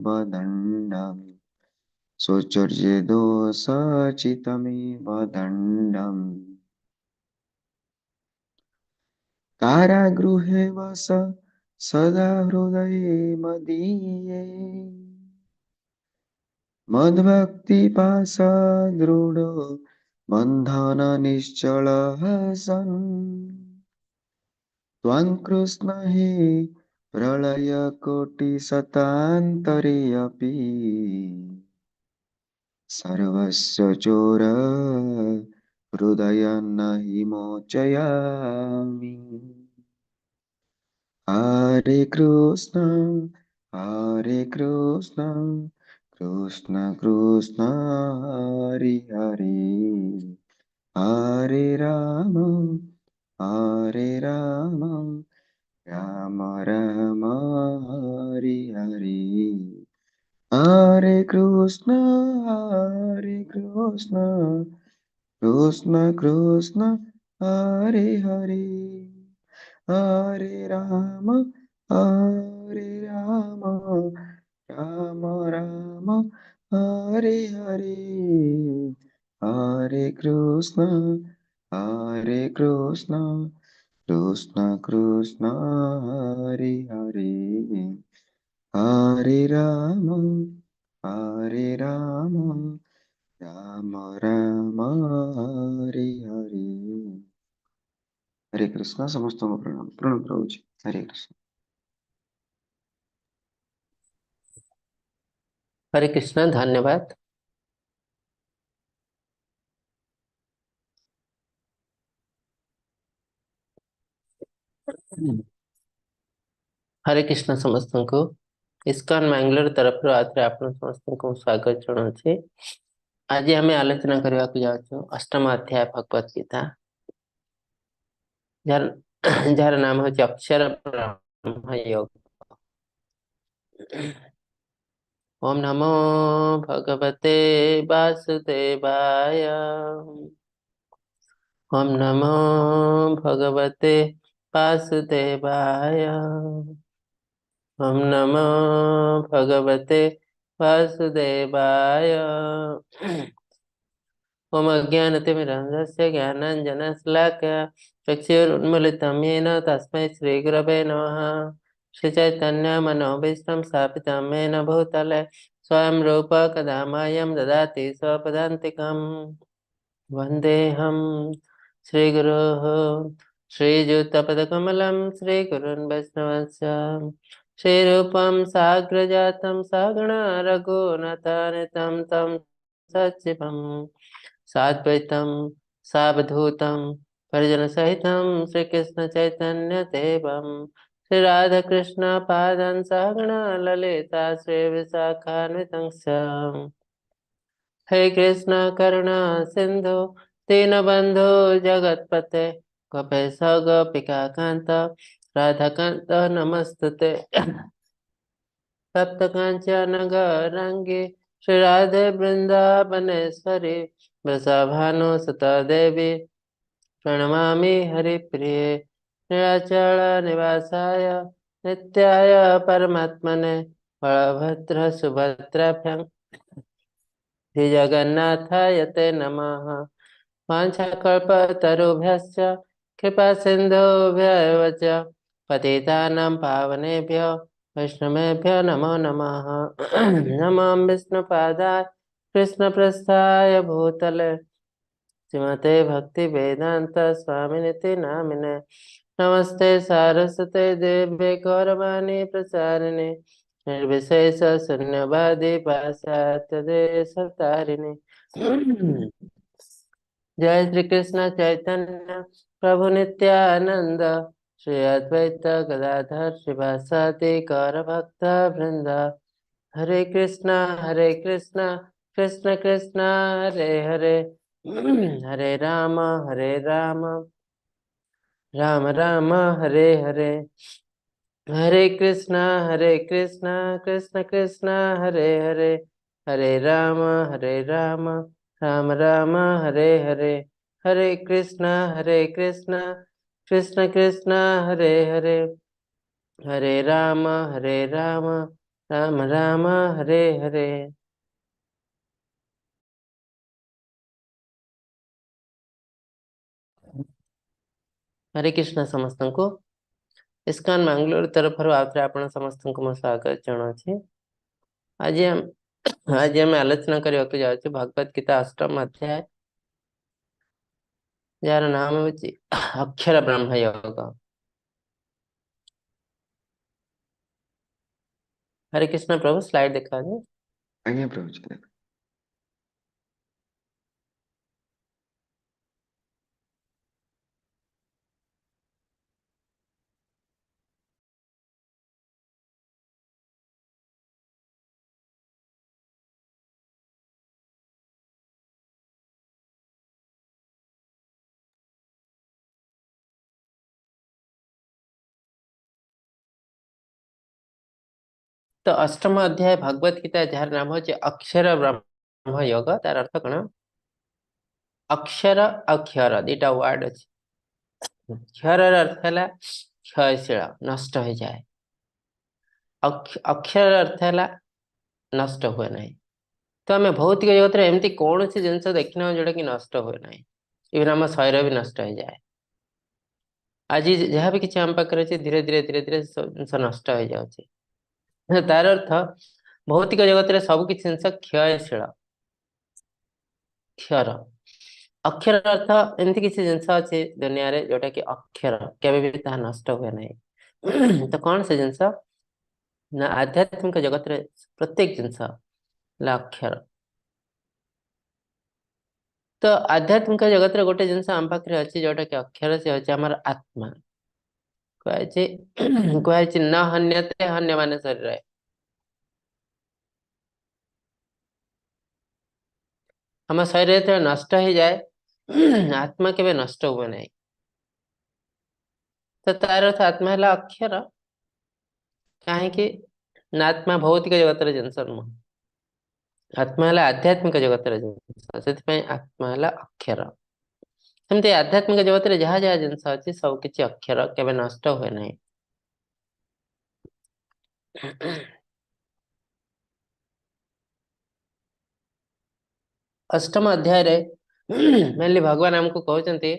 दण्डम् शौचर्यदोषचितमेव दण्डम्। कारागृहे वस सदा हृदये मदीये मद्भक्तिपाशदृढो बन्धन निश्चलः सन् त्वां कृष्ण हि प्रलयकोटिशतान्तरे अपि सर्वस्य चोर हृदयं न हि मोचयामि। हरे कृष्ण हरे कृष्ण कृष्ण कृष्ण हरे हरे हरे राम हरे राम राम राम हरे हरे हरे कृष्ण कृष्ण कृष्ण हरे हरे हरे राम राम राम हरे हरे हरे कृष्ण कृष्ण कृष्ण हरे हरे हरे राम राम राम हरे हरे। हरे कृष्ण। ସମସ୍ତଙ୍କୁ ପ୍ରଣାମ ପ୍ରଣାମ ରହୁଛି। ହରେ କୃଷ୍ଣ। ହରେ କୃଷ୍ଣ, ଧନ୍ୟବାଦ। ହରେ କୃଷ୍ଣ ସମସ୍ତଙ୍କୁ। ଇସ୍କନ ବାଙ୍ଗାଲୋର ତରଫରୁ ଆଉଥରେ ଆପଣ ସମସ୍ତଙ୍କୁ ସ୍ୱାଗତ ଜଣାଉଛି। ଆଜି ଆମେ ଆଲୋଚନା କରିବାକୁ ଯାଉଛୁ ଅଷ୍ଟମ ଅଧ୍ୟାୟ ଭଗବତ ଗୀତା, ଯାହାର ଯାହାର ନାମ ହଉଛି ଅକ୍ଷର ବ୍ରହ୍ମ ଯୋଗ। ଓମ୍ ନମୋ ଭଗବତେ ବାସୁଦେବାୟ। ଓମ୍ ନମୋ ଭଗବତେ वासुदेवाय। ओम नमो भगवते वासुदेवाय। ओम अज्ञानतिमिरान्धस्य ज्ञानाञ्जनशलाकया चक्षुरुन्मीलितं येन तस्मै श्रीगुरवे नमः। श्रीचैतन्यमनोभीष्टं स्थापितं येन भूतले स्वयं रूप कदा मह्यं ददाति स्वपदान्तिकं। वन्देऽहं श्रीगुरोः श्रीयुतपदकमलं श्रीगुरुन् वैष्णवंश्च श्रीरूपं साग्रजातं सागणा रघुनाथानितं तं सचिवं साद्वैतं सावधूतं परिजनसहितं श्रीकृष्ण चैतन्य देवं श्रीराधाकृष्ण पादान् सागणा ललिता श्रीविशाखान्वितंश्च। हे कृष्ण करुणा सिन्धु दीनबन्धो जगत्पते गोपेश गोपिका कान्त राधाकान्त नमस्तुते। तप्त काञ्चन गौराङ्गी श्री राधे वृन्दावनेश्वरी वृषभानु सुता देवी प्रणमामि हरिप्रिये। नीलाचल निवासाय नित्याय परमात्मने बलभद्र सुभद्राभ्यां श्री जगन्नाथाय ते नमः। वाञ्छाकल्पतरुभ्यश्च कृपा सिन्धुभ्य एव च पतितानां पावनेभ्यो वैष्णवेभ्यो नमो नमः। नमो विष्णुपादाय कृष्णप्रस्थाय भूतले श्रीमते भक्तिवेदान्त स्वामिनिति नामिने। नमस्ते सारस्वते देवे गौरवाणी प्रचारिणे निर्विशेष शून्यवादी पाश्चात्य देशतारिणे। जय श्री कृष्ण चैतन्य प्रभु नित्यानंद श्री अद्वैत गदाधर श्रीवासादि गौर भक्त वृंद। Hare Krishna Krishna Krishna Hare Hare Hare Ram Ram Ram Hare Hare. Hare Krishna Krishna Krishna Hare Hare Hare Ram Ram Ram Hare Hare. Hare Krishna Krishna Krishna Hare Hare Hare Ram Ram Ram Ram Hare Hare. Hare Krishna ସମସ୍ତଙ୍କୁ ଇସ୍କନ ମାଙ୍ଗଲୋର ତରଫରୁ ଆଉଥରେ ଆପଣ ସମସ୍ତଙ୍କୁ ମୁଁ ସ୍ୱାଗତ ଜଣାଉଛି। ଆଜି ଆମେ ଆଲୋଚନା କରିବାକୁ ଯାଉଛୁ ଭଗବତ ଗୀତା ଅଷ୍ଟମ ଅଧ୍ୟାୟ, ଯାହାର ନାମ ହେଉଛି ଅକ୍ଷର ବ୍ରହ୍ମ ଯୋଗ। ହରେ କୃଷ୍ଣ ପ୍ରଭୁ, ସ୍ଲାଇଡ୍ ଦେଖାନ୍ତୁ। ଆଜ୍ଞା ପ୍ରଭୁଜୀ, ଦେଖ। ତ ଅଷ୍ଟମ ଅଧ୍ୟାୟ ଭଗବତ ଗୀତା, ଯାହାର ନାମ ହଉଛି ଅକ୍ଷର ବ୍ରହ୍ମ ଯୋଗ, ତାର ଅର୍ଥ କଣ? ଅକ୍ଷର ଆଉ କ୍ଷର ଦିଟା ୱାର୍ଡ ଅଛି। କ୍ଷରର ଅର୍ଥ ହେଲା କ୍ଷୟଶୀଳ, ନଷ୍ଟ ହେଇଯାଏ। ଅକ୍ଷରର ଅର୍ଥ ହେଲା ନଷ୍ଟ ହୁଏ ନାହିଁ। ତ ଆମେ ଭୌତିକ ଜଗତରେ ଏମିତି କୌଣସି ଜିନିଷ ଦେଖିନାହୁଁ ଯୋଉଟା କି ନଷ୍ଟ ହୁଏ ନାହିଁ। ଇଭେନ୍ ଆମ ଶରୀର ବି ନଷ୍ଟ ହେଇଯାଏ। ଆଜି ଯାହା ବି କିଛି ଆମ ପାଖରେ ଅଛି, ଧୀରେ ଧୀରେ ଧୀରେ ଧୀରେ ସବୁ ଜିନିଷ ନଷ୍ଟ ହେଇଯାଉଛି। ତାର ଅର୍ଥ ଭୌତିକ ଜଗତରେ ସବୁ କିଛି ଜିନିଷ କ୍ଷୟଶୀଳ, କ୍ଷର। ଅକ୍ଷର ଅର୍ଥ ଏମିତି କିଛି ଜିନିଷ ଅଛି ଦୁନିଆରେ ଯୋଉଟା କି ଅକ୍ଷର, କେବେ ବି ତାହା ନଷ୍ଟ ହୁଏ ନାହିଁ। ତ କଣ ସେ ଜିନିଷ ନା, ଆଧ୍ୟାତ୍ମିକ ଜଗତରେ ପ୍ରତ୍ୟେକ ଜିନିଷ ହେଲା ଅକ୍ଷର। ତ ଆଧ୍ୟାତ୍ମିକ ଜଗତରେ ଗୋଟେ ଜିନିଷ ଆମ ପାଖରେ ଅଛି ଯୋଉଟା କି ଅକ୍ଷର, ସେ ହଉଛି ଆମର ଆତ୍ମା। କୁହାଯାଇଛି ନ ହନ୍ୟତେ ହନ୍ୟମାନେ ଶରୀର। ଆମ ଶରୀର ଯେତେବେଳେ ନଷ୍ଟ ହେଇଯାଏ, ଆତ୍ମା କେବେ ନଷ୍ଟ ହୁଏ ନାହିଁ। ତ ତାର ଅର୍ଥ ଆତ୍ମା ହେଲା ଅକ୍ଷର। କାହିଁକି ନା ଆତ୍ମା ଭୌତିକ ଜଗତର ଜିନିଷ ନୁହଁ, ଆତ୍ମା ହେଲା ଆଧ୍ୟାତ୍ମିକ ଜଗତର ଜିନିଷ, ସେଥିପାଇଁ ଆତ୍ମା ହେଲା ଅକ୍ଷର। ସେମିତି ଆଧ୍ୟାତ୍ମିକ ଜଗତରେ ଯାହା ଯାହା ଜିନିଷ ଅଛି ସବୁ କିଛି ଅକ୍ଷର, କେବେ ନଷ୍ଟ ହୁଏ ନାହିଁ। ଅଷ୍ଟମ ଅଧ୍ୟାୟରେ ମେନଲି ଭଗବାନ ଆମକୁ କହୁଛନ୍ତି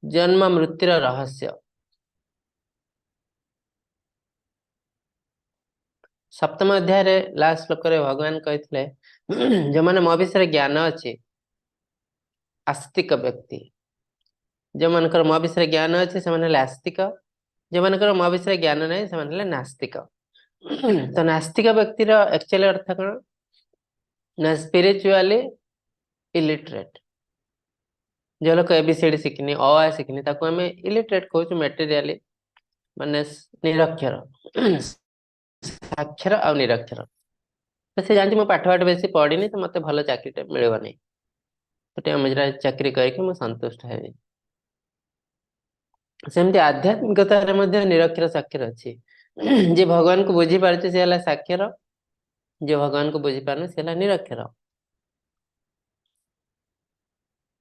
ଜନ୍ମ ମୃତ୍ୟୁର ରହସ୍ୟ। ସପ୍ତମ ଅଧ୍ୟାୟରେ ଲାଷ୍ଟ ଶ୍ଲୋକରେ ଭଗବାନ କହିଥିଲେ, ଯେଉଁମାନେ ମୋ ବିଷୟରେ ଜ୍ଞାନ ଅଛି, ଆସ୍ତିକ ବ୍ୟକ୍ତି, ଯେଉଁମାନଙ୍କର ମୋ ବିଷୟରେ ଜ୍ଞାନ ଅଛି ସେମାନେ ହେଲେ ଆସ୍ତିକ, ଯେଉଁମାନଙ୍କର ମୋ ବିଷୟରେ ଜ୍ଞାନ ନାହିଁ ସେମାନେ ହେଲେ ନାସ୍ତିକ। ତ ନାସ୍ତିକ ବ୍ୟକ୍ତିର ଆକ୍ଚୁଆଲି ଅର୍ଥ କଣ ନା ସ୍ପିରିଚୁଆଲି ଇଲିଟରେଟ। ଯେଉଁ ଲୋକ ଏବିସିଡି ଶିଖିନି, ଅ ଆ ଶିଖିନି, ତାକୁ ଆମେ ଇଲିଟରେଟ କହୁଛୁ, ମେଟେରିଆଲି ମାନେ ନିରକ୍ଷର, ସାକ୍ଷର ଆଉ ନିରକ୍ଷର। ତ ସେ ଜାଣିଛି ମୁଁ ପାଠ ପାଠ ବେଶୀ ପଢିନି, ତ ମତେ ଭଲ ଚାକିରିଟା ମିଳିବନି, ଛୋଟିଆ ମଜୁରା ଚାକିରି କରିକି ମୁଁ ସନ୍ତୁଷ୍ଟ ହେବି। ସେମିତି ଆଧ୍ୟାତ୍ମିକତାରେ ମଧ୍ୟ ନିରକ୍ଷର ସାକ୍ଷର ଅଛି। ଯିଏ ଭଗବାନଙ୍କୁ ବୁଝିପାରୁଛି ସେ ହେଲା ସାକ୍ଷର, ଯିଏ ଭଗବାନଙ୍କୁ ବୁଝିପାରୁନି ସେ ହେଲା ନିରକ୍ଷର।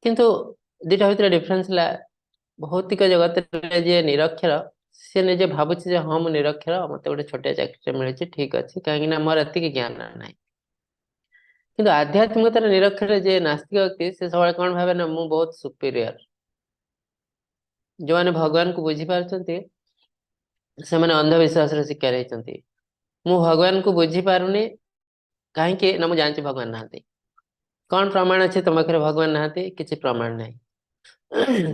କିନ୍ତୁ ଦିଟା ଭିତରେ ଡିଫରେନ୍ସ ହେଲା, ଭୌତିକ ଜଗତରେ ଯିଏ ନିରକ୍ଷର ସେ ନିଜେ ଭାବୁଛି ଯେ ହଁ ମୁଁ ନିରକ୍ଷର, ମତେ ଗୋଟେ ଛୋଟିଆ ଚାକିରିଟେ ମିଳିଛି, ଠିକ ଅଛି, କାହିଁକି ନା ମୋର ଏତିକି ଜ୍ଞାନ ନାହିଁ। କିନ୍ତୁ ଆଧ୍ୟାତ୍ମିକତାର ନିରକ୍ଷର ଯିଏ ନାସ୍ତିକ ବ୍ୟକ୍ତି, ସେ ସବୁବେଳେ କଣ ଭାବେ ନା ମୁଁ ବହୁତ ସୁପିରିୟର। ଯୋଉମାନେ ଭଗବାନଙ୍କୁ ବୁଝିପାରୁଛନ୍ତି ସେମାନେ ଅନ୍ଧବିଶ୍ୱାସର ଶିକାର ହେଇଛନ୍ତି। ମୁଁ ଭଗବାନଙ୍କୁ ବୁଝିପାରୁନି କାହିଁକି ନା ମୁଁ ଜାଣିଛି ଭଗବାନ ନାହାନ୍ତି। କଣ ପ୍ରମାଣ ଅଛି ତମ ପାଖରେ ଭଗବାନ ନାହାନ୍ତି? କିଛି ପ୍ରମାଣ ନାହିଁ।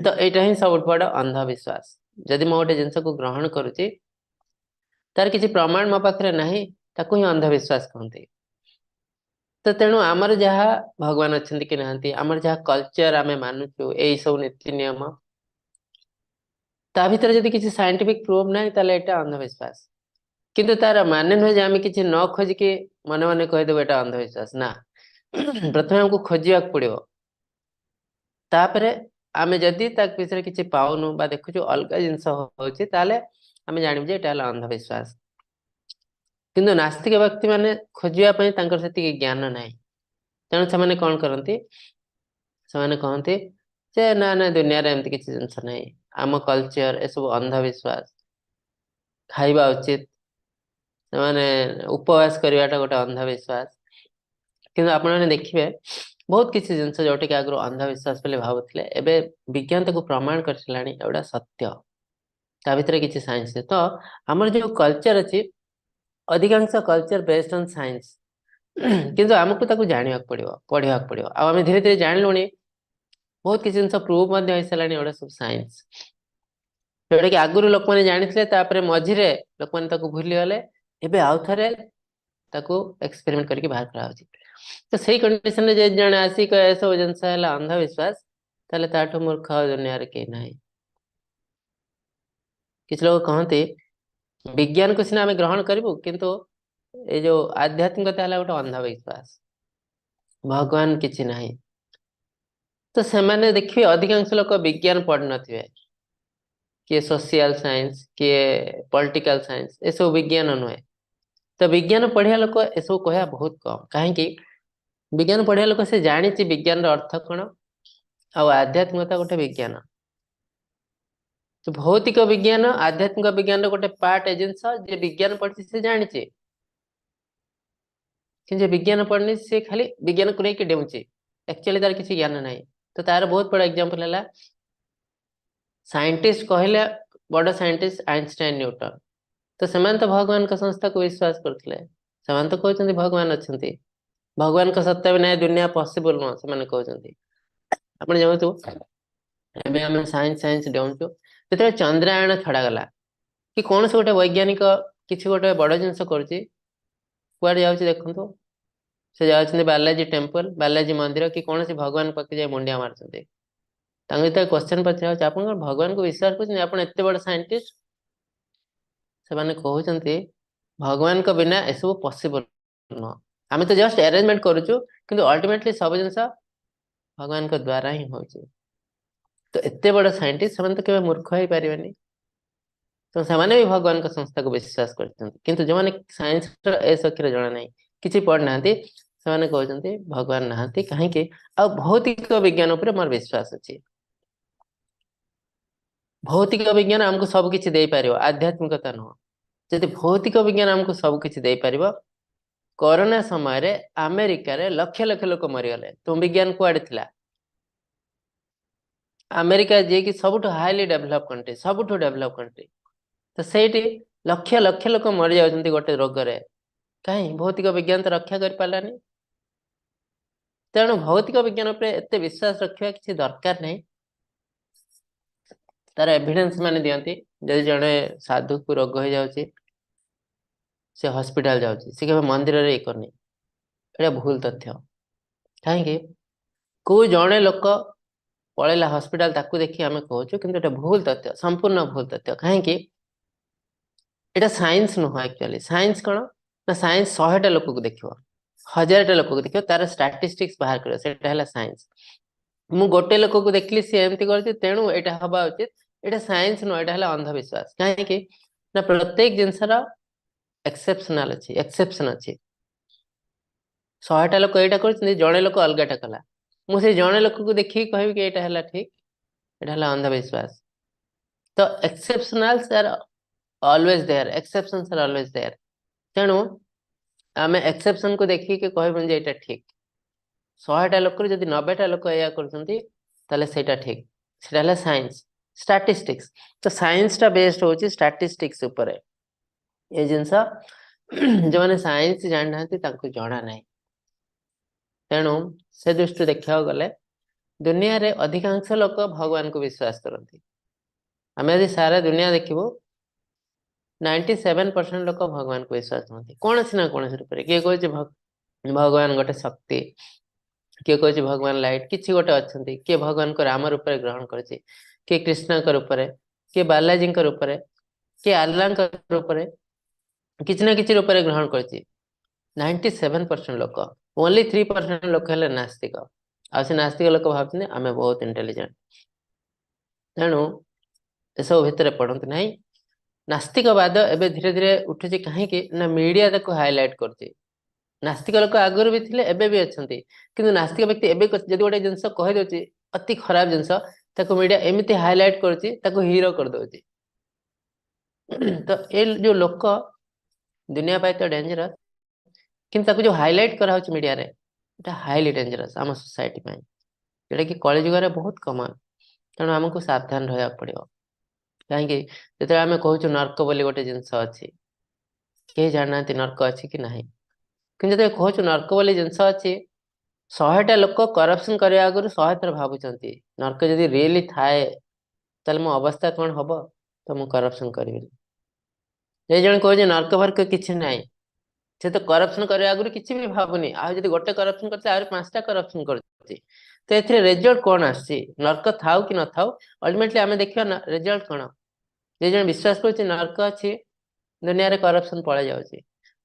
ତ ଏଇଟା ହିଁ ସବୁଠୁ ବଡ ଅନ୍ଧବିଶ୍ୱାସ। ଯଦି ମୁଁ ଗୋଟେ ଜିନିଷକୁ ଗ୍ରହଣ କରୁଛି, ତାର କିଛି ପ୍ରମାଣ ମୋ ପାଖରେ ନାହିଁ, ତାକୁ ହିଁ ଅନ୍ଧବିଶ୍ୱାସ କହନ୍ତି। ତ ତେଣୁ ଆମର ଯାହା ଭଗବାନ ଅଛନ୍ତି କି ନାହାନ୍ତି, ଆମର ଯାହା କଲଚର ଆମେ ମାନୁଛୁ, ଏଇ ସବୁ ନୀତି ନିୟମ, ତା ଭିତରେ ଯଦି କିଛି ସାଇଣ୍ଟିଫିକ ପ୍ରୁଫ ନାହିଁ ତାହେଲେ ଏଇଟା ଅନ୍ଧବିଶ୍ୱାସ। କିନ୍ତୁ ତାର ମାନେ ନୁହେଁ ଯେ ଆମେ କିଛି ନ ଖୋଜିକି ମନେ ମନେ କହିଦେବୁ ଏଇଟା ଅନ୍ଧବିଶ୍ୱାସ। ନା, ପ୍ରଥମେ ଆମକୁ ଖୋଜିବାକୁ ପଡିବ। ତାପରେ ଆମେ ଯଦି ତା ବିଷୟରେ କିଛି ପାଉନୁ ବା ଦେଖୁଛୁ ଅଲଗା ଜିନିଷ ହଉଛି, ତାହେଲେ ଆମେ ଜାଣିବୁ ଯେ ଏଇଟା ହେଲା ଅନ୍ଧବିଶ୍ୱାସ। କିନ୍ତୁ ନାସ୍ତିକ ବ୍ୟକ୍ତି ମାନେ ଖୋଜିବା ପାଇଁ ତାଙ୍କର ସେତିକି ଜ୍ଞାନ ନାହିଁ। ତେଣୁ ସେମାନେ କଣ କରନ୍ତି, ସେମାନେ କହନ୍ତି ଯେ ନା ନା ଦୁନିଆରେ ଏମିତି କିଛି ଜିନିଷ ନାହିଁ, ଆମ କଲଚର ଏସବୁ ଅନ୍ଧବିଶ୍ୱାସ, ଖାଇବା ଉଚିତ, ମାନେ ଉପବାସ କରିବାଟା ଗୋଟେ ଅନ୍ଧବିଶ୍ୱାସ। କିନ୍ତୁ ଆପଣମାନେ ଦେଖିବେ, ବହୁତ କିଛି ଜିନିଷ ଯୋଉଟାକି ଆଗରୁ ଅନ୍ଧବିଶ୍ୱାସ ବୋଲି ଭାବୁଥିଲେ, ଏବେ ବିଜ୍ଞାନ ତାକୁ ପ୍ରମାଣ କରିସାରିଲାଣି, ଏଗୁଡ଼ା ସତ୍ୟ, ତା ଭିତରେ କିଛି ସାଇନ୍ସ। ତ ଆମର ଯୋଉ କଲଚର ଅଛି, ଅଧିକାଂଶ କଲଚର ବେସ୍ଡ ଅନ୍ ସାଇନ୍ସ। କିନ୍ତୁ ଆମକୁ ତାକୁ ଜାଣିବାକୁ ପଡିବ, ପଢିବାକୁ ପଡିବ। ଆଉ ଆମେ ଧୀରେ ଧୀରେ ଜାଣିଲୁଣି, ବହୁତ କିଛି ଜିନିଷ ପ୍ରୁଭ୍ ମଧ୍ୟ ହେଇସାରିଲାଣି, ଏଗୁଡ଼ା ସବୁ ସାଇନ୍ସ, ଯୋଉଟା କି ଆଗରୁ ଲୋକମାନେ ଜାଣିଥିଲେ, ତାପରେ ମଝିରେ ଲୋକମାନେ ତାକୁ ଭୁଲିଗଲେ, ଏବେ ଆଉ ଥରେ ତାକୁ ଏକ୍ସପେରିମେଣ୍ଟ କରିକି ବାହାର କରାହଉଛି। ତ ସେଇ କଣ୍ଡିସନରେ ଯଦି ଜଣେ ଆସି କହେ ଏସବୁ ଜିନିଷ ହେଲା ଅନ୍ଧବିଶ୍ୱାସ, ତାହେଲେ ତାଠୁ ମୂର୍ଖ ଆଉ ଦୁନିଆରେ କେହି ନାହିଁ। କିଛି ଲୋକ କହନ୍ତି, ବିଜ୍ଞାନକୁ ସିନା ଆମେ ଗ୍ରହଣ କରିବୁ, କିନ୍ତୁ ଏଇ ଯୋଉ ଆଧ୍ୟାତ୍ମିକତା ହେଲା ଗୋଟେ ଅନ୍ଧବିଶ୍ୱାସ, ଭଗବାନ କିଛି ନାହିଁ। ତ ସେମାନେ ଦେଖିବେ, ଅଧିକାଂଶ ଲୋକ ବିଜ୍ଞାନ ପଢିନଥିବେ। କିଏ ସୋସିଆଲ ସାଇନ୍ସ, କିଏ ପଲିଟିକାଲ ସାଇନ୍ସ, ଏସବୁ ବିଜ୍ଞାନ ନୁହେଁ। ତ ବିଜ୍ଞାନ ପଢିବା ଲୋକ ଏସବୁ କହିବା ବହୁତ କମ। କାହିଁକି? ବିଜ୍ଞାନ ପଢିବା ଲୋକ ସେ ଜାଣିଛି ବିଜ୍ଞାନର ଅର୍ଥ କଣ, ଆଉ ଆଧ୍ୟାତ୍ମିକତା ଗୋଟେ ବିଜ୍ଞାନ। ତ ଭୌତିକ ବିଜ୍ଞାନ ଆଧ୍ୟାତ୍ମିକ ବିଜ୍ଞାନର ଗୋଟେ ପାର୍ଟ। ଏ ଜିନିଷ ଯେ ବିଜ୍ଞାନ ପଢିଛି ସେ ଜାଣିଛି, କିନ୍ତୁ ଯେ ବିଜ୍ଞାନ ପଢିନି ସେ ଖାଲି ବିଜ୍ଞାନକୁ ନେଇକି ଡେଉଁଛି, ଆକ୍ଚୁଆଲି ତାର କିଛି ଜ୍ଞାନ ନାହିଁ। ତ ତାର ବହୁତ ବଡ ଏକ୍ଜାମ୍ପଲ ହେଲା, ସାଇଣ୍ଟିଷ୍ଟ କହିଲେ ବଡ ସାଇଣ୍ଟିଷ୍ଟ ଆଇନଷ୍ଟାଇନ, ନ୍ୟୁଟନ। ତ ସେମାନେ ତ ଭଗବାନଙ୍କ ସଂସ୍ଥାକୁ ବିଶ୍ୱାସ କରୁଥିଲେ। ସେମାନେ ତ କହୁଛନ୍ତି ଭଗବାନ ଅଛନ୍ତି, ଭଗବାନଙ୍କ ସତ୍ତା ବିନା ଏ ଦୁନିଆ ପସିବଲ ନୁହଁ, ସେମାନେ କହୁଛନ୍ତି। ଆପଣ ଯେହେତୁ ଏବେ ଆମେ ସାଇନ୍ସ ସାଇନ୍ସ ଡେଉଁଛୁ, ଯେତେବେଳେ ଚନ୍ଦ୍ରାୟଣ ଛଡାଗଲା କି କୌଣସି ଗୋଟେ ବୈଜ୍ଞାନିକ କିଛି ଗୋଟେ ବଡ ଜିନିଷ କରୁଛି, କୁଆଡେ ଯାଉଛି ଦେଖନ୍ତୁ। ସେ ଯାଉଛନ୍ତି ବାଲାଜୀ ଟେମ୍ପଲ, ବାଲାଜୀ ମନ୍ଦିର କି କୌଣସି ଭଗବାନ ପାଖକୁ ଯାଇ ମୁଣ୍ଡିଆ ମାରୁଛନ୍ତି। ତାଙ୍କୁ ଯେତେବେଳେ କ୍ୱେଶ୍ଚନ ପଚରା ହଉଛି, ଆପଣ କଣ ଭଗବାନଙ୍କୁ ବିଶ୍ୱାସ କରୁଛନ୍ତି, ଆପଣ ଏତେ ବଡ ସାଇଣ୍ଟିଷ୍ଟ? ସେମାନେ କହୁଛନ୍ତି, ଭଗବାନଙ୍କ ବିନା ଏସବୁ ପସିବଲ ନୁହଁ। ଆମେ ତ ଜଷ୍ଟ ଆରେଞ୍ଜମେଣ୍ଟ କରୁଛୁ, କିନ୍ତୁ ଅଲ୍ଟିମେଟଲି ସବୁ ଜିନିଷ ଭଗବାନଙ୍କ ଦ୍ଵାରା ହିଁ ହଉଛି। ତ ଏତେ ବଡ ସାଇଣ୍ଟିଷ୍ଟ, ସେମାନେ ତ କେବେ ମୂର୍ଖ ହେଇପାରିବେନି। ତ ସେମାନେ ବି ଭଗବାନଙ୍କ ସଂସ୍ଥାକୁ ବିଶ୍ୱାସ କରିଛନ୍ତି। କିନ୍ତୁ ଯୋଉମାନେ ସାଇନ୍ସର ଏସ୍ ଅକ୍ଷର ଜଣା ନାହିଁ, କିଛି ପଢିନାହାନ୍ତି, ସେମାନେ କହୁଛନ୍ତି ଭଗବାନ ନାହାନ୍ତି। କାହିଁକି? ଆଉ ଭୌତିକ ବିଜ୍ଞାନ ଉପରେ ମୋର ବିଶ୍ୱାସ ଅଛି। ଭୌତିକ ବିଜ୍ଞାନ ଆମକୁ ସବୁ କିଛି ଦେଇପାରିବ, ଆଧ୍ୟାତ୍ମିକତା ନୁହଁ। ଯଦି ଭୌତିକ ବିଜ୍ଞାନ ଆମକୁ ସବୁ କିଛି ଦେଇପାରିବ, କରୋନା ସମୟରେ ଆମେରିକାରେ ଲକ୍ଷ ଲକ୍ଷ ଲୋକ ମରିଗଲେ, ତୁମ ବିଜ୍ଞାନ କୁଆଡେ ଥିଲା? ଆମେରିକା ଯିଏକି ସବୁଠୁ ହାଇଲି ଡେଭଲପ କଣ୍ଟ୍ରି, ସବୁଠୁ ଡେଭଲପ କଣ୍ଟ୍ରି, ତ ସେଇଠି ଲକ୍ଷ ଲକ୍ଷ ଲୋକ ମରିଯାଉଛନ୍ତି ଗୋଟେ ରୋଗରେ। କାହିଁ ଭୌତିକ ବିଜ୍ଞାନ ତ ରକ୍ଷା କରିପାରିଲାନି? ତେଣୁ ଭୌତିକ ବିଜ୍ଞାନ ଉପରେ ଏତେ ବିଶ୍ୱାସ ରଖିବା କିଛି ଦରକାର ନାହିଁ। ତାର ଏଭିଡେନ୍ସ ମାନେ ଦିଅନ୍ତି, ଯଦି ଜଣେ ସାଧୁକୁ ରୋଗ ହେଇଯାଉଛି, ସେ ହସ୍ପିଟାଲ ଯାଉଛି, ସେ କେବେ ମନ୍ଦିରରେ ଇଏ କରୁନି। ଏଇଟା ଭୁଲ ତଥ୍ୟ। କାହିଁକି? କୋଉ ଜଣେ ଲୋକ ପଳେଇଲା ହସ୍ପିଟାଲ, ତାକୁ ଦେଖି ଆମେ କହୁଛୁ, କିନ୍ତୁ ଏଇଟା ଭୁଲ ତଥ୍ୟ, ସମ୍ପୂର୍ଣ୍ଣ ଭୁଲ ତଥ୍ୟ। କାହିଁକି? ଏଇଟା ସାଇନ୍ସ ନୁହଁ। ଆକ୍ଚୁଆଲି ସାଇନ୍ସ କଣ ନା, ସାଇନ୍ସ 100ଟା ଲୋକକୁ ଦେଖିବ, 1000ଟା ଲୋକକୁ ଦେଖିବ, ତାର ଷ୍ଟାଟିଷ୍ଟିକ୍ସ ବାହାର କରିବ, ସେଇଟା ହେଲା ସାଇନ୍ସ। ମୁଁ ଗୋଟେ ଲୋକକୁ ଦେଖିଲି, ସିଏ ଏମିତି କରିଛି, ତେଣୁ ଏଇଟା ହବା ଉଚିତ, ଏଇଟା ସାଇନ୍ସ ନୁହଁ, ଏଇଟା ହେଲା ଅନ୍ଧବିଶ୍ୱାସ। କାହିଁକି ନା ପ୍ରତ୍ୟେକ ଜିନିଷର ଏକ୍ସେପସନାଲ ଅଛି, ଏକ୍ସେପସନ ଅଛି। 100ଟା ଲୋକ ଏଇଟା କରୁଛନ୍ତି, ଜଣେ ଲୋକ ଅଲଗାଟା କଲା, ମୁଁ ସେଇ ଜଣେ ଲୋକକୁ ଦେଖିକି କହିବି କି ଏଇଟା ହେଲା ଠିକ, ଏଇଟା ହେଲା ଅନ୍ଧବିଶ୍ୱାସ। ତ exceptionals are always there, exceptions are always there. ତେଣୁ ଆମେ ଏକ୍ସେପସନ କୁ ଦେଖିକି କହିବୁନି ଯେ ଏଇଟା ଠିକ। 100ଟା ଲୋକରୁ ଯଦି 90ଟା ଲୋକ ଏଇଆ କରୁଛନ୍ତି, ତାହେଲେ ସେଇଟା ଠିକ। ସେଇଟା ହେଲା ସାଇନ୍ସ, ଷ୍ଟାଟିଷ୍ଟିକ୍ସ। ତ ସାଇନ୍ସଟା ବେସ୍ଡ ହଉଛି ଷ୍ଟାଟିଷ୍ଟିକ୍ସ ଉପରେ। ଏ ଜିନିଷ ଯୋଉମାନେ ସାଇନ୍ସ ଜାଣିନାହାନ୍ତି, ତାଙ୍କୁ ଜଣା ନାହିଁ। ତେଣୁ ସେ ଦୃଷ୍ଟିରୁ ଦେଖିବାକୁ ଗଲେ ଦୁନିଆରେ ଅଧିକାଂଶ ଲୋକ ଭଗବାନଙ୍କୁ ବିଶ୍ୱାସ କରନ୍ତି। ଆମେ ଯଦି ସାରା ଦୁନିଆ ଦେଖିବୁ, 97% ଲୋକ ଭଗବାନଙ୍କୁ ବିଶ୍ୱାସ କରନ୍ତି କୌଣସି ନା କୌଣସି ରୂପରେ। କିଏ କହୁଛି ଭଗବାନ ଗୋଟେ ଶକ୍ତି, କିଏ କହୁଛି ଭଗବାନ ଲାଇଟ୍, କିଛି ଗୋଟେ ଅଛନ୍ତି, କିଏ ଭଗବାନଙ୍କ ରାମ ରୂପରେ ଗ୍ରହଣ କରୁଛି, କିଏ କୃଷ୍ଣଙ୍କ ରୂପରେ, କିଏ ବାଲାଜୀଙ୍କ ରୂପରେ, କିଏ ଆଲ୍ଲାଙ୍କ ରୂପରେ, କିଛି ନା କିଛି ରୂପରେ ଗ୍ରହଣ କରିଛି 97% ଲୋକ। ଓନ୍ଲି 3% ଲୋକ ହେଲେ ନାସ୍ତିକ। ଆଉ ସେ ନାସ୍ତିକ ଲୋକ ଭାବୁଛନ୍ତି ଆମେ ବହୁତ ଇଣ୍ଟେଲିଜେଣ୍ଟ। ତେଣୁ ଏସବୁ ଭିତରେ ପଡନ୍ତୁ ନାହିଁ। ନାସ୍ତିକବାଦ ଏବେ ଧୀରେ ଧୀରେ ଉଠୁଛି। କାହିଁକି ନା ମିଡିଆ ତାକୁ ହାଇଲାଇଟ କରୁଛି। ନାସ୍ତିକ ଲୋକ ଆଗରୁ ବି ଥିଲେ, ଏବେ ବି ଅଛନ୍ତି। କିନ୍ତୁ ନାସ୍ତିକ ବ୍ୟକ୍ତି ଏବେ ଯଦି ଗୋଟେ ଜିନିଷ କହିଦଉଛି, ଅତି ଖରାପ ଜିନିଷ, ତାକୁ ମିଡିଆ ଏମିତି ହାଇଲାଇଟ କରୁଛି, ତାକୁ ହିରୋ କରିଦଉଛି। ତ ଏ ଯୋଉ ଲୋକ ଦୁନିଆ ପାଇଁ ତ ଡେଞ୍ଜରସ୍, କିନ୍ତୁ ତାକୁ ଯୋଉ ହାଇଲାଇଟ କରାହଉଛି ମିଡିଆରେ ଏଟା ହାଇଲି ଡେଞ୍ଜରସ୍ ଆମ ସୋସାଇଟି ପାଇଁ, ଯୋଉଟା କି କଳିଯୁଗରେ ବହୁତ କମନ। ତେଣୁ ଆମକୁ ସାବଧାନ ରହିବାକୁ ପଡିବ। କାହିଁକି ଯେତେବେଳେ ଆମେ କହୁଛୁ ନର୍କ ବୋଲି ଗୋଟେ ଜିନିଷ ଅଛି, କେହି ଜାଣିନାହାନ୍ତି ନର୍କ ଅଛି କି ନାହିଁ, କିନ୍ତୁ ଯେତେବେଳେ କହୁଛୁ ନର୍କ ବୋଲି ଜିନିଷ ଅଛି, 100ଟା ଲୋକ କରପସନ କରିବା ଆଗରୁ 100 ଥର ଭାବୁଛନ୍ତି ନର୍କ ଯଦି ରିଏଲି ଥାଏ ତାହେଲେ ମୋ ଅବସ୍ଥା କଣ ହବ, ତ ମୁଁ କରପସନ କରିବିନି। ଯେ ଜଣେ କହୁଛି ନର୍କ ଫର୍କ କିଛି ନାହିଁ, ସେ ତ କରପସନ କରିବା ଆଗରୁ କିଛି ବି ଭାବୁନି, ଆଉ ଯଦି ଗୋଟେ କରପସନ କରୁଛି ଆହୁରି 5ଟା କରପସନ କରୁଛି, ତ ଏଥିରେ ରେଜଲ୍ଟ କଣ ଆସୁଛି? ନର୍କ ଥାଉ କି ନଥାଉ ଅଲ୍ଟିମେଟଲି ଆମେ ଦେଖିବା ରେଜଲ୍ଟ କଣ। ଯେ ଜଣେ ବିଶ୍ୱାସ କରୁଛି ନର୍କ ଅଛି, ଦୁନିଆରେ କରପସନ ପଳେଇ ଯାଉଛି,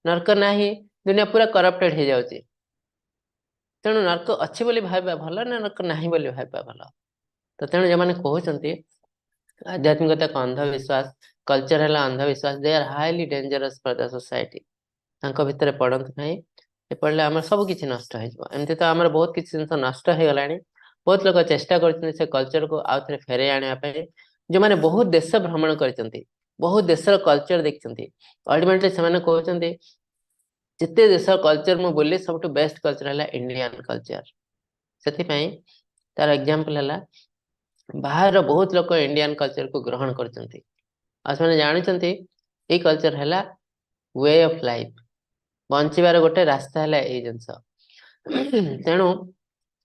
ନର୍କ ନାହିଁ ଦୁନିଆ ପୁରା କରପ୍ଟେଡ ହେଇଯାଉଛି। ତେଣୁ ନର୍କ ଅଛି ବୋଲି ଭାବିବା ଭଲ ନା ନର୍କ ନାହିଁ ବୋଲି ଭାବିବା ଭଲ? ତ ତେଣୁ ଯେଉଁମାନେ କହୁଛନ୍ତି ଆଧ୍ୟାତ୍ମିକତା ଏକ ଅନ୍ଧବିଶ୍ୱାସ, କଲଚର ହେଲା ଅନ୍ଧବିଶ୍ୱାସ, they are highly dangerous for the society. ତାଙ୍କ ଭିତରେ ପଡନ୍ତୁ ନାହିଁ, ଏ ପଡ଼ିଲେ ଆମର ସବୁ କିଛି ନଷ୍ଟ ହେଇଯିବ। ଏମିତି ତ ଆମର ବହୁତ କିଛି ଜିନିଷ ନଷ୍ଟ ହେଇଗଲାଣି। ବହୁତ ଲୋକ ଚେଷ୍ଟା କରୁଛନ୍ତି ସେ କଲଚରକୁ ଆଉ ଥରେ ଫେରେଇ ଆଣିବା ପାଇଁ। ଯେଉଁମାନେ ବହୁତ ଦେଶ ଭ୍ରମଣ କରିଛନ୍ତି, ବହୁତ ଦେଶର କଲଚର ଦେଖିଛନ୍ତି, ଅଲ୍ଟିମେଟଲି ସେମାନେ କହୁଛନ୍ତି ଯେତେ ଦେଶ କଲଚର ମୁଁ ବୁଲି ସବୁଠୁ ବେଷ୍ଟ କଲଚର ହେଲା ଇଣ୍ଡିଆନ କଲଚର। ସେଥିପାଇଁ ତାର ଏକ୍ଜାମ୍ପଲ ହେଲା ବାହାରର ବହୁତ ଲୋକ ଇଣ୍ଡିଆନ କଲଚରକୁ ଗ୍ରହଣ କରୁଛନ୍ତି, ଆଉ ସେମାନେ ଜାଣୁଛନ୍ତି ଏଇ କଲଚର ହେଲା we of life, ବଞ୍ଚିବାର ଗୋଟେ ରାସ୍ତା ହେଲା ଏଇ ଜିନିଷ। ତେଣୁ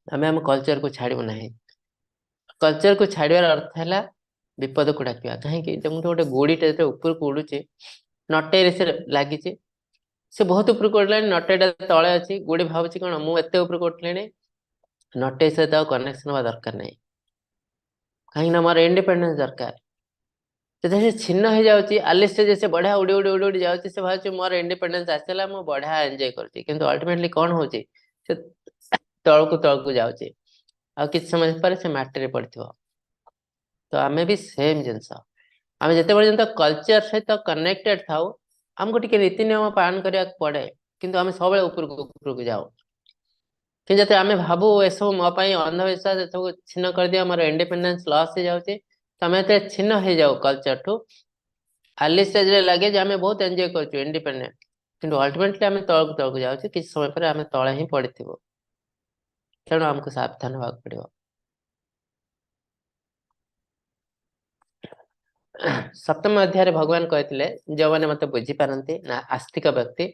ଆମେ ଆମ କଲଚରକୁ ଛାଡ଼ିବୁ ନାହିଁ। କଲଚରକୁ ଛାଡ଼ିବାର ଅର୍ଥ ହେଲା ବିପଦକୁ ଡାକିବା। କାହିଁକି? ଯେମିତି ଗୋଟେ ଗୋଡ଼ିଟା ଯେତେବେଳେ ଉପରକୁ ଉଡୁଛି, ନଟେଇରେ ସେ ଲାଗିଛି, ସେ ବହୁତ ଉପରକୁ ଉଠିଲାଣି, ନଟେଇଟା ତଳେ ଅଛି, ଗୋଡ଼ି ଭାବୁଛି କଣ ମୁଁ ଏତେ ଉପରକୁ ଉଠିଲିଣି, ନଟେଇ ସହିତ ଆଉ କନେକ୍ସନ ହବା ଦରକାର ନାହିଁ, କାହିଁକି ନା ମୋର ଇଣ୍ଡିପେଣ୍ଡେନ୍ସ ଦରକାର। ଯେତେବେଳେ ସେ ଛିନ୍ନ ହେଇଯାଉଛି, ଆଲିସ ଯେ ସେ ବଢିଆ ଉଡି ଉଡି ଉଡି ଉଡି ଯାଉଛି, ସେ ଭାବୁଛି ମୋର ଇଣ୍ଡିପେଣ୍ଡେନ୍ସ ଆସିଲା, ମୁଁ ବଢିଆ ଏନ୍ଜୟ କରୁଛି, କିନ୍ତୁ ଅଲ୍ଟିମେଟଲି କଣ ହଉଛି, ସେ ତଳକୁ ତଳକୁ ଯାଉଛି, ଆଉ କିଛି ସମୟ ପରେ ସେ ମାଟିରେ ପଡିଥିବ। ତ ଆମେ ବି ସେମ୍ ଜିନିଷ, ଆମେ ଯେତେ ପର୍ଯ୍ୟନ୍ତ କଲଚର ସହିତ କନେକ୍ଟେଡ ଥାଉ, ଆମକୁ ଟିକେ ନୀତି ନିୟମ ପାଳନ କରିବାକୁ ପଡେ, କିନ୍ତୁ ଆମେ ସବୁବେଳେ ଉପରକୁ ଉପରକୁ ଯାଉ। କିନ୍ତୁ ଯେତେବେଳେ ଆମେ ଭାବୁ ଏସବୁ ମୋ ପାଇଁ ଅନ୍ଧବିଶ୍ୱାସ, ଏସବୁ ଛିନ୍ନ କରିଦିଅ, ମୋର ଇଣ୍ଡିପେଣ୍ଡେନ୍ସ ଲସ୍ ହେଇଯାଉଛି, ତ ଆମେ ଯେତେବେଳେ ଛିନ୍ନ ହେଇଯାଉ କଲଚରଠୁ, ଆର୍ଲି ଷ୍ଟେଜରେ ଲାଗେ ଯେ ଆମେ ବହୁତ ଏନ୍ଜୟ କରୁଛୁ ଇଣ୍ଡିପେଣ୍ଡେଣ୍ଟ, କିନ୍ତୁ ଅଲ୍ଟିମେଟଲି ଆମେ ତଳକୁ ତଳକୁ ଯାଉଛୁ, କିଛି ସମୟ ପରେ ଆମେ ତଳେ ହିଁ ପଡିଥିବୁ। ତେଣୁ ଆମକୁ ସାବଧାନ ହେବାକୁ ପଡିବ। ସପ୍ତମ ଅଧ୍ୟାୟରେ ଭଗବାନ କହିଥିଲେ ଯେଉଁମାନେ ମତେ ବୁଝିପାରନ୍ତି ନା ଆସ୍ତିକ ବ୍ୟକ୍ତି,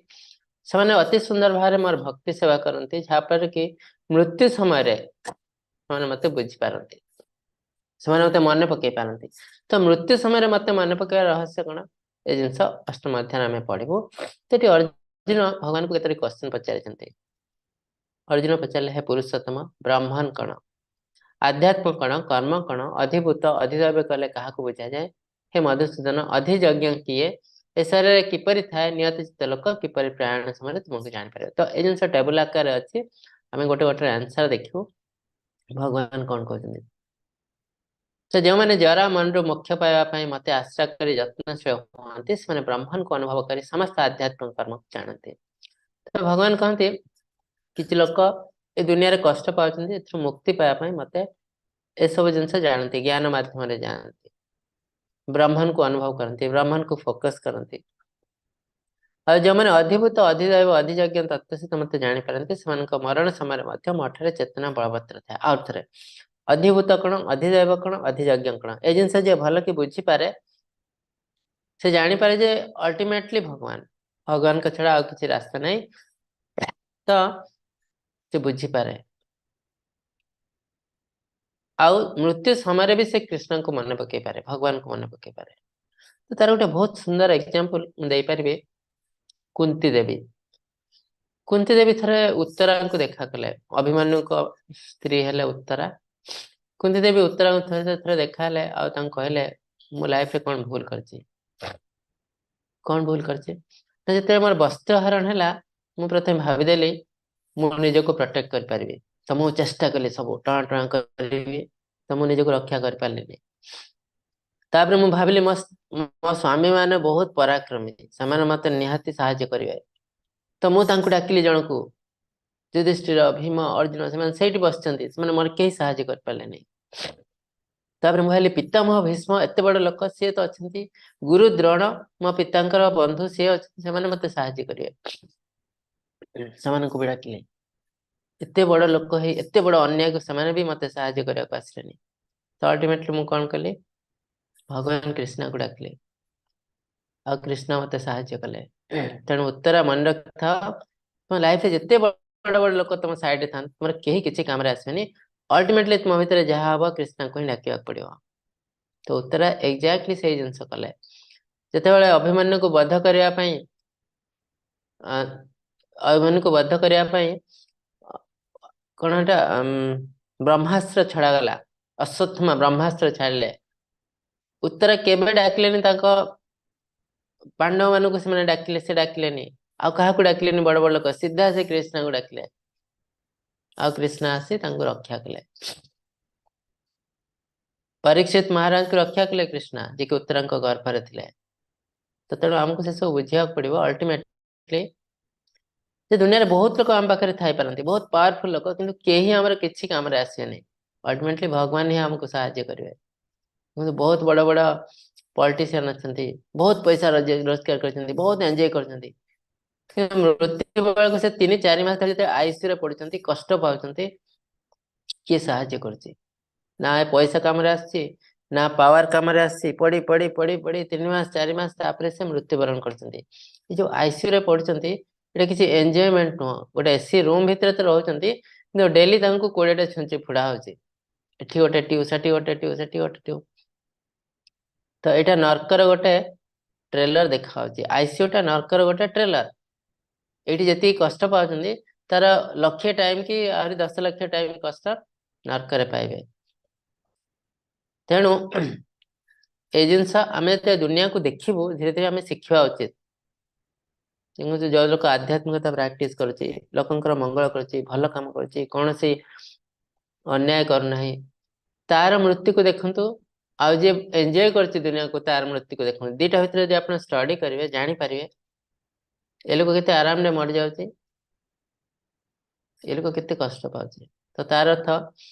ସେମାନେ ଅତି ସୁନ୍ଦର ଭାବରେ ମୋର ଭକ୍ତି ସେବା କରନ୍ତି, ଯାହାଫଳରେ କି ମୃତ୍ୟୁ ସମୟରେ ସେମାନେ ମତେ ବୁଝିପାରନ୍ତି, ସେମାନେ ମତେ ମନେ ପକେଇ ପାରନ୍ତି। ତ ମୃତ୍ୟୁ ସମୟରେ ମତେ ମନେ ପକେଇବାର ରହସ୍ୟ କଣ, ଏ ଜିନିଷ ଅଷ୍ଟମ ଅଧ୍ୟାୟରେ ଆମେ ପଢିବୁ। ସେଠି ଅର୍ଜୁନ ଭଗବାନଙ୍କୁ କେତୋଟି କ୍ୱେଶ୍ଚନ ପଚାରିଛନ୍ତି। ଅର୍ଜୁନ ପଚାରିଲେ, ହେ ପୁରୁଷୋତ୍ତମ, ବ୍ରାହ୍ମଣ କଣ, ଆଧ୍ୟାତ୍ମ କଣ, କର୍ମ କଣ, ଅଧିଭୂତ ଅଧିଦୈବ କଲେ କାହାକୁ ବୁଝାଯାଏ? ହେ ମଧୁସୂଦନ, ଅଧିଯଜ୍ଞ କିଏ, ଏ ଶରୀରରେ କିପରି ଥାଏ, ନିୟତିଚିତ ଲୋକ କିପରି ପ୍ରୟାଣ ସମୟରେ ତୁମକୁ ଜାଣିପାରିବ? ତ ଏଇ ଜିନିଷ ଟେବୁଲ ଆକାରରେ ଅଛି, ଆମେ ଗୋଟେ ଗୋଟେ ଆନ୍ସର ଦେଖିବୁ ଭଗବାନ କଣ କହୁଛନ୍ତି। ତ ଯେଉଁମାନେ ଜରା ମନରୁ ମୋକ୍ଷ ପାଇବା ପାଇଁ ମତେ ଆଶ୍ରୟ କରି ଯତ୍ନଶୀଳ ହୁଅନ୍ତି, ସେମାନେ ବ୍ରହ୍ମଙ୍କୁ ଅନୁଭବ କରି ସମସ୍ତ ଆଧ୍ୟାତ୍ମିକ କର୍ମକୁ ଜାଣନ୍ତି। ତ ଭଗବାନ କହନ୍ତି କିଛି ଲୋକ ଏ ଦୁନିଆରେ କଷ୍ଟ ପାଉଛନ୍ତି, ଏଥିରୁ ମୁକ୍ତି ପାଇବା ପାଇଁ ମତେ ଏସବୁ ଜିନିଷ ଜାଣନ୍ତି, ଜ୍ଞାନ ମାଧ୍ୟମରେ ଜାଣନ୍ତି, ବ୍ରହ୍ମଙ୍କୁ ଅନୁଭବ କରନ୍ତି, ବ୍ରହ୍ମଙ୍କୁ ଫୋକସ କରନ୍ତି। ଆଉ ଯେଉଁମାନେ ଅଧିଭୂତ ଅଧିଦୈବ ଅଧିଯଜ୍ଞ ତତ୍ତ୍ୱ ସହିତ ମତେ ଜାଣିପାରନ୍ତି, ସେମାନଙ୍କ ମରଣ ସମୟରେ ମଧ୍ୟ ମଠରେ ଚେତନା ବଳବତ୍ତର ଥାଏ। ଆଉ ଥରେ ଅଧିଭୂତ କଣ, ଅଧିଦୈବ କଣ, ଅଧିଯଜ୍ଞ କଣ, ଏ ଜିନିଷ ଯିଏ ଭଲ କି ବୁଝିପାରେ ସେ ଜାଣିପାରେ ଯେ ଅଲ୍ଟିମେଟଲି ଭଗବାନ, ଭଗବାନଙ୍କ ଛଡା ଆଉ କିଛି ରାସ୍ତା ନାହିଁ, ତ ସେ ବୁଝିପାରେ। ଆଉ ମୃତ୍ୟୁ ସମୟରେ ବି ସେ କୃଷ୍ଣଙ୍କୁ ମନେ ପକେଇ ପାରେ, ଭଗବାନଙ୍କୁ ମନେ ପକେଇ ପାରେ। ତ ତାର ଗୋଟେ ବହୁତ ସୁନ୍ଦର ଏକ୍ଜାମ୍ପଲ ମୁଁ ଦେଇପାରିବି, କୁନ୍ତି ଦେବୀ। କୁନ୍ତି ଦେବୀ ଥରେ ଉତ୍ତରାଙ୍କୁ ଦେଖା କଲେ, ଅଭିମନ୍ୟୁଙ୍କ ସ୍ତ୍ରୀ ହେଲେ ଉତ୍ତରା। କୁନ୍ତି ଦେବୀ ଉତ୍ତରାଙ୍କୁ ଥରେ ଥରେ ଦେଖା ହେଲେ ଆଉ ତାଙ୍କୁ କହିଲେ ମୁଁ ଲାଇଫରେ କଣ ଭୁଲ କରିଛି, କଣ ଭୁଲ କରିଛି ନା, ଯେତେବେଳେ ମୋର ବସ୍ତ୍ର ହରଣ ହେଲା ମୁଁ ପ୍ରଥମେ ଭାବିଦେଲି ମୁଁ ନିଜକୁ ପ୍ରୋଟେକ୍ଟ କରିପାରିବି, ତ ମୁଁ ଚେଷ୍ଟା କଲି ସବୁ ଟଣା ଟଣା କରିବି, ତ ମୁଁ ନିଜକୁ ରକ୍ଷା କରିପାରିଲିନି। ତାପରେ ମୁଁ ଭାବିଲି ମୋ ସ୍ୱାମୀ ମାନେ ବହୁତ ପରାକ୍ରମୀ, ସେମାନେ ମତେ ନିହାତି ସାହାଯ୍ୟ କରିବେ, ତ ମୁଁ ତାଙ୍କୁ ଡାକିଲି ଜଣକୁ, ଯୁଧିଷ୍ଠିର, ଭୀମ, ଅର୍ଜୁନ, ସେମାନେ ସେଇଠି ବସିଛନ୍ତି, ସେମାନେ ମୋର କେହି ସାହାଯ୍ୟ କରିପାରିଲେନି। ତାପରେ ମୁଁ ଭାବିଲି ପିତାମହ ଭୀଷ୍ମ ଏତେ ବଡ ଲୋକ, ସିଏ ତ ଅଛନ୍ତି, ଗୁରୁ ଦ୍ରୋଣ ମୋ ପିତାଙ୍କର ବନ୍ଧୁ ସିଏ ଅଛନ୍ତି, ସେମାନେ ମତେ ସାହାଯ୍ୟ କରିବେ। ସେମାନଙ୍କୁ ବି ଡାକିଲେ। ଏତେ ବଡ ଲୋକ ହେଇ ଏତେ ବଡ ଅନ୍ୟାୟକୁ ସେମାନେ ବି ମତେ ସାହାଯ୍ୟ କରିବାକୁ ଆସିଲେନି। ତ ଅଲ୍ଟିମେଟଲି ମୁଁ କଣ କଲି, ଭଗବାନ କୃଷ୍ଣକୁ ଡାକିଲି ଆଉ କୃଷ୍ଣ ମତେ ସାହାଯ୍ୟ କଲେ। ତେଣୁ ଉତ୍ତରା ମନେ ରଖିଥାଅ, ତୁମ ଲାଇଫରେ ଯେତେ ବଡ ବଡ ଲୋକ ତମ ସାଇଡରେ ଥାନ୍ତି, ତୁମର କେହି କିଛି କାମରେ ଆସିବେନି। ଅଲ୍ଟିମେଟଲି ତୁମ ଭିତରେ ଯାହା ହବ କୃଷ୍ଣଙ୍କୁ ହିଁ ଡାକିବାକୁ ପଡିବ। ତ ଉତ୍ତରା ଏକ୍ଜାକ୍ଟଲି ସେଇ ଜିନିଷ କଲେ। ଯେତେବେଳେ ଅଭିମନ୍ୟୁକୁ ବଧ କରିବା ପାଇଁ ଅଭିମନ୍ୟୁକୁ ବଧ କରିବା ପାଇଁ କଣ ଏଟା ବ୍ରହ୍ମାସ୍ତ୍ର ଛଡାଗଲା, ଅଶ୍ୱତ୍ଥାମା ବ୍ରହ୍ମାସ୍ତ୍ର ଛାଡ଼ିଲେ। ଉତ୍ତରା କେବେ ଡାକିଲେନି ତାଙ୍କ ପାଣ୍ଡବ ମାନଙ୍କୁ, ସେମାନେ ଡାକିଲେ, ସେ ଡାକିଲେନି, ଆଉ କାହାକୁ ଡାକିଲେନି ବଡ ବଡ ଲୋକ, ସିଧା ସେ କୃଷ୍ଣଙ୍କୁ ଡାକିଲେ ଆଉ କୃଷ୍ଣ ଆସି ତାଙ୍କୁ ରକ୍ଷା କଲେ। ପରୀକ୍ଷିତ ମହାରାଜଙ୍କୁ ରକ୍ଷା କଲେ କୃଷ୍ଣ, ଯିଏକି ଉତ୍ତରାଙ୍କ ଗର୍ଭରେ ଥିଲେ। ତ ତେଣୁ ଆମକୁ ସେସବୁ ବୁଝିବାକୁ ପଡିବ। ଅଲ୍ଟିମେଟଲି ଯେ ଦୁନିଆରେ ବହୁତ ଲୋକ ଆମ ପାଖରେ ଥାଇପାରନ୍ତି, ବହୁତ ପାୱାରଫୁଲ ଲୋକ, କିନ୍ତୁ କେହି ଆମର କିଛି କାମରେ ଆସିବେନି। ଅଲ୍ଟିମେଟଲି ଭଗବାନ ହିଁ ଆମକୁ ସାହାଯ୍ୟ କରିବେ। କିନ୍ତୁ ବହୁତ ବଡ ବଡ ପଲିଟିସିଆନ ଅଛନ୍ତି, ବହୁତ ପଇସା ରୋଜଗାର କରିଛନ୍ତି, ବହୁତ ଏନ୍ଜୟ କରିଛନ୍ତି, କିନ୍ତୁ ମୃତ୍ୟୁ ବେଳକୁ ସେ 3-4 ମାସ ଧରି ଯେତେବେଳେ ଆଇସିୟୁ ରେ ପଡୁଛନ୍ତି, କଷ୍ଟ ପାଉଛନ୍ତି, କିଏ ସାହାଯ୍ୟ କରୁଛି? ନା ଏ ପଇସା କାମରେ ଆସିଛି, ନା ପାୱାର କାମରେ ଆସିଛି। ପଡି ପଡି ପଡି ପଡି 3 ମାସ 4 ମାସ ତାପରେ ସେ ମୃତ୍ୟୁବରଣ କରୁଛନ୍ତି। ଏ ଯୋଉ ଆଇସିୟୁ ରେ ପଡୁଛନ୍ତି, ଏଇଟା କିଛି ଏନ୍ଜୟମେଣ୍ଟ ନୁହଁ। ଗୋଟେ ଏସି ରୁମ ଭିତରେ ତ ରହୁଛନ୍ତି, କିନ୍ତୁ ଡେଲି ତାଙ୍କୁ 20ଟା ଛୁଞ୍ଚି ଫୁଡା ହଉଛି, ଏଠି ଗୋଟେ ଟ୍ୟୁବ, ସେଠି ଗୋଟେ ଟ୍ୟୁବ, ସେଠି ଗୋଟେ ଟ୍ୟୁବ। ତ ଏଇଟା ନର୍କର ଗୋଟେ ଟ୍ରେଲର ଦେଖା ହଉଛି। ଆଇସିୟୁ ଟା ନର୍କର ଗୋଟେ ଟ୍ରେଲର। ଏଇଠି ଯେତିକି କଷ୍ଟ ପାଉଛନ୍ତି ତାର ଲକ୍ଷେ ଟାଇମ କି ଆହୁରି 10 ଲକ୍ଷ ଟାଇମ କଷ୍ଟ ନର୍କରେ ପାଇବେ। ତେଣୁ ଏଇ ଜିନିଷ ଆମେ ଯେତେବେଳେ ଦୁନିଆକୁ ଦେଖିବୁ, ଧୀରେ ଧୀରେ ଆମେ ଶିଖିବା ଉଚିତ। କିନ୍ତୁ ଯୋଉ ଲୋକ ଆଧ୍ୟାତ୍ମିକତା ପ୍ରାକ୍ଟିସ କରୁଛି, ଲୋକଙ୍କର ମଙ୍ଗଳ କରୁଛି, ଭଲ କାମ କରୁଛି, କୌଣସି ଅନ୍ୟାୟ କରୁନାହିଁ, ତାର ମୃତ୍ୟୁକୁ ଦେଖନ୍ତୁ, ଆଉ ଯିଏ ଏନ୍ଜୟ କରୁଛି ଦୁନିଆକୁ ତାର ମୃତ୍ୟୁକୁ ଦେଖନ୍ତୁ। ଦିଟା ଭିତରେ ଯଦି ଆପଣ ଷ୍ଟଡି କରିବେ, ଜାଣିପାରିବେ ଏ ଲୋକ କେତେ ଆରାମରେ ମରିଯାଉଛି, ଏ ଲୋକ କେତେ କଷ୍ଟ ପାଉଛି। ତ ତାର ଅର୍ଥ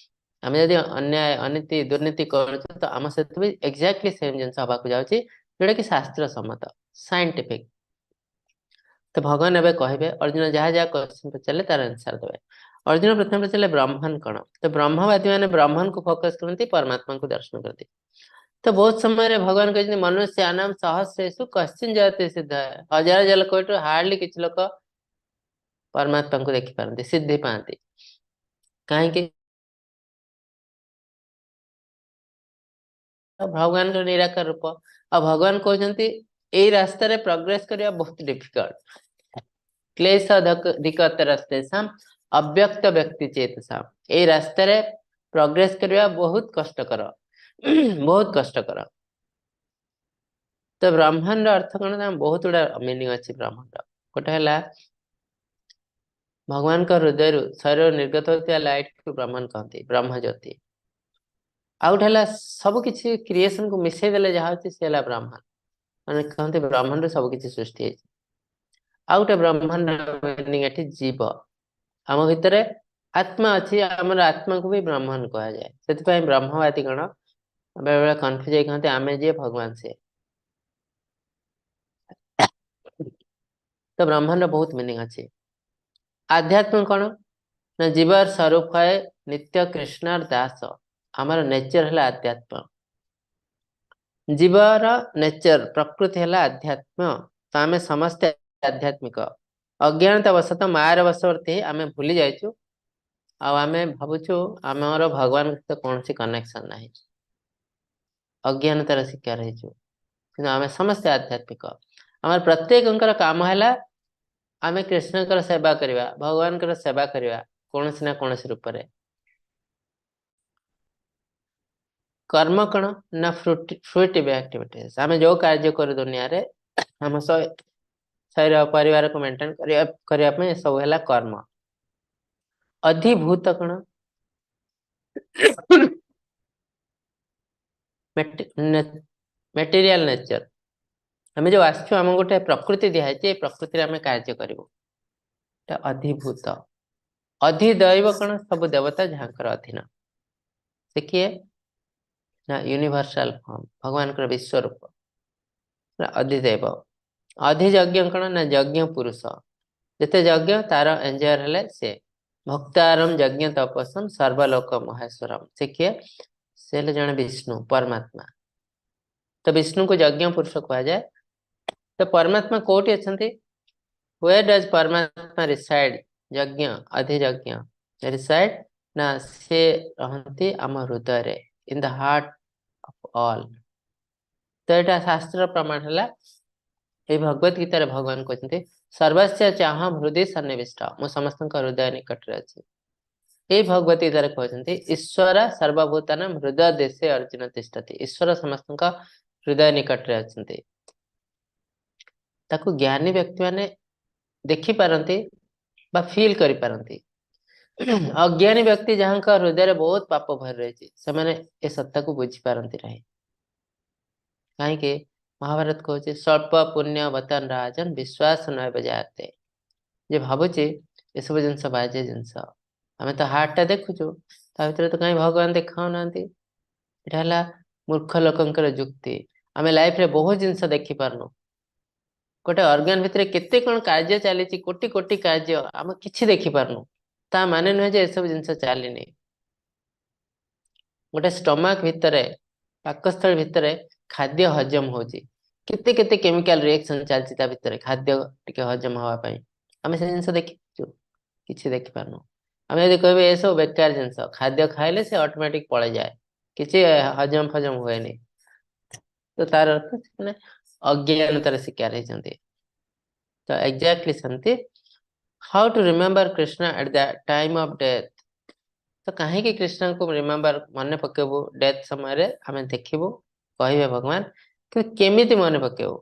ଆମେ ଯଦି ଅନ୍ୟାୟ, ଅନୀତି, ଦୁର୍ନୀତି କରୁଛୁ, ତ ଆମ ସହିତ ବି ଏକ୍ଜାକ୍ଟଲି ସେମ ଜିନିଷ ହବାକୁ ଯାଉଛି, ଯୋଉଟା କି ଶାସ୍ତ୍ର ସମ୍ମତ, ସାଇଣ୍ଟିଫିକ। ତ ଭଗବାନ ଏବେ କହିବେ, ଅର୍ଜୁନ ଯାହା ଯାହା କ୍ୱେଶ୍ଚନ ପଚାରିଲେ ତାର ଆନ୍ସର ଦେବେ। ଅର୍ଜୁନ ପ୍ରଥମେ ପଚାରିଲେ ବ୍ରହ୍ମନ କଣ? ତ ବ୍ରହ୍ମବାଦୀ ମାନେ ବ୍ରହ୍ମନକୁ ଫୋକସ କରନ୍ତି, ପରମାତ୍ମାଙ୍କୁ ଦର୍ଶନ କରନ୍ତି। ତ ବହୁତ ସମୟରେ ଭଗବାନ କହିଛନ୍ତି ମନୁଷ୍ୟାନାମ ସହସ୍ରେଷୁ କଶ୍ଚିନ୍ ଜୟତେ ସିଦ୍ଧ। ହଜାର ହଜାର ଲୋକଠୁ ହାର୍ଡଲି କିଛି ଲୋକ ପରମାତ୍ମାଙ୍କୁ ଦେଖିପାରନ୍ତି, ସିଦ୍ଧି ପାଆନ୍ତି। କାହିଁକି? ଭଗବାନଙ୍କର ନିରାକାର ରୂପ। ଆଉ ଭଗବାନ କହୁଛନ୍ତି ଏଇ ରାସ୍ତାରେ ପ୍ରୋଗ୍ରେସ କରିବା ବହୁତ ଡିଫିକଲ୍ଟ। କ୍ଲେଶ ଅଧିକତରସ୍ତେଷାମ ଅବ୍ୟକ୍ତ ବ୍ୟକ୍ତି ଚେତସାମ। ଏଇ ରାସ୍ତାରେ ପ୍ରୋଗ୍ରେସ କରିବା ବହୁତ କଷ୍ଟକର, ବହୁତ କଷ୍ଟକର। ତ ବ୍ରହ୍ମର ଅର୍ଥ କଣ ନା ବହୁତ ଗୁଡା ମିନିଂ ଅଛି ବ୍ରହ୍ମର। ଗୋଟେ ହେଲା ଭଗବାନଙ୍କ ହୃଦୟରୁ ଶରୀରରୁ ନିର୍ଗତ ହେଉଥିବା ଲାଇଟକୁ ବ୍ରହ୍ମନ କହନ୍ତି, ବ୍ରହ୍ମ ଜ୍ୟୋତି। ଆଉ ଗୋଟେ ହେଲା ସବୁ କିଛି କ୍ରିଏସନକୁ ମିଶେଇ ଦେଲେ ଯାହା ହଉଛି ସେ ହେଲା ବ୍ରହ୍ମନ, ମାନେ କହନ୍ତି ବ୍ରହ୍ମନରୁ ସବୁ କିଛି ସୃଷ୍ଟି ହେଇଛି। ଆଉ ଗୋଟେ ବ୍ରହ୍ମନର ମିନିଂ ଏଠି ଜୀବ, ଆମ ଭିତରେ ଆତ୍ମା ଅଛି, ଆମର ଆତ୍ମାକୁ ବି ବ୍ରହ୍ମନ କୁହାଯାଏ। ସେଥିପାଇଁ ବ୍ରହ୍ମବାଦୀ ଗଣ ବେଳେବେଳେ କନଫ୍ୟୁଜ ହେଇ କହନ୍ତି ଆମେ ଯିଏ ଭଗବାନ ସିଏ। ତ ବ୍ରହ୍ମନର ବହୁତ ମିନିଂ ଅଛି। ଆଧ୍ୟାତ୍ମ କଣ ନା ଜୀବର ସ୍ୱରୂପ ହଏ ନିତ୍ୟ କୃଷ୍ଣର ଦାସ। ଆମର ନେଚର ହେଲା ଆଧ୍ୟାତ୍ମ, ଜୀବର ନେଚର ପ୍ରକୃତି ହେଲା ଆଧ୍ୟାତ୍ମ। ତ ଆମେ ସମସ୍ତେ ଆଧ୍ୟାତ୍ମିକ। ଅଜ୍ଞାନତା ବଶତଃ ମାୟାର ବଶବର୍ତ୍ତୀ ହେଇ ଆମେ ଭୁଲି ଯାଇଛୁ, ଆଉ ଆମେ ଭାବୁଛୁ ଆମର ଭଗବାନଙ୍କ ସହିତ କୌଣସି କନେକ୍ସନ ନାହିଁ, ଅଜ୍ଞାନତାର ଶିକାର ହେଇଛୁ। କିନ୍ତୁ ଆମେ ସମସ୍ତେ ଆଧ୍ୟାତ୍ମିକ। ଆମର ପ୍ରତ୍ୟେକଙ୍କର କାମ ହେଲା ଆମେ କୃଷ୍ଣଙ୍କର ସେବା କରିବା, ଭଗବାନଙ୍କର ସେବା କରିବା କୌଣସି ନା କୌଣସି ରୂପରେ। କର୍ମ କଣ ନା ଫ୍ରୁଟିଭ ଆକ୍ଟିଭିଟିଜ। ଆମେ ଯୋଉ କାର୍ଯ୍ୟ କରୁ ଦୁନିଆରେ, ଆମ ଶରୀର ପରିବାରକୁ ମେଣ୍ଟେନ କରିବା ପାଇଁ ସବୁ ହେଲା କର୍ମ। ଅଧିଭୂତ କଣ? Material nature. ଆମେ ଯୋଉ ଆସିଛୁ ଆମକୁ ଗୋଟେ ପ୍ରକୃତି ଦିଆହେଇଛି, ଏ ପ୍ରକୃତିରେ ଆମେ କାର୍ଯ୍ୟ କରିବୁ, ଏଟା ଅଧିଭୂତ। ଅଧିଦୈବ କଣ? ସବୁ ଦେବତା ଯାହାଙ୍କର ଅଧୀନ, ସେ କିଏ ନା ୟୁନିଭର୍ସାଲ ଫର୍ମ, ଭଗବାନଙ୍କର ବିଶ୍ୱରୂପ ଅଧିଦେବ। ଅଧିଯଜ୍ଞ କଣ ନା ଯଜ୍ଞ ପୁରୁଷ, ଯେତେ ଯଜ୍ଞ ତାର ଏଞ୍ଜୟର ହେଲେ ସେ। ଭକ୍ତାରମ ଯଜ୍ଞ ତପସମ ସର୍ବଲୋକ ମହେଶ୍ୱରମ, ସେ କିଏ? ସେ ହେଲେ ଜଣେ ବିଷ୍ଣୁ ପରମାତ୍ମା। ତ ବିଷ୍ଣୁଙ୍କୁ ଯଜ୍ଞ ପୁରୁଷ କୁହାଯାଏ। ତ ପରମାତ୍ମା କୋଉଠି ଅଛନ୍ତି? Where does Paramatma reside? ଯଜ୍ଞ ଅଧିଯଜ୍ଞ ରିସାଇଡ୍ ନା ସେ ରହନ୍ତି ଆମ ହୃଦୟରେ, in the heart of all. ତ ଏଇଟା ଶାସ୍ତ୍ର ପ୍ରମାଣ ହେଲା। ଏଇ ଭଗବତ ଗୀତାରେ ଭଗବାନ କହୁଛନ୍ତି ସର୍ବସ୍ୟ ଚାହଁ ହୃଦୟ ସନ୍ନିବିଷ୍ଟ, ମୁଁ ସମସ୍ତଙ୍କ ହୃଦୟ ନିକଟରେ ଅଛି। ଏଇ ଭଗବତ ଗୀତାରେ କହୁଛନ୍ତି ଈଶ୍ୱର ସର୍ବଭୂତାନାଂ ହୃଦୟ ଦେଶେ ଅର୍ଜୁନ ତିଷ୍ଠତି, ଈଶ୍ୱର ସମସ୍ତଙ୍କ ହୃଦୟ ନିକଟରେ ଅଛନ୍ତି। ତାକୁ ଜ୍ଞାନୀ ବ୍ୟକ୍ତି ମାନେ ଦେଖିପାରନ୍ତି ବା ଫିଲ୍ କରିପାରନ୍ତି। ଅଜ୍ଞାନୀ ବ୍ୟକ୍ତି ଯାହାଙ୍କ ହୃଦୟରେ ବହୁତ ପାପ ଭରି ରହିଛି, ସେମାନେ ଏ ସତ୍ତାକୁ ବୁଝିପାରନ୍ତି ନାହିଁ। କାହିଁକି? ମହାଭାରତ କହୁଛି ସ୍ୱଳ୍ପ ପୁଣ୍ୟ ବତନ ରାଜନ ବିଶ୍ୱାସ ନୈବ ଜାୟତେ। ଯେ ଭାବୁଛି ଏସବୁ ଜିନିଷ ବାଜେ ଜିନିଷ, ଆମେ ତ ହାର୍ଟଟା ଦେଖୁଛୁ, ତା ଭିତରେ ତ କାହିଁ ଭଗବାନ ଦେଖାଉନାହାନ୍ତି। ଏଇଟା ହେଲା ମୂର୍ଖ ଲୋକଙ୍କର ଯୁକ୍ତି। ଆମେ ଲାଇଫରେ ବହୁତ ଜିନିଷ ଦେଖିପାରୁନୁ। ଗୋଟେ ଅର୍ଗାନ ଭିତରେ କେତେ କଣ କାର୍ଯ୍ୟ ଚାଲିଛି, କୋଟି କୋଟି କାର୍ଯ୍ୟ, ଆମେ କିଛି ଦେଖିପାରୁନୁ। ତା ମାନେ ନୁହେଁ ଯେ ଏସବୁ ଜିନିଷ ଚାଲିନି। ଗୋଟେ ଷ୍ଟମାକ ଭିତରେ, ପାକସ୍ଥଳୀ ଭିତରେ ଖାଦ୍ୟ ହଜମ ହଉଛି, କେତେ କେତେ କେମିକାଲ ରିଏକ୍ସନ ଚାଲିଛି ତା ଭିତରେ ଖାଦ୍ୟ ଟିକେ ହଜମ ହବା ପାଇଁ। ଆମେ ସେ ଜିନିଷ ଦେଖିଛୁ? କିଛି ଦେଖିପାରୁନୁ। ଆମେ ଯଦି କହିବେ ଏସବୁ ବେକାର ଜିନିଷ, ଖାଦ୍ୟ ଖାଇଲେ ସେ ଅଟୋମେଟିକ ପଳେଇଯାଏ, କିଛି ହଜମ ଫଜମ ହୁଏନି, ତ ତାର ଅର୍ଥ ସେମାନେ ଅଜ୍ଞାନତାର ଶିକାର ହେଇଛନ୍ତି। ତ ଏକ୍ଜାକ୍ଟଲି ସେମିତି how to remember Krishna at the time of death. ତ କାହିଁକି କୃଷ୍ଣଙ୍କୁ ରିମେମ୍ବର ମନେ ପକେଇବୁ ଡେଥ୍ ସମୟରେ? ଆମେ ଦେଖିବୁ, କହିବେ ଭଗବାନ, କିନ୍ତୁ କେମିତି ମନେ ପକେଇବୁ?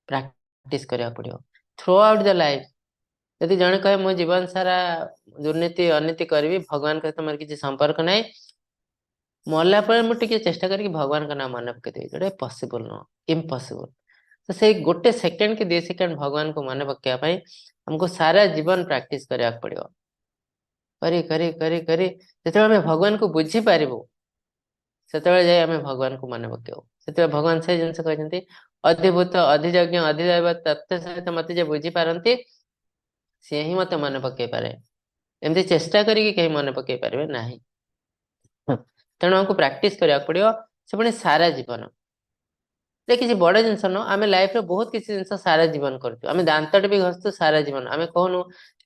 ପ୍ରାକ୍ଟିସ କରିବାକୁ ପଡିବ ଥ୍ରୁ ଆଉଟ୍ the life. ଯଦି ଜଣେ କହେ ମୁଁ ଜୀବନ ସାରା ଦୁର୍ନୀତି ଅନୀତି କରିବି, ଭଗବାନଙ୍କ ସହିତ ମୋର କିଛି ସମ୍ପର୍କ ନାହିଁ, ମଲା ପରେ ମୁଁ ଟିକେ ଚେଷ୍ଟା କରିକି ଭଗବାନଙ୍କ ନାଁ ମନେ ପକେଇଦେବି, ଯୋଉଟା ପସିବଲ ନୁହଁ, ଇମ୍ପସିବଲ। ତ ସେଇ ଗୋଟେ ସେକେଣ୍ଡ କି 2 ସେକେଣ୍ଡ ଭଗବାନଙ୍କୁ ମନେ ପକେଇବା ପାଇଁ ଆମକୁ ସାରା ଜୀବନ ପ୍ରାକ୍ଟିସ କରିବାକୁ ପଡିବ। କରି କରି କରି କରି ଯେତେବେଳେ ଆମେ ଭଗବାନଙ୍କୁ ବୁଝିପାରିବୁ, ସେତେବେଳେ ଯାଇ ଆମେ ଭଗବାନଙ୍କୁ ମନେ ପକେଇବୁ। ସେତେବେଳେ ଭଗବାନ ସେଇ ଜିନିଷ କହିଛନ୍ତି, ଅଧିଭୂତ ଅଧିଯଜ୍ଞ ଅଧିଦୈବ ତତ୍ତ୍ୱ ସହିତ ମତେ ଯେ ବୁଝିପାରନ୍ତି ସିଏ ହିଁ ମତେ ମନେ ପକେଇ ପାରେ। ଏମିତି ଚେଷ୍ଟା କରିକି କେହି ମନେ ପକେଇ ପାରିବେ ନାହିଁ। ତେଣୁ ଆମକୁ ପ୍ରାକ୍ଟିସ କରିବାକୁ ପଡିବ, ସେ ପୁଣି ସାରା ଜୀବନ। ଏ କିଛି ବଡ ଜିନିଷ ନୁହଁ, ଆମେ ଲାଇଫରେ ବହୁତ କିଛି ଜିନିଷ ସାରା ଜୀବନ କରୁଛୁ। ଆମେ ଦାନ୍ତଟେ ବି ଘଷୁଛୁ ସାରା ଜୀବନ। ଆମେ କହୁନୁ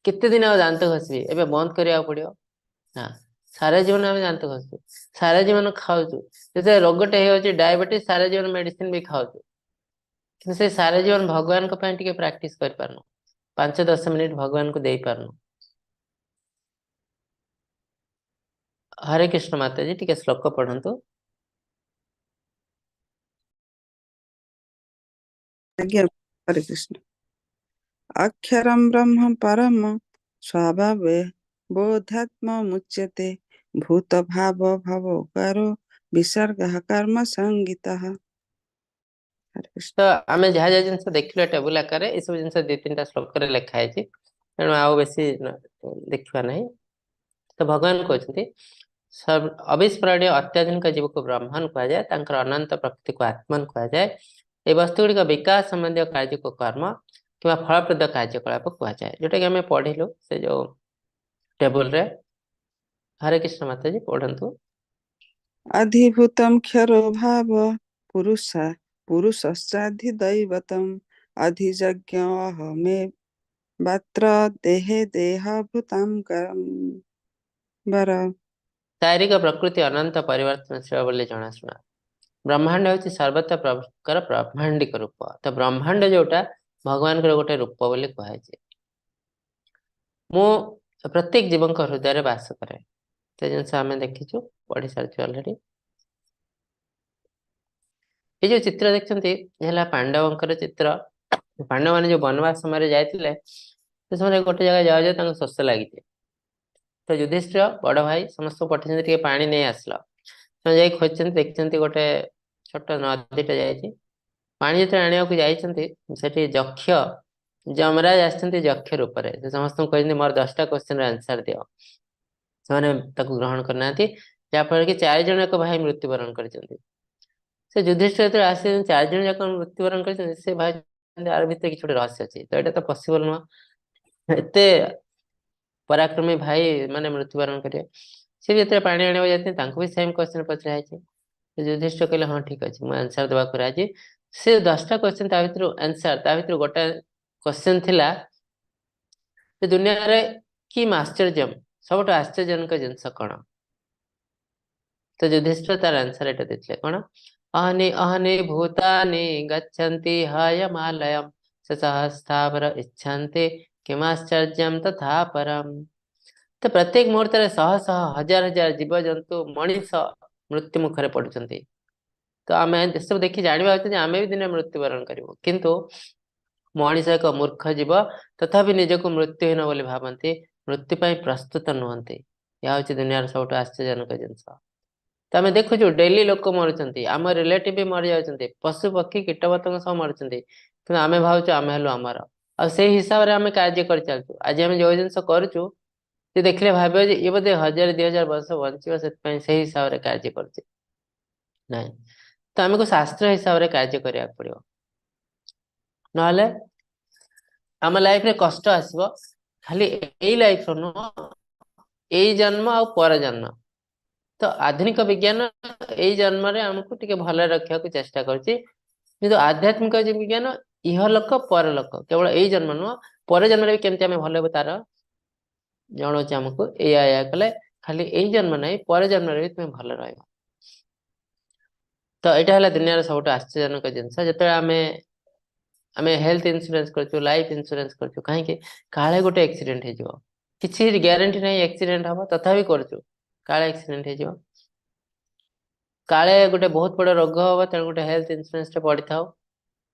କେତେ ଦିନ ଆଉ ଦାନ୍ତ ଘଷିବି, ଏବେ ବନ୍ଦ କରିବାକୁ ପଡିବ ନା। ସାରା ଜୀବନ ଆମେ ଦାନ୍ତ ଘଷୁଛୁ, ସାରା ଜୀବନ ଖାଉଛୁ। ଯେତେବେଳେ ରୋଗଟେ ହେଇଯାଉଛି ଡାଇବେଟିସ୍, ସାରା ଜୀବନ ମେଡିସିନ ବି ଖାଉଛୁ। କିନ୍ତୁ ସେ ସାରା ଜୀବନ ଭଗବାନଙ୍କ ପାଇଁ ଟିକେ ପ୍ରାକ୍ଟିସ କରିପାରୁନୁ, 5-10 ମିନିଟ ଭଗବାନଙ୍କୁ ଦେଇପାରୁନୁ। ହରେ କୃଷ୍ଣ ମାତାଜୀ ଟିକେ ଶ୍ଲୋକ ପଢନ୍ତୁ। ଆଜ୍ଞା, ହରେ କୃଷ୍ଣ। ଅକ୍ଷରಂ ବ୍ରହ୍ମ ପରମ ସ୍ୱଭାବେ ବୋଧାତ୍ମ ମୁଚ୍ୟତେ ଭୂତ ଭାବ ଭବକାରୋ ବିସର୍ଗ କର୍ମ ସଂଗୀତଃ। ହରେ କୃଷ୍ଣ। ତ ଆମେ ଯାହା ଯାହା ଜିନିଷ ଦେଖିଲେ ଟେବୁଲ ଆକାରରେ, ଏସବୁ ଜିନିଷ 2-3ଟା ଶ୍ଲୋକରେ ଲେଖା ହେଇଛି, ତେଣୁ ଆଉ ବେଶୀ ଦେଖିବା ନାହିଁ। ତ ଭଗବାନ କହୁଛନ୍ତି ଅବିସ୍ମରଣୀୟ ଅତ୍ୟାଧୁନିକ ଜୀବକୁ ବ୍ରହ୍ମନ କୁହାଯାଏ, ତାଙ୍କର ଅନନ୍ତ ପ୍ରକୃତିକୁ ଆତ୍ମନ କୁହାଯାଏ। ଏ ବସ୍ତୁ ଗୁଡ଼ିକ ବିକାଶ ସମ୍ବନ୍ଧୀୟ କାର୍ଯ୍ୟକୁ କର୍ମ କିମ୍ବା ଫଳପ୍ରଦ କାର୍ଯ୍ୟକଳାପ କୁହାଯାଏ, ଯୋଉଟା କି ଆମେ ପଢିଲୁ ସେ ଯୋଉ ଟେବୁଲରେ। ହରେ କୃଷ୍ଣ ମାତାଜୀ ପଢନ୍ତୁ। ଅଧିଭୂତಂ କ୍ଷରୋ ଭାବ ପୁରୁଷ ପୁରୁଷଶ୍ଚାଧିଦୈବତಂ ଅଧିଯଜ୍ଞ ଅହମେ ବାତ୍ର ଦେହେ ଦେହଭୂତାಂ ବର। ଶାରୀରିକ ପ୍ରକୃତି ଅନନ୍ତ ପରିବର୍ତ୍ତନଶୀଳ ବୋଲି ଜଣାଶୁଣା। ବ୍ରହ୍ମାଣ୍ଡ ହେଉଛି ସର୍ବତ୍ର ପ୍ରଭୁଙ୍କର ବ୍ରହ୍ମାଣ୍ଡିକ ରୂପ। ତ ବ୍ରହ୍ମାଣ୍ଡ ଯୋଉଟା ଭଗବାନଙ୍କର ଗୋଟେ ରୂପ ବୋଲି କୁହାଯାଇଛି। ମୁଁ ପ୍ରତ୍ୟେକ ଜୀବଙ୍କ ହୃଦୟରେ ବାସ କରେ, ସେ ଜିନିଷ ଆମେ ଦେଖିଛୁ, ପଢି ସାରିଛୁ ଅଲରେଡି। ଏଇ ଯୋଉ ଚିତ୍ର ଦେଖିଛନ୍ତି ହେଲା ପାଣ୍ଡବଙ୍କର ଚିତ୍ର। ପାଣ୍ଡବମାନେ ଯୋଉ ବନବାସ ସମୟରେ ଯାଇଥିଲେ, ସେ ସମୟରେ ଗୋଟେ ଜାଗା ଯାଉ ଯାଉ ତାଙ୍କୁ ଶୋଷ ଲାଗିଛି। ତ ଯୁଧିଷ୍ଠିର ବଡ ଭାଇ ସମସ୍ତଙ୍କୁ ପଠେଇଛନ୍ତି ଟିକେ ପାଣି ନେଇ ଆସିଲ। ସେମାନେ ଯାଇ ଖୋଜିଛନ୍ତି, ଦେଖିଛନ୍ତି ଗୋଟେ ଛୋଟ ନଦୀଟା ଯାଇଛି। ପାଣି ଯେତେବେଳେ ଆଣିବାକୁ ଯାଇଛନ୍ତି, ସେଠି ଯକ୍ଷ ଯମରାଜ ଆସିଛନ୍ତି ଯକ୍ଷ ରୂପରେ। ସେ ସମସ୍ତଙ୍କୁ କହିଛନ୍ତି ମୋର 10ଟା କ୍ୱେଶ୍ଚନର ଆନ୍ସର ଦିଅ। ସେମାନେ ତାକୁ ଗ୍ରହଣ କରିନାହାନ୍ତି। ଯାହାଫଳରେ କି 4 ଜଣ ଯାକ ଭାଇ ମୃତ୍ୟୁବରଣ କରିଛନ୍ତି। ସେ ଯୁଧିଷ୍ଠିର ଯେତେବେଳେ ଆସି 4 ଜଣ ଯାକ ମୃତ୍ୟୁବରଣ କରିଛନ୍ତି, ସେ ଭାଇ ଆର ଭିତରେ କିଛି ଗୋଟେ ରହସ୍ୟ ଅଛି, ତ ଏଇଟା ତ ପସିବଲ ନୁହଁ, ଏତେ ପରାକ୍ରମୀ ଭାଇ ମାନେ ମୃତ୍ୟୁବରଣ କରିବେ। ସେ ବି ଯେତେବେଳେ ପାଣି ଆଣିବାକୁ ଯାଇଥିଲେ, ତାଙ୍କୁ ବି ସେମ୍ କ୍ୱେଶ୍ଚନ ପଚରା ହେଇଛି। ଯୁଧିଷ୍ଠିର କହିଲେ, ହଁ, ଠିକ ଅଛି, ମୁଁ ଆନ୍ସର ଦେବାକୁ ରାଜି। ସେ 10ଟା କ୍ୱେଶ୍ଚନ, ତା ଭିତରୁ ଆନ୍ସର, ତା ଭିତରୁ ଗୋଟେ କ୍ୱେଶ୍ଚନ ଥିଲା ଯେ ଦୁନିଆରେ କି ଆଶ୍ଚର୍ଯ୍ୟ, ସବୁଠୁ ଆଶ୍ଚର୍ଯ୍ୟଜନକ ଜିନିଷ କଣ? ତ ଯୁଧିଷ୍ଠିର ତାର ଆନ୍ସର ଏଇଟା ଦେଇଥିଲେ। କଣ? ଅହନି ଅହନି ଭୂତାନି ଗଚ୍ଛନ୍ତି ହୟମାଲୟମ୍ ସହସ୍ଥାବର ଇଚ୍ଛନ୍ତି କିମାଶ୍ଚର୍ଯ୍ୟମ୍ ତଥା ପରମ୍। ତ ପ୍ରତ୍ୟେକ ମୁହୂର୍ତ୍ତରେ ଶହ ଶହ, ହଜାର ହଜାର ଜୀବଜନ୍ତୁ, ମଣିଷ ମୃତ୍ୟୁ ମୁଖରେ ପଡୁଛନ୍ତି। ତ ଆମେ ଏସବୁ ଦେଖି ଜାଣିବା ଉଚିତ ଯେ ଆମେ ବି ଦିନେ ମୃତ୍ୟୁବରଣ କରିବୁ। କିନ୍ତୁ ମଣିଷ ଏକ ମୂର୍ଖ ଜୀବ, ତଥାପି ନିଜକୁ ମୃତ୍ୟୁହୀନ ବୋଲି ଭାବନ୍ତି, ମୃତ୍ୟୁ ପାଇଁ ପ୍ରସ୍ତୁତ ନୁହନ୍ତି। ଏହା ହଉଛି ଦୁନିଆର ସବୁଠୁ ଆଶ୍ଚର୍ଯ୍ୟଜନକ ଜିନିଷ। ତ ଆମେ ଦେଖୁଛୁ, ଡେଲି ଲୋକ ମରୁଛନ୍ତି, ଆମ ରିଲେଟିଭ ବି ମରିଯାଉଛନ୍ତି, ପଶୁ ପକ୍ଷୀ କୀଟ ପତଙ୍ଗ ସବୁ ମରୁଛନ୍ତି। କିନ୍ତୁ ଆମେ ଭାବୁଛୁ ଆମେ ହେଲୁ ଆମର, ଆଉ ସେଇ ହିସାବରେ ଆମେ କାର୍ଯ୍ୟ କରିଚାଲିଛୁ। ଆଜି ଆମେ ଯୋଉ ଜିନିଷ କରୁଛୁ, ସେ ଦେଖିଲେ ଭାବିବ ଯେ ଇଏ ବୋଧେ 1000 2000 ବର୍ଷ ବଞ୍ଚିବ, ସେଥିପାଇଁ ସେଇ ହିସାବରେ କାର୍ଯ୍ୟ କରୁଛି। ନାଇଁ, ତ ଆମକୁ ଶାସ୍ତ୍ର ହିସାବରେ କାର୍ଯ୍ୟ କରିବାକୁ ପଡିବ, ନହେଲେ ଆମ ଲାଇଫରେ କଷ୍ଟ ଆସିବ। ଖାଲି ଏଇ ଲାଇଫ ନୁହଁ, ଏଇ ଜନ୍ମ ଆଉ ପର ଜନ୍ମ। ତ ଆଧୁନିକ ବିଜ୍ଞାନ ଏଇ ଜନ୍ମରେ ଆମକୁ ଟିକେ ଭଲରେ ରଖିବାକୁ ଚେଷ୍ଟା କରୁଛି, କିନ୍ତୁ ଆଧ୍ୟାତ୍ମିକ ବିଜ୍ଞାନ ଇହଲୋକ ପରଲୋକ, କେବଳ ଏଇ ଜନ୍ମ ନୁହଁ, ପର ଜନ୍ମରେ ବି କେମିତି ଆମେ ଭଲ ହେବୁ ତାର ଜଣାଉଛି ଆମକୁ। ଏଇଆ ଏଇଆ କଲେ ଖାଲି ଏଇ ଜନ୍ମ ନାହିଁ, ପର ଜନ୍ମରେ ବି ତୁମେ ଭଲ ରହିବ। ତ ଏଇଟା ହେଲା ଦୁନିଆର ସବୁଠୁ ଆଶ୍ଚର୍ଯ୍ୟଜନକ ଜିନିଷ। ଯେତେବେଳେ ଆମେ ହେଲ୍ଥ ଇନ୍ସୁରାନ୍ସ କରୁଛୁ, ଲାଇଫ ଇନ୍ସୁରାନ୍ସ କରୁଛୁ, କାହିଁକି? କାଳେ ଗୋଟେ ଆକ୍ସିଡେଣ୍ଟ ହେଇଯିବ। କିଛି ଗ୍ୟାରେଣ୍ଟି ନାହିଁ ଆକ୍ସିଡେଣ୍ଟ ହବ, ତଥାପି କରୁଛୁ, କାଳେ ଆକ୍ସିଡେଣ୍ଟ ହେଇଯିବ, କାଳେ ଗୋଟେ ବହୁତ ବଡ ରୋଗ ହବ, ତେଣୁ ଗୋଟେ ହେଲ୍ଥ ଇନ୍ସୁରାନ୍ସ ଟେ ପଡିଥାଉ।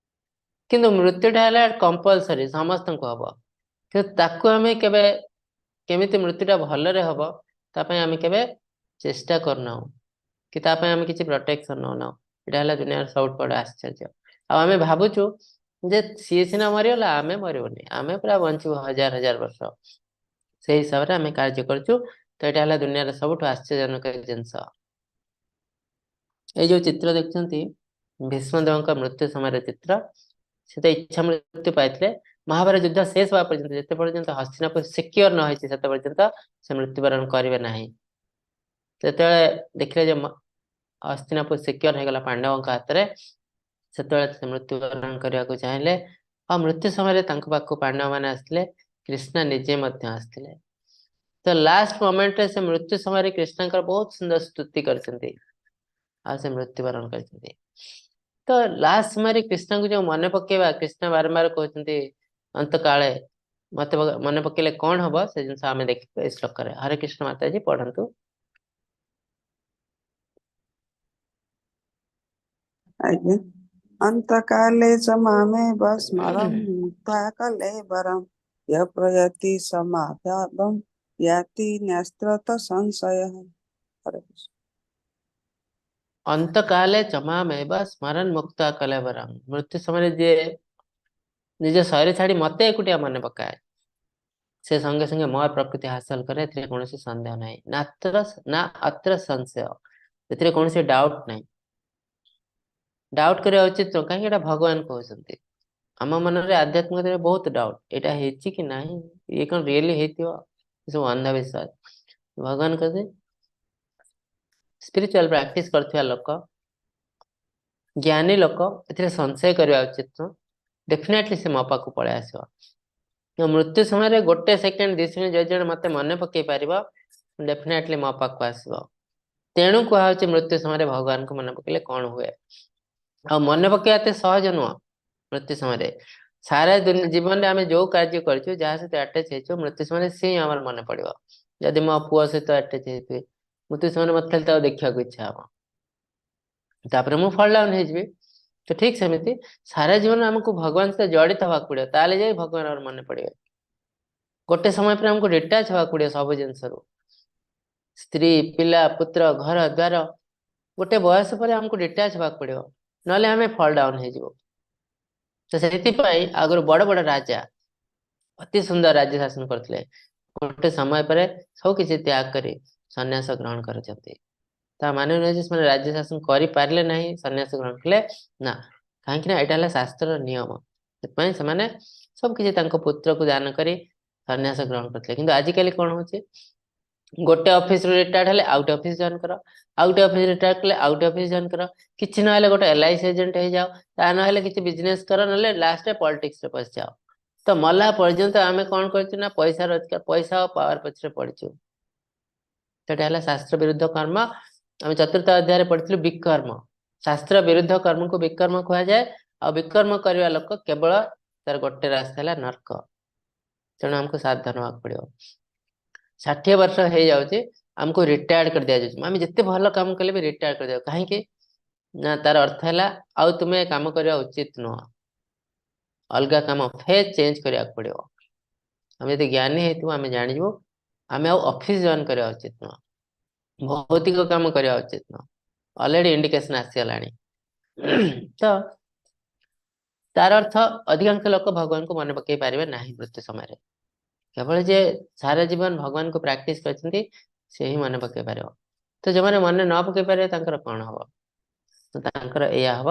କିନ୍ତୁ ମୃତ୍ୟୁଟା ହେଲା କମ୍ପଲସରି, ସମସ୍ତଙ୍କୁ ହବ। କିନ୍ତୁ ତାକୁ ଆମେ କେବେ କେମିତି ମୃତ୍ୟୁଟା ଭଲରେ ହବ, ତା ପାଇଁ ଆମେ କେବେ ଚେଷ୍ଟା କରୁନାହୁଁ କି ତା ପାଇଁ ଆମେ କିଛି ପ୍ରୋଟେକ୍ସନ ନଉନାହୁଁ। ଏଇଟା ହେଲା ଦୁନିଆର ସବୁଠୁ ବଡ ଆଶ୍ଚର୍ଯ୍ୟ। ଆଉ ଆମେ ଭାବୁଛୁ ଯେ ସିଏ ସିନା ମରିଗଲା, ଆମେ ମରିବୁନି, ଆମେ ପୁରା ବଞ୍ଚିବୁ ହଜାର ହଜାର ବର୍ଷ। ସେଇ ହିସାବରେ ଆମେ କାର୍ଯ୍ୟ କରୁଛୁ। ତ ଏଇଟା ହେଲା ଦୁନିଆର ସବୁଠୁ ଆଶ୍ଚର୍ଯ୍ୟଜନକ ଜିନିଷ। ଏଇ ଯୋଉ ଚିତ୍ର ଦେଖୁଛନ୍ତି, ଭୀଷ୍ମଦେବଙ୍କ ମୃତ୍ୟୁ ସମୟର ଚିତ୍ର। ସେ ତ ଇଚ୍ଛା ମୃତ୍ୟୁ ପାଇଥିଲେ। ମହାଭାରତ ଯୁଦ୍ଧ ଶେଷ ହେବା ପର୍ଯ୍ୟନ୍ତ, ଯେତେ ପର୍ଯ୍ୟନ୍ତ ହସ୍ତିନାପୁର ସିକ୍ୟୁର ନ ହେଇଛି, ସେତେ ପର୍ଯ୍ୟନ୍ତ ସେ ମୃତ୍ୟୁବରଣ କରିବେ ନାହିଁ। ଯେତେବେଳେ ଦେଖିଲେ ଯେ ହସ୍ତିନାପୁର ସିକ୍ୟୁର ହେଇଗଲା ପାଣ୍ଡବଙ୍କ ହାତରେ, ସେତେବେଳେ ସେ ମୃତ୍ୟୁବରଣ କରିବାକୁ ଚାହିଁଲେ। ଆଉ ମୃତ୍ୟୁ ସମୟରେ ତାଙ୍କ ପାଖକୁ ପାଣ୍ଡବ ମାନେ ଆସିଥିଲେ, କୃଷ୍ଣ ନିଜେ ମଧ୍ୟ ଆସିଥିଲେ। ତ ଲାଷ୍ଟ ମୋମେଣ୍ଟରେ ସେ ମୃତ୍ୟୁ ସମୟରେ କୃଷ୍ଣଙ୍କର ବହୁତ ସୁନ୍ଦର ସ୍ତୁତି କରିଛନ୍ତି ଆଉ ସେ ମୃତ୍ୟୁବରଣ କରିଛନ୍ତି। ତ ଲାଷ୍ଟ ସମୟରେ କୃଷ୍ଣଙ୍କୁ ଯୋଉ ମନେ ପକେଇବା, କୃଷ୍ଣ ବାରମ୍ବାର କହୁଛନ୍ତି ଅନ୍ତ କାଳେ ମତେ ମନେ ପକେଇଲେ କଣ ହବ, ସେ ଜିନିଷ ଆମେ ଦେଖିବା ଏଇ ଶ୍ଲୋକରେ। ହରେ କୃଷ୍ଣ ମାତାଜୀ, ପଢନ୍ତୁ। ଆଜ୍ଞା। ଅନ୍ତକାଲେ च मामेव स्मरन् मुक्त्वा कलेवरं यः प्रयाति समाभावं याति न्यस्त्रत संशयः। हरे कृष्ण। ଅନ୍ତକାଲେ ଚ ମାମେବ ସ୍ମରନ୍ ମୁକ୍ତ୍ୱା କଳେବରଂ। ମୃତ୍ୟୁ ସମୟରେ ଯିଏ ନିଜ ଶରୀର ଛାଡି ମତେ ଏକୁଟିଆ ମନେ ପକାଏ, ସେ ସଙ୍ଗେ ସଙ୍ଗେ ମୋ ପ୍ରକୃତି ହାସଲ କରେ, ଏଥିରେ କୌଣସି ସନ୍ଦେହ ନାହିଁ। ନାତ୍ର ନା ଅତ୍ର ସଂଶୟ, ଏଥିରେ କୌଣସି ଡାଉଟ ନାହିଁ। ଡାଉଟ କରିବା ଉଚିତ ନୁହଁ, କାହିଁକି? ଏଇଟା ଭଗବାନ କହୁଛନ୍ତି। ଆମ ମନରେ ଆଧ୍ୟାତ୍ମିକତାରେ ବହୁତ ଡାଉଟ, ଏଇଟା ହେଇଛି କି ନାହିଁ, ଇଏ କଣ ରିଏଲି ହେଇଥିବ, ଏସବୁ ଅନ୍ଧବିଶ୍ୱାସ। ଭଗବାନ କହନ୍ତି, ସ୍ପିରିଚୁଆଲ ପ୍ରାକ୍ଟିସ କରୁଥିବା ଲୋକ, ଜ୍ଞାନୀ ଲୋକ ଏଥିରେ ସଂଶୟ କରିବା ଉଚିତ ନୁହଁ। ଡେଫିନେଟଲି ସେ ମୋ ପାଖକୁ ପଳେଇ ଆସିବ। ମୃତ୍ୟୁ ସମୟରେ ଗୋଟେ ସେକେଣ୍ଡ, 2 ସେକେଣ୍ଡ ଯଦି ଜଣେ ମତେ ମନେ ପକେଇ ପାରିବ, ଡେଫିନେଟଲି ମୋ ପାଖକୁ ଆସିବ। ତେଣୁ କୁହାହଉଛି, ମୃତ୍ୟୁ ସମୟରେ ଭଗବାନଙ୍କୁ ମନେ ପକେଇଲେ କଣ ହୁଏ। ଆଉ ମନେ ପକେଇବା ଏତେ ସହଜ ନୁହଁ। ମୃତ୍ୟୁ ସମୟରେ ସାରା ଜୀବନରେ ଆମେ ଯୋଉ କାର୍ଯ୍ୟ କରିଛୁ, ଯାହା ସହିତ ଆଟାଚ ହେଇଛୁ, ମୃତ୍ୟୁ ସମୟରେ ସେ ହିଁ ଆମର ମନେ ପଡିବ। ଯଦି ମୋ ପୁଅ ସହିତ ଆଟାଚ ହେଇଥିବି, ମୃତ୍ୟୁ ସମୟରେ ମତେ ଖାଲି ତାକୁ ଦେଖିବାକୁ ଇଚ୍ଛା ହବ, ତାପରେ ମୁଁ ଫଲ୍ ଡାଉନ ହେଇଯିବି। ତ ଠିକ ସେମିତି ସାରା ଜୀବନ ଆମକୁ ଭଗବାନ ସହିତ ଜଡିତ ହବାକୁ ପଡିବ, ତାହେଲେ ଯାଇ ଭଗବାନ ଆମର ମନେ ପଡିବେ। ଗୋଟେ ସମୟ ପରେ ଆମକୁ ଡିଟାଚ ହବାକୁ ପଡିବ ସବୁ ଜିନିଷରୁ, ସ୍ତ୍ରୀ, ପିଲା, ପୁତ୍ର, ଘର ଦ୍ୱାର। ଗୋଟେ ବୟସ ପରେ ଆମକୁ ଡିଟାଚ ହବାକୁ ପଡିବ, ନହେଲେ ଆମେ ଫଲ୍ ଡାଉନ ହେଇଯିବୁ। ତ ସେଥିପାଇଁ ଆଗରୁ ବଡ ବଡ ରାଜା ଅତି ସୁନ୍ଦର ରାଜ୍ୟ ଶାସନ କରୁଥିଲେ, ଗୋଟେ ସମୟ ପରେ ସବୁ କିଛି ତ୍ୟାଗ କରି ସନ୍ନ୍ୟାସ ଗ୍ରହଣ କରିଛନ୍ତି। ତା ମାନେ ନୁହେଁ ଯେ ସେମାନେ ରାଜ୍ୟ ଶାସନ କରିପାରିଲେ ନାହିଁ, ସନ୍ନ୍ୟାସ ଗ୍ରହଣ କଲେ ନା। କାହିଁକି ନା ଏଇଟା ହେଲା ଶାସ୍ତ୍ରର ନିୟମ। ସେଥିପାଇଁ ସେମାନେ ସବୁ କିଛି ତାଙ୍କ ପୁତ୍ରକୁ ଦାନ କରି ସନ୍ନ୍ୟାସ ଗ୍ରହଣ କରିଥିଲେ। କିନ୍ତୁ ଆଜିକାଲି କଣ ହଉଛି, ଗୋଟେ ଅଫିସରୁ ରିଟାୟାର୍ଡ ହେଲେ ଆଉ ଗୋଟେ ଅଫିସ ଜଏନ୍ କର, ଆଉ ଗୋଟେ ଅଫିସ ରିଟାୟାର୍ଡ କଲେ ଆଉ ଗୋଟେ ଅଫିସ ଜଏନ୍ କର, କିଛି ନହେଲେ ଗୋଟେ LIC agent ହେଇଯାଅ, ତା ନହେଲେ କିଛି ବିଜନେସ କର, ନହେଲେ ଲାଷ୍ଟରେ ପଲିଟିକ୍ସରେ ପଶିଯାଅ। ତ ମଲା ପର୍ଯ୍ୟନ୍ତ ଆମେ କଣ କରୁଛୁ ନା ପଇସା ରୋଜଗାର, ପଇସା ଆଉ ପାୱାର ପଛରେ ପଡିଛୁ। ସେଟା ହେଲା ଶାସ୍ତ୍ର ବିରୁଦ୍ଧ କର୍ମ। ଆମେ ଚତୁର୍ଥ ଅଧ୍ୟାୟରେ ପଢିଥିଲୁ ବିକର୍ମ। ଶାସ୍ତ୍ର ବିରୁଦ୍ଧ କର୍ମକୁ ବିକର୍ମ କୁହାଯାଏ। ଆଉ ବିକର୍ମ କରିବା ଲୋକ କେବଳ ତାର ଗୋଟେ ରାସ୍ତା ହେଲା ନର୍କ। ତେଣୁ ଆମକୁ ସାବଧାନ ହବାକୁ ପଡିବ। 60 ବର୍ଷ ହେଇଯାଉଛି, ଆମକୁ ରିଟାୟାର୍ଡ କରିଦିଆଯାଉଛି। ଆମେ ଯେତେ ଭଲ କାମ କଲେ ବି ରିଟାୟାର୍ଡ କରିଦିଆ। କାହିଁକି ନା ତାର ଅର୍ଥ ହେଲା ଆଉ ତୁମେ କାମ କରିବା ଉଚିତ ନୁହଁ, ଅଲଗା କାମ ଫେଜ ଚେଞ୍ଜ କରିବାକୁ ପଡିବ। ଆମେ ଯଦି ଜ୍ଞାନୀ ହେଇଥିବୁ ଆମେ ଜାଣିଯିବୁ ଆମେ ଆଉ ଅଫିସ ଜଏନ୍ କରିବା ଉଚିତ ନୁହଁ, ଭୌତିକ କାମ କରିବା ଉଚିତ ନୁହଁ। ଅଲରେଡି ଇଣ୍ଡିକେସନ ଆସିଗଲାଣି। ତ ତାର ଅର୍ଥ ଅଧିକାଂଶ ଲୋକ ଭଗବାନଙ୍କୁ ମନେ ପକେଇ ପାରିବେ ନାହିଁ ମୃତ୍ୟୁ ସମୟରେ। କେବଳ ଯେ ସାରା ଜୀବନ ଭଗବାନଙ୍କୁ ପ୍ରାକ୍ଟିସ କରିଛନ୍ତି ସେ ହିଁ ମନେ ପକେଇ ପାରିବ। ତ ଯୋଉମାନେ ମନେ ନ ପକେଇ ପାରିବେ ତାଙ୍କର କଣ ହବ? ତ ତାଙ୍କର ଏଇଆ ହବ।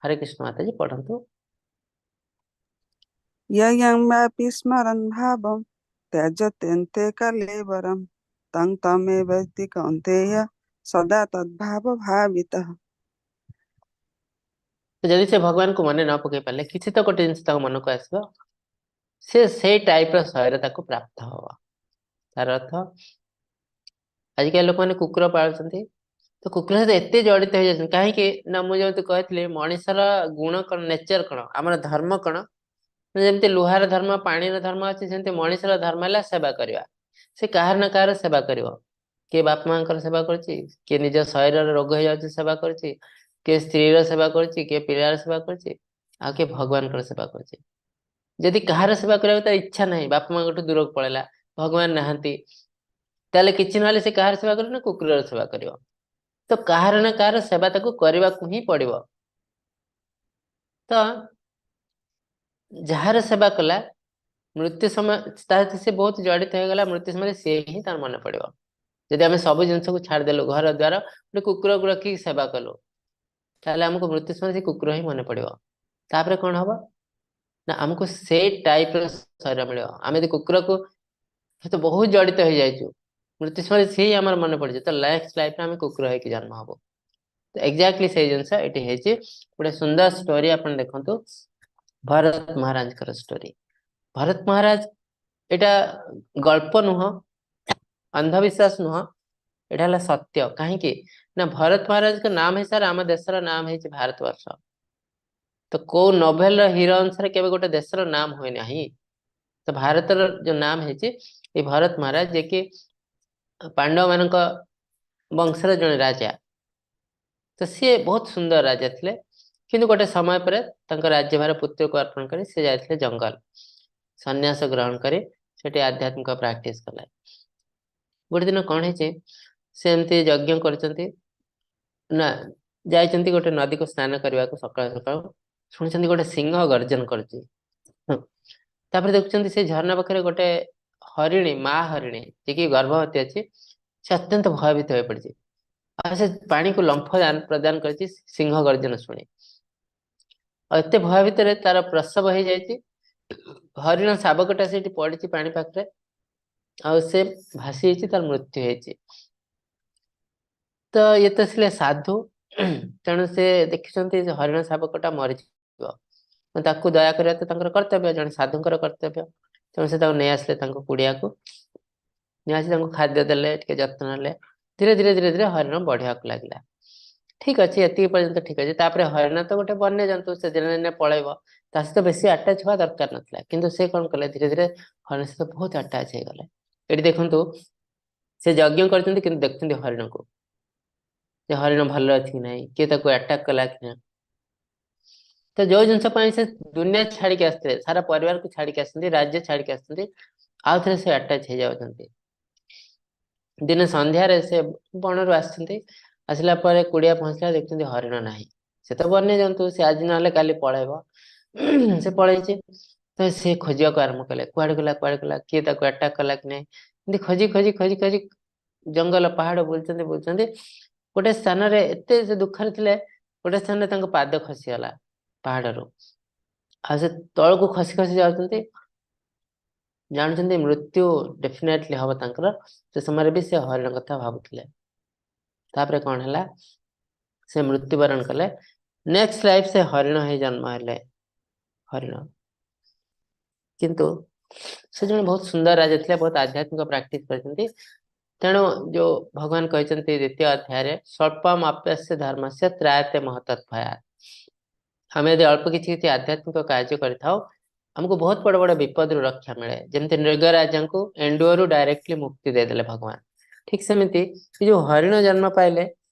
ହରେ କୃଷ୍ଣ ମାତାଜୀ, ପଢନ୍ତୁ। यं वापि स्मरन् भावं त्यजत्यन्ते कलेवरं तं तमेवैति कौन्तेय सदा तद्भावभावितः। ତ ଯଦି ସେ ଭଗବାନଙ୍କୁ ମନେ ନ ପକେଇ ପାରିଲେ, କିଛି ତ ଗୋଟେ ଜିନିଷ ତାଙ୍କ ମନକୁ ଆସିବ, ସେ ସେଇ ଟାଇପ ର ଶରୀର ତାକୁ ପ୍ରାପ୍ତ ହବ। ତାର ଅର୍ଥ ଆଜିକାଲି ଲୋକମାନେ କୁକୁର ପାଳୁଛନ୍ତି, ତ କୁକୁର ସହିତ ଏତେ ଜଡିତ ହେଇଯାଉଛନ୍ତି କାହିଁକି ନା ମୁଁ ଯେମିତି କହିଥିଲି ମଣିଷର ଗୁଣ କଣ, ନେଚର କଣ, ଆମର ଧର୍ମ କଣ। ଯେମିତି ଲୁହାର ଧର୍ମ, ପାଣିର ଧର୍ମ ଅଛି, ସେମିତି ମଣିଷର ଧର୍ମ ହେଲା ସେବା କରିବା। ସେ କାହାର ନା କାହାର ସେବା କରିବ। କିଏ ବାପା ମାଙ୍କର ସେବା କରୁଛି, କିଏ ନିଜ ଶରୀରର ରୋଗ ହେଇଯାଉଛି ସେବା କରୁଛି, କିଏ ସ୍ତ୍ରୀର ସେବା କରୁଛି, କିଏ ପିଲାର ସେବା କରୁଛି, ଆଉ କିଏ ଭଗବାନଙ୍କର ସେବା କରୁଛି। ଯଦି କାହାର ସେବା କରିବାକୁ ତାର ଇଚ୍ଛା ନାହିଁ, ବାପା ମାଙ୍କଠୁ ଦୂରକୁ ପଳେଇଲା, ଭଗବାନ ନାହାନ୍ତି, ତାହେଲେ କିଛି ନହେଲେ ସେ କାହାର ସେବା କରିବ ନା କୁକୁରର ସେବା କରିବ। ତ କାହାର ନା କାହାର ସେବା ତାକୁ କରିବାକୁ ହିଁ ପଡିବ। ତ ଯାହାର ସେବା କଲା ମୃତ୍ୟୁ ସମୟ ତା ସହିତ ସେ ବହୁତ ଜଡିତ ହେଇଗଲା, ମୃତ୍ୟୁ ସମୟରେ ସିଏ ହିଁ ତାର ମନେ ପଡିବ। ଯଦି ଆମେ ସବୁ ଜିନିଷକୁ ଛାଡିଦେଲୁ, ଘର ଦ୍ୱାର, ଗୋଟେ କୁକୁରକୁ ରଖିକି ସେବା କଲୁ, ତାହେଲେ ଆମକୁ ମୃତ୍ୟୁ ସମୟରେ ସେ କୁକୁର ହିଁ ମନେ ପଡିବ। ତାପରେ କଣ ହବ ନା ଆମକୁ ସେଇ ଟାଇପ ର ଶରୀର ମିଳିବ। ଆମେ ଯଦି କୁକୁରକୁ ସହିତ ବହୁତ ଜଡିତ ହେଇଯାଇଛୁ, ମୃତ୍ୟୁ ସମୟରେ ସେଇ ଆମର ମନେ ପଡିଯିବ, ତ ନେକ୍ସଟ ଲାଇଫରେ ଆମେ କୁକୁର ହେଇକି ଜନ୍ମ ହବୁ। ଏକ୍ଜାକ୍ଟଲି ସେଇ ଜିନିଷ ଏଠି ହେଇଛି। ଗୋଟେ ସୁନ୍ଦର ଷ୍ଟୋରି ଆପଣ ଦେଖନ୍ତୁ, ଭରତ ମହାରାଜଙ୍କର ଷ୍ଟୋରି। ଭରତ ମହାରାଜ, ଏଇଟା ଗଳ୍ପ ନୁହଁ, ଅନ୍ଧବିଶ୍ୱାସ ନୁହଁ, ଏଇଟା ହେଲା ସତ୍ୟ। କାହିଁକି ନା ଭରତ ମହାରାଜଙ୍କ ନାମ ହିସାବରେ ଆମ ଦେଶର ନାମ ହେଇଛି ଭାରତ ବର୍ଷ। ତ କୋଉ ନୋଭେଲର ହିରୋ ଅନୁସାରେ କେବେ ଗୋଟେ ଦେଶର ନାମ ହୁଏ ନାହିଁ। ତ ଭାରତର ଯୋଉ ନାମ ହେଇଛି ଏଇ ଭରତ ମହାରାଜ, ଯିଏକି ପାଣ୍ଡବ ମାନଙ୍କ ବଂଶର ଜଣେ ରାଜା, ତ ସିଏ ବହୁତ ସୁନ୍ଦର ରାଜା ଥିଲେ। କିନ୍ତୁ ଗୋଟେ ସମୟ ପରେ ତାଙ୍କ ରାଜ୍ୟଭାର ପୁତ୍ରକୁ ଅର୍ପଣ କରି ସେ ଯାଇଥିଲେ ଜଙ୍ଗଲ, ସନ୍ନ୍ୟାସ ଗ୍ରହଣ କରି ସେଠି ଆଧ୍ୟାତ୍ମିକ ପ୍ରାକ୍ଟିସ କଲେ। ଗୋଟେ ଦିନ କଣ ହେଇଛି, ସେ ଏମିତି ଯଜ୍ଞ କରୁଛନ୍ତି ନା ଯାଇଛନ୍ତି ଗୋଟେ ନଦୀକୁ ସ୍ନାନ କରିବାକୁ ସକାଳୁ ସକାଳୁ, ଶୁଣିଛନ୍ତି ଗୋଟେ ସିଂହ ଗର୍ଜନ କରୁଛି। ତାପରେ ଦେଖୁଛନ୍ତି ସେ ଝରଣା ପାଖରେ ଗୋଟେ ହରିଣୀ, ମା ହରିଣୀ ଯିଏକି ଗର୍ଭବତୀ ଅଛି, ସେ ଅତ୍ୟନ୍ତ ଭୟଭୀତ ହୋଇ ପଡିଛି। ଆଉ ସେ ପାଣିକୁ ଲମ୍ଫ ପ୍ରଦାନ କରିଛି ସିଂହ ଗର୍ଜନ ଶୁଣି। ଆଉ ଏତେ ଭୟ ଭିତରେ ତାର ପ୍ରସବ ହେଇଯାଇଛି। ହରିଣ ଶାବକଟା ସେଇଠି ପଡିଛି ପାଣି ପାଖରେ, ଆଉ ସେ ଭାସି ଯାଇଛି, ତାର ମୃତ୍ୟୁ ହେଇଛି। ତ ଇଏ ତ ଥିଲେ ସାଧୁ, ତେଣୁ ସେ ଦେଖିଛନ୍ତି ଯେ ହରିଣ ଶାବକଟା ମରିଯିବ, ତାକୁ ଦୟା କରିବା ତ ତାଙ୍କର କର୍ତ୍ତବ୍ୟ, ଜଣେ ସାଧୁଙ୍କର କର୍ତ୍ତବ୍ୟ। ତେଣୁ ସେ ତାକୁ ନେଇ ଆସିଲେ ତାଙ୍କ କୁଡିଆକୁ, ନେଇ ଆସି ତାଙ୍କୁ ଖାଦ୍ୟ ଦେଲେ, ଟିକେ ଯତ୍ନ ନେଲେ। ଧୀରେ ଧୀରେ ଧୀରେ ଧୀରେ ହରିଣ ବଢିବାକୁ ଲାଗିଲା। ଠିକ ଅଛି, ଏତିକି ପର୍ଯ୍ୟନ୍ତ ଠିକ ଅଛି। ତାପରେ ହରିଣ ତ ଗୋଟେ ବନ୍ୟଜନ୍ତୁ, ସେ ଦିନେ ଦିନେ ପଳେଇବ, ତା ସହିତ ବେଶୀ ଆଟାଚ ହବା ଦରକାର ନଥିଲା। କିନ୍ତୁ ସେ କଣ କଲେ, ଧୀରେ ଧୀରେ ହରିଣ ସହିତ ବହୁତ ଆଟାଚ ହେଇଗଲେ। ଏଠି ଦେଖନ୍ତୁ ସେ ଯଜ୍ଞ କରିଛନ୍ତି, କିନ୍ତୁ ଦେଖୁଛନ୍ତି ହରିଣକୁ, ଯେ ହରିଣ ଭଲ ଅଛି କି ନାହିଁ, କିଏ ତାକୁ ଆଟାକ କଲା କି ନାହିଁ। ତ ଯୋଉ ଜିନିଷ ପାଇଁ ସେ ଦୁନିଆ ଛାଡିକି ଆସିଥିଲେ, ସାରା ପରିବାରକୁ ଛାଡିକି ଆସିଛନ୍ତି, ରାଜ୍ୟ ଛାଡିକି ଆସିଛନ୍ତି, ଆଉ ଥରେ ସେ ଆଟାଚ ହେଇଯାଉଛନ୍ତି। ଦିନେ ସନ୍ଧ୍ୟାରେ ସେ ବଣରୁ ଆସିଛନ୍ତି, ଆସିଲା ପରେ କୁଡିଆ ପହଞ୍ଚିଲା, ଦେଖୁଛନ୍ତି ହରିଣ ନାହିଁ। ସେ ତ ବନ୍ୟଜନ୍ତୁ, ସେ ଆଜି ନହେଲେ କାଲି ପଳେଇବ, ସେ ପଳେଇଛି। ତ ସେ ଖୋଜିବାକୁ ଆରମ୍ଭ କଲେ, କୁଆଡେ ଗଲା କୁଆଡେ ଗଲା, କିଏ ତାକୁ ଆଟାକ କଲା କି ନାହିଁ। ଏମିତି ଖୋଜି ଖୋଜି ଖୋଜି ଖୋଜି ଜଙ୍ଗଲ ପାହାଡ ବୁଲୁଛନ୍ତି ବୁଲୁଛନ୍ତି, ଗୋଟେ ସ୍ଥାନରେ ଏତେ ସେ ଦୁଃଖରେ ଥିଲେ, ଗୋଟେ ସ୍ଥାନରେ ତାଙ୍କ ପାଦ ଖସିଗଲା ପାହାଡରୁ, ଆଉ ସେ ତଳକୁ ଖସି ଖସି ଯାଉଛନ୍ତି, ଜାଣୁଛନ୍ତି ମୃତ୍ୟୁ ଡେଫିନେଟଲି ହବ ତାଙ୍କର। ସେ ସମୟରେ ବି ସେ ହରିଣ କଥା ଭାବୁଥିଲେ। ତାପରେ କଣ ହେଲା, ସେ ମୃତ୍ୟୁବରଣ କଲେ। ନେକ୍ସଟ ଲାଇଫ ସେ ହରିଣ ହେଇ ଜନ୍ମ ହେଲେ, ହରିଣ। କିନ୍ତୁ ସେ ଜଣେ ବହୁତ ସୁନ୍ଦର ରାଜା ଥିଲେ, ବହୁତ ଆଧ୍ୟାତ୍ମିକ ପ୍ରାକ୍ଟିସ କରିଛନ୍ତି। ତେଣୁ ଯୋଉ ଭଗବାନ କହିଛନ୍ତି ଦ୍ୱିତୀୟ ଅଧ୍ୟାୟରେ, ସ୍ୱଳ୍ପମ ଅପ୍ୟସ୍ୟ ଧର୍ମସ୍ୟ ତ୍ରାୟତେ ମହତତ୍ ଭୟାତ୍। ଆମେ ଯଦି ଅଳ୍ପ କିଛି କିଛି ଆଧ୍ୟାତ୍ମିକ କାର୍ଯ୍ୟ କରିଥାଉ, ଆମକୁ ବହୁତ ବଡ ବଡ ବିପଦରୁ ରକ୍ଷା ମିଳେ। ଯେମିତି ନୃଗ ରାଜାଙ୍କୁ ଏଣ୍ଡୁଅରୁ ଡାଇରେକ୍ଟଲି ମୁକ୍ତି ଦେଇଦେଲେ ଭଗବାନ, ଠିକ ସେମିତି ସେ ଯୋଉ ହରିଣ ଜନ୍ମ ପାଇଲେ,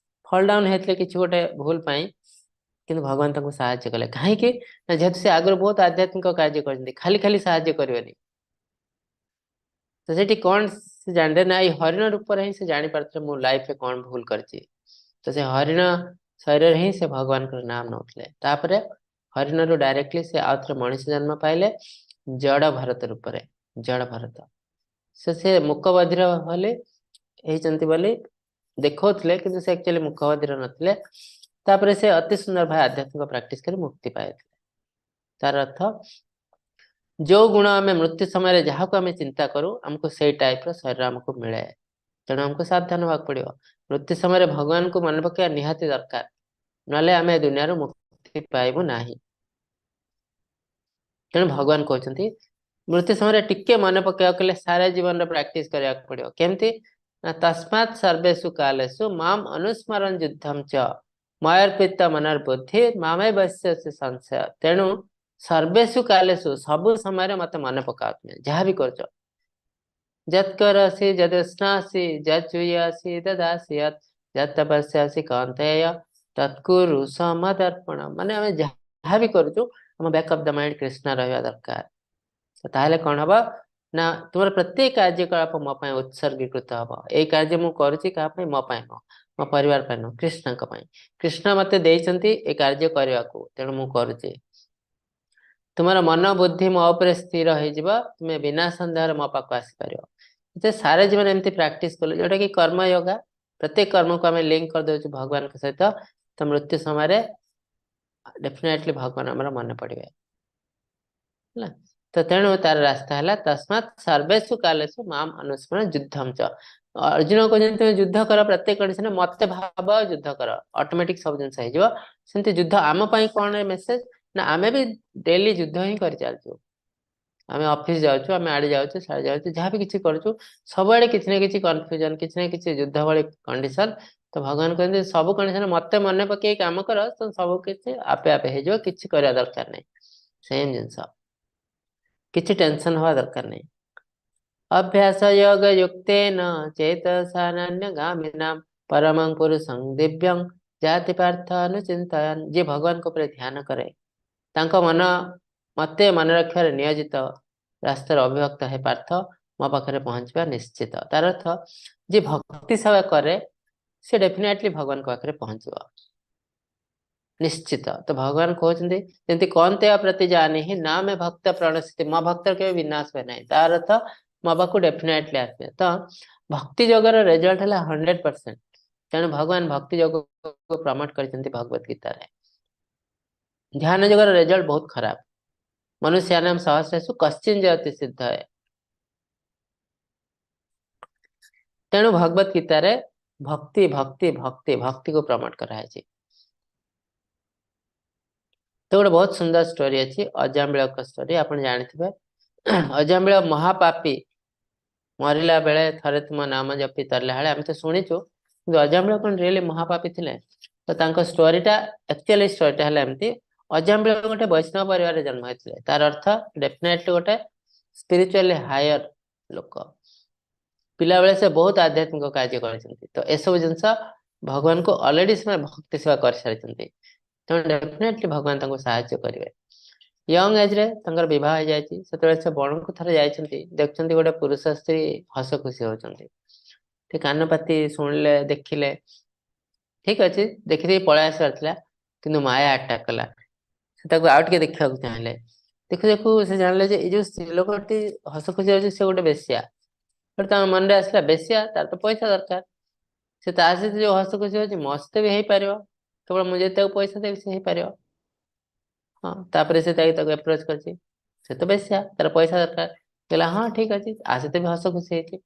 ଫଲ୍ ଡାଉନ ହେଇଥିଲେ କିଛି ଗୋଟେ ଭୁଲ ପାଇଁ, କିନ୍ତୁ ଭଗବାନ ତାଙ୍କୁ ସାହାଯ୍ୟ କଲେ। କାହିଁକି ନା ଯେହେତୁ ସେ ଆଗରୁ ବହୁତ ଆଧ୍ୟାତ୍ମିକ କାର୍ଯ୍ୟ କରିଛନ୍ତି, ଖାଲି ଖାଲି ସାହାଯ୍ୟ କରିବେନି। ତ ସେଠି କଣ ସେ ଜାଣିଲେ ନା, ଏଇ ହରିଣ ରୂପରେ ହିଁ ସେ ଜାଣିପାରୁଥିଲେ ମୁଁ ଲାଇଫରେ କଣ ଭୁଲ କରିଛି। ତ ସେ ହରିଣ ଶରୀରରେ ହିଁ ସେ ଭଗବାନଙ୍କର ନାମ ନଉଥିଲେ। ତାପରେ ହରିଣରୁ ଡାଇରେକ୍ଟଲି ସେ ଆଉ ଥରେ ମଣିଷ ଜନ୍ମ ପାଇଲେ ଜଡ ଭରତ ରୂପରେ। ଜଡ ଭରତ ସେ ମୁକବଧିର ବୋଲି ହେଇଛନ୍ତି ବୋଲି ଦେଖଉଥିଲେ, କିନ୍ତୁ ସେ ଆକ୍ଚୁଆଲି ମୁକବଧିର ନଥିଲେ। ତାପରେ ସେ ଅତି ସୁନ୍ଦର ଭାବେ ଆଧ୍ୟାତ୍ମିକ ପ୍ରାକ୍ଟିସ କରି ମୁକ୍ତି ପାଇଥିଲେ। ତାର ଅର୍ଥ ଯୋଉ ଗୁଣ ଆମେ ମୃତ୍ୟୁ ସମୟରେ ଯାହାକୁ ଆମେ ଚିନ୍ତା କରୁ, ଆମକୁ ସେଇ ଟାଇପର ଶରୀର ଆମକୁ ମିଳେ। ତେଣୁ ଆମକୁ ସାବଧାନ ହବାକୁ ପଡିବ। ମୃତ୍ୟୁ ସମୟରେ ଭଗବାନଙ୍କୁ ମନେ ପକେଇବା ନିହାତି ଦରକାର, ନହେଲେ ଆମେ ଦୁନିଆରୁ ମୁକ୍ତି ପାଇବୁ ନାହିଁ। ତେଣୁ ଭଗବାନ କହୁଛନ୍ତି ମୃତ୍ୟୁ ସମୟରେ ଟିକେ ମନେ ପକେଇବାକୁ ହେଲେ ସାରା ଜୀବନର ପ୍ରାକ୍ଟିସ କରିବାକୁ ପଡିବ। କେମିତି ନା ତସ୍ମାତ୍ ସର୍ବେଷୁ କାଲେଷୁ ମାମ୍ ଅନୁସ୍ମରণ ଯୁଦ୍ଧମ ଚ ମୟର୍ପିତ ମନର ବୁଦ୍ଧି ମାମେ ବଶ୍ୟସି ସଂଶୟ। ତେଣୁ ସର୍ବେଷୁ କାଲେଷୁ ସବୁ ସମୟରେ ମତେ ମନେ ପକାଅ, ତୁମେ ଯାହା ବି କରୁଛ। ଯତ୍ କରସି ଯଦସ୍ନାସି ଯଜୁୟାସି ଦଦାସି ଯତ୍ ଯତ୍ ତପସ୍ୟାସି କୌନ୍ତେୟ ତତ୍କୁରୁ ସମଦର୍ପଣ। ମାନେ ଆମେ ଯାହା ବି କରୁଛୁ ଆମ back of the mind Krishna ରହିବା ଦରକାର। ତାହେଲେ କଣ ହବ ନା ତୁମର ପ୍ରତ୍ୟେକ କାର୍ଯ୍ୟକଳାପ ମୋ ପାଇଁ ଉତ୍ସର୍ଗୀକୃତ ହବ। ଏଇ କାର୍ଯ୍ୟ ମୁଁ କରୁଛି କାହା ପାଇଁ? ମୋ ପାଇଁ ନୁହଁ, ମୋ ପରିବାର ପାଇଁ ନୁହଁ, କୃଷ୍ଣଙ୍କ ପାଇଁ। କୃଷ୍ଣ ମତେ ଦେଇଛନ୍ତି ଏ କାର୍ଯ୍ୟ କରିବାକୁ, ତେଣୁ ମୁଁ କରୁଛି। ତୁମର ମନ ବୁଦ୍ଧି ମୋ ଉପରେ ସ୍ଥିର ହେଇଯିବ, ତୁମେ ବିନା ସନ୍ଦେହରେ ମୋ ପାଖକୁ ଆସିପାରିବ। ଯେ ସାରା ଜୀବନ ଏମିତି ପ୍ରାକ୍ଟିସ କଲେ, ଯୋଉଟା କି କର୍ମ ଯୋଗା, ପ୍ରତ୍ୟେକ କର୍ମକୁ ଆମେ ଲିଙ୍କ କରିଦଉଛୁ ଭଗବାନଙ୍କ ସହିତ, ତ ମୃତ୍ୟୁ ସମୟରେ ଡେଫିନେଟଲି ଭଗବାନ ଆମର ମନେ ପଡିବେ ହେଲା। ତ ତେଣୁ ତାର ରାସ୍ତା ହେଲା ତସ୍ମାତ୍ ସର୍ବେଷୁ କାଲେଷୁ ମାମ୍ ଅନୁସ୍ମରଣ ଯୁଦ୍ଧମ ଚ। ଅର୍ଜୁନ କହୁଛନ୍ତି ତୁମେ ଯୁଦ୍ଧ କର, ପ୍ରତ୍ୟେକ କଣ୍ଡିସନରେ ମତେ ଭାବ, ଯୁଦ୍ଧ କର, ଅଟୋମେଟିକ ସବୁ ଜିନିଷ ହେଇଯିବ। ସେମିତି ଯୁଦ୍ଧ ଆମ ପାଇଁ କଣ ମେସେଜ ନା ଆମେ ବି ଡେଲି ଯୁଦ୍ଧ ହିଁ କରିଚାଲିଛୁ। ଆମେ ଅଫିସ ଯାଉଛୁ, ଆମେ ଆଡେ ଯାଉଛୁ, ସିଆଡେ ଯାଉଛୁ, ଯାହା ବି କିଛି କରୁଛୁ, ସବୁଆଡେ କିଛି ନା କିଛି କନଫ୍ୟୁଜନ, କିଛି ନା କିଛି ଯୁଦ୍ଧ ଭଳି କଣ୍ଡିସନ। ତ ଭଗବାନ କହନ୍ତି ସବୁ କଣ୍ଡିସନ ମତେ ମନେ ପକେଇ କାମ କର, ତ ସବୁ କିଛି ଆପେ ଆପେ ହେଇଯିବ, କିଛି କରିବା ଦରକାର ନାହିଁ। ସେମ ଜିନିଷ, କିଛି ଟେନସନ ହବା ଦରକାର ନାହିଁ। ଅଭ୍ୟାସ ଯୋଗ ଯୁକ୍ତେନ ଚେତସାନନ୍ୟ ଗାମିନାମ ପରମଂ ପୁରୁଷଂ ଦିବ୍ୟଂ ଜାତି ପାର୍ଥ ଅନୁଚିନ୍ତୟନ। ଯିଏ ଭଗବାନଙ୍କ ଉପରେ ଧ୍ୟାନ କରେ, ତାଙ୍କ ମନ ମତେ ମନେ ରଖିବାରେ ନିୟୋଜିତ ରାସ୍ତାରେ ଅବିଭକ୍ତ ହେ ପାର୍ଥ, ମୋ ପାଖରେ ପହଞ୍ଚିବା ନିଶ୍ଚିତ। ତାର ଅର୍ଥ ଯିଏ ଭକ୍ତି ସେବା କରେ ସେ ଡେଫିନେଟଲି ଭଗବାନଙ୍କ ପାଖରେ ପହଞ୍ଚିବ ନିଶ୍ଚିତ। ତ ଭଗବାନ କହୁଛନ୍ତି ଯେମିତି କୌନ୍ତେୟ ପ୍ରତି ଜାନିହି ନା ମେ ଭକ୍ତ ପ୍ରଣଶ୍ୟତି, ମୋ ଭକ୍ତର କେବେ ବିନାଶ ହୁଏ ନାହିଁ। ତାର ଅର୍ଥ ମୋ ପାଖକୁ ଡେଫିନେଟଲି ଆସିବେ। ତ ଭକ୍ତି ଯୋଗର ରେଜଲ୍ଟ ହେଲା 100%। ତେଣୁ ଭଗବାନ ଭକ୍ତି ଯୋଗକୁ ପ୍ରମୋଟ କରିଛନ୍ତି ଭଗବତ ଗୀତାରେ। ଧ୍ୟାନ ଯୋଗର ରେଜଲ୍ଟ ବହୁତ ଖରାପ। ମନୁଷ୍ୟାନାମ ସହସ୍ରେଷୁ କଶ୍ଚିନ୍ ଜୟତି ସିଦ୍ଧୟେ। ତେଣୁ ଭଗବତ ଗୀତାରେ ଭକ୍ତି ଭକ୍ତି ଭକ୍ତି ଭକ୍ତିକୁ ପ୍ରମୋଟ କରାଯାଇଛି। ତ ଗୋଟେ ବହୁତ ସୁନ୍ଦର ଷ୍ଟୋରି ଅଛି, ଅଜାମ୍ବିଳଙ୍କ ଷ୍ଟୋରି ଆପଣ ଜାଣିଥିବେ। ଅଜାମ୍ବିଳ ମହାପାପୀ, ମରିଲା ବେଳେ ଥରେ ତୁମ ନାମ ଜପି ତରିଲା ବେଳେ, ଆମେ ତ ଶୁଣିଛୁ, କିନ୍ତୁ ଅଜାମ୍ବିଳ କଣ ରିଏଲି ମହାପାପୀ ଥିଲେ? ତ ତାଙ୍କ ଷ୍ଟୋରିଟା ଆକ୍ଚୁଆଲି ଷ୍ଟୋରିଟା ହେଲା ଏମିତି। ଅଜାମ୍ବିଳ ଗୋଟେ ବୈଷ୍ଣବ ପରିବାରରେ ଜନ୍ମ ହେଇଥିଲେ। ତାର ଅର୍ଥ ଡେଫିନେଟଲି ଗୋଟେ ସ୍ପିରିଚୁଆଲି ହାୟର ଲୋକ। ପିଲାବେଳେ ସେ ବହୁତ ଆଧ୍ୟାତ୍ମିକ କାର୍ଯ୍ୟ କରିଛନ୍ତି। ତ ଏସବୁ ଜିନିଷ ଭଗବାନଙ୍କୁ ଅଲରେଡି ସେମାନେ ଭକ୍ତି ସେବା କରିସାରିଛନ୍ତି, ତେଣୁ ଡେଫିନେଟଲି ଭଗବାନ ତାଙ୍କୁ ସାହାଯ୍ୟ କରିବେ। ୟଙ୍ଗ ଏଜରେ ତାଙ୍କର ବିବାହ ହେଇଯାଇଛି। ସେତେବେଳେ ସେ ବଣକୁ ଥରେ ଯାଇଛନ୍ତି, ଦେଖୁଛନ୍ତି ଗୋଟେ ପୁରୁଷ ସ୍ତ୍ରୀ ହସ ଖୁସି ହଉଛନ୍ତି। ଟିକେ କାନପାତି ଶୁଣିଲେ, ଦେଖିଲେ, ଠିକ ଅଛି, ଦେଖିଦେଇ ପଳେଇ ଆସିବାର ଥିଲା, କିନ୍ତୁ ମାୟା ଆଟାକ୍ କଲା। ସେ ତାକୁ ଆଉ ଟିକେ ଦେଖିବାକୁ ଚାହିଁଲେ। ଦେଖୁ ଦେଖୁ ସେ ଜାଣିଲେ ଯେ ଏଇ ଯୋଉ ସ୍ତ୍ରୀ ଲୋକଟି ହସ ଖୁସି ହଉଛି ସେ ଗୋଟେ ବେଶ୍ୟା। ତାଙ୍କ ମନରେ ଆସିଲା ବେଶ୍ୟା, ତାର ତ ପଇସା ଦରକାର। ସେ ତା ସହିତ ଯୋଉ ହସ ଖୁସି ହଉଛି ମୋ ସହିତ ବି ହେଇପାରିବ, କେବଳ ମୁଁ ଯଦି ତାକୁ ପଇସା ଦେବି ସେ ହେଇପାରିବ। ହଁ, ତାପରେ ସେ ତାକୁ ଆପ୍ରୋଚ୍ କରିଛି, ସେ ତ ବେଶ୍ୟା, ତାର ପଇସା ଦରକାର। କହିଲା ହଁ ଠିକ ଅଛି, ଆ ସହିତ ବି ହସ ଖୁସି ହେଇଛି।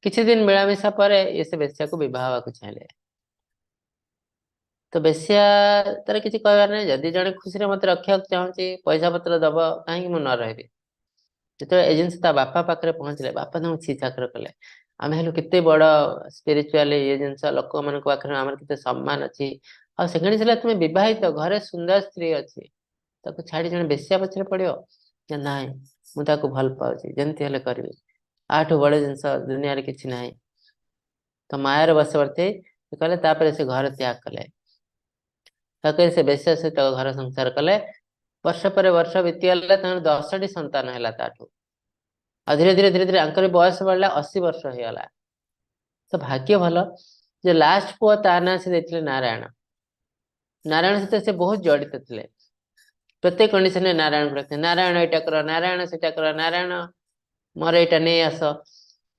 କିଛି ଦିନ ମିଳାମିଶା ପରେ ଇଏ ସେ ବେଶ୍ୟାକୁ ବିବାହ ହେବାକୁ ଚାହିଁଲେ। ତ ବେଶ୍ୟା ତାର କିଛି କହିବାର ନାହିଁ, ଯଦି ଜଣେ ଖୁସିରେ ମତେ ରଖିବାକୁ ଚାହୁଁଛି, ପଇସା ପତ୍ର ଦବ, କାହିଁକି ମୁଁ ନ ରହିବି। ଯେତେବେଳେ ଏ ଜିନିଷ ତା ବାପା ପାଖରେ ପହଞ୍ଚିଲେ, ବାପା ତାଙ୍କୁ ଛି ଛାକର କଲେ। ଆମେ ହେଲୁ କେତେ ବଡ ସ୍ପିରିଚୁଆଲି ଇଏ ଜିନିଷ, ଲୋକମାନଙ୍କ ପାଖରେ ଆମର କେତେ ସମ୍ମାନ ଅଛି, ଆଉ ସେକେଣ୍ଡ ଥିଲା ତୁମେ ବିବାହିତ, ଘରେ ସୁନ୍ଦର ସ୍ତ୍ରୀ ଅଛି, ତାକୁ ଛାଡି ଜଣେ ବେଶ୍ୟା ପଛରେ ପଡିବ? ନାଇଁ, ମୁଁ ତାକୁ ଭଲ ପାଉଛି, ଯେମିତି ହେଲେ କରିବି, ଆଠୁ ବଡ ଜିନିଷ ଦୁନିଆରେ କିଛି ନାହିଁ। ତ ମାୟାର ବଶବର୍ତ୍ତୀ କଲେ। ତାପରେ ସେ ଘର ତ୍ୟାଗ କଲେ, ତାପରେ ସେ ବେଶ୍ୟା ସହିତ ଘର ସଂସାର କଲେ। ବର୍ଷ ପରେ ବର୍ଷ ବିତିଗଲା, ତାଙ୍କର 10ଟି ସନ୍ତାନ ହେଲା ତାଠୁ। ଆଉ ଧୀରେ ଧୀରେ ଧୀରେ ଧୀରେ ଆଙ୍କର ବୟସ ବଢିଲା, 80 ବର୍ଷ ହେଇଗଲା। ତ ଭାଗ୍ୟ ଭଲ ଯେ ଲାଷ୍ଟ ପୁଅ ତା ନାଁ ସେ ଦେଇଥିଲେ ନାରାୟଣ। ନାରାୟଣ ସହିତ ସେ ବହୁତ ଜଡିତ ଥିଲେ, ପ୍ରତ୍ୟେକ କଣ୍ଡିସନରେ ନାରାୟଣ ରଖିଥିଲେ। ନାରାୟଣ ଏଇଟା କର, ନାରାୟଣ ସେଇଟା କର, ନାରାୟଣ ମୋର ଏଇଟା ନେଇ ଆସ।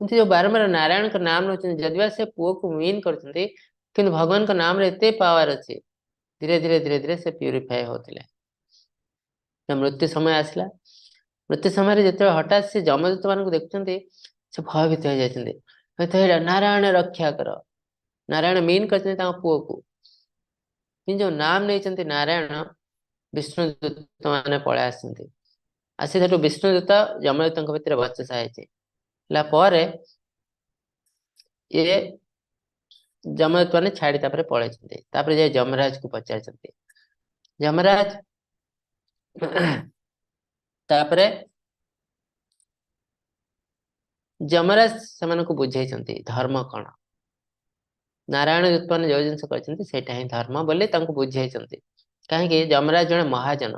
କିନ୍ତୁ ଯୋଉ ବାରମ୍ବାର ନାରାୟଣଙ୍କ ନାମ ନେଉଛନ୍ତି, ଯଦି ବା ସେ ପୁଅକୁ ମିନ୍ କରୁଛନ୍ତି, କିନ୍ତୁ ଭଗବାନଙ୍କ ନାମରେ ଏତେ ପାୱାର ଅଛି, ଧୀରେ ଧୀରେ ଧୀରେ ଧୀରେ ସେ ପ୍ୟୁରିଫାଏ ହଉଥିଲେ। ମୃତ୍ୟୁ ସମୟ ଆସିଲା। ମୃତ୍ୟୁ ସମୟରେ ଯେତେବେଳେ ହଠାତ୍ ସେ ଯମଦୂତ ମାନଙ୍କୁ ଦେଖୁଛନ୍ତି, ସେ ଭୟଭୀତ ହେଇଯାଇଛନ୍ତି। ନାରାୟଣ ରକ୍ଷା କର, ନାରାୟଣ ମିନ୍ କରିଛନ୍ତି ତାଙ୍କ ପୁଅକୁ, କିନ୍ତୁ ଯୋଉ ନାମ ନେଇଛନ୍ତି ନାରାୟଣ, ବିଷ୍ଣୁଦୂତ ମାନେ ପଳେଇ ଆସନ୍ତି। ଆସି ସେଠୁ ବିଷ୍ଣୁଦୂତ ଯମଦୂତଙ୍କ ଭିତରେ ବଚସା ହେଇଛି। ହେଲା ପରେ ଇଏ ଯମଦୂତ ମାନେ ଛାଡି ତାପରେ ପଳେଇଛନ୍ତି। ତାପରେ ଯାଇ ଯମରାଜକୁ ପଚାରିଛନ୍ତି। ଯମରାଜ ତାପରେ ଯମରାଜ ସେମାନଙ୍କୁ ବୁଝେଇଛନ୍ତି ଧର୍ମ କଣ, ନାରାୟଣ ଦୂତ ଯୋଉ ଜିନିଷ କହିଛନ୍ତି ସେଇଟା ହିଁ ଧର୍ମ ବୋଲି ତାଙ୍କୁ ବୁଝେଇଛନ୍ତି। କାହିଁକି ଯମରାଜ ଜଣେ ମହାଜନ,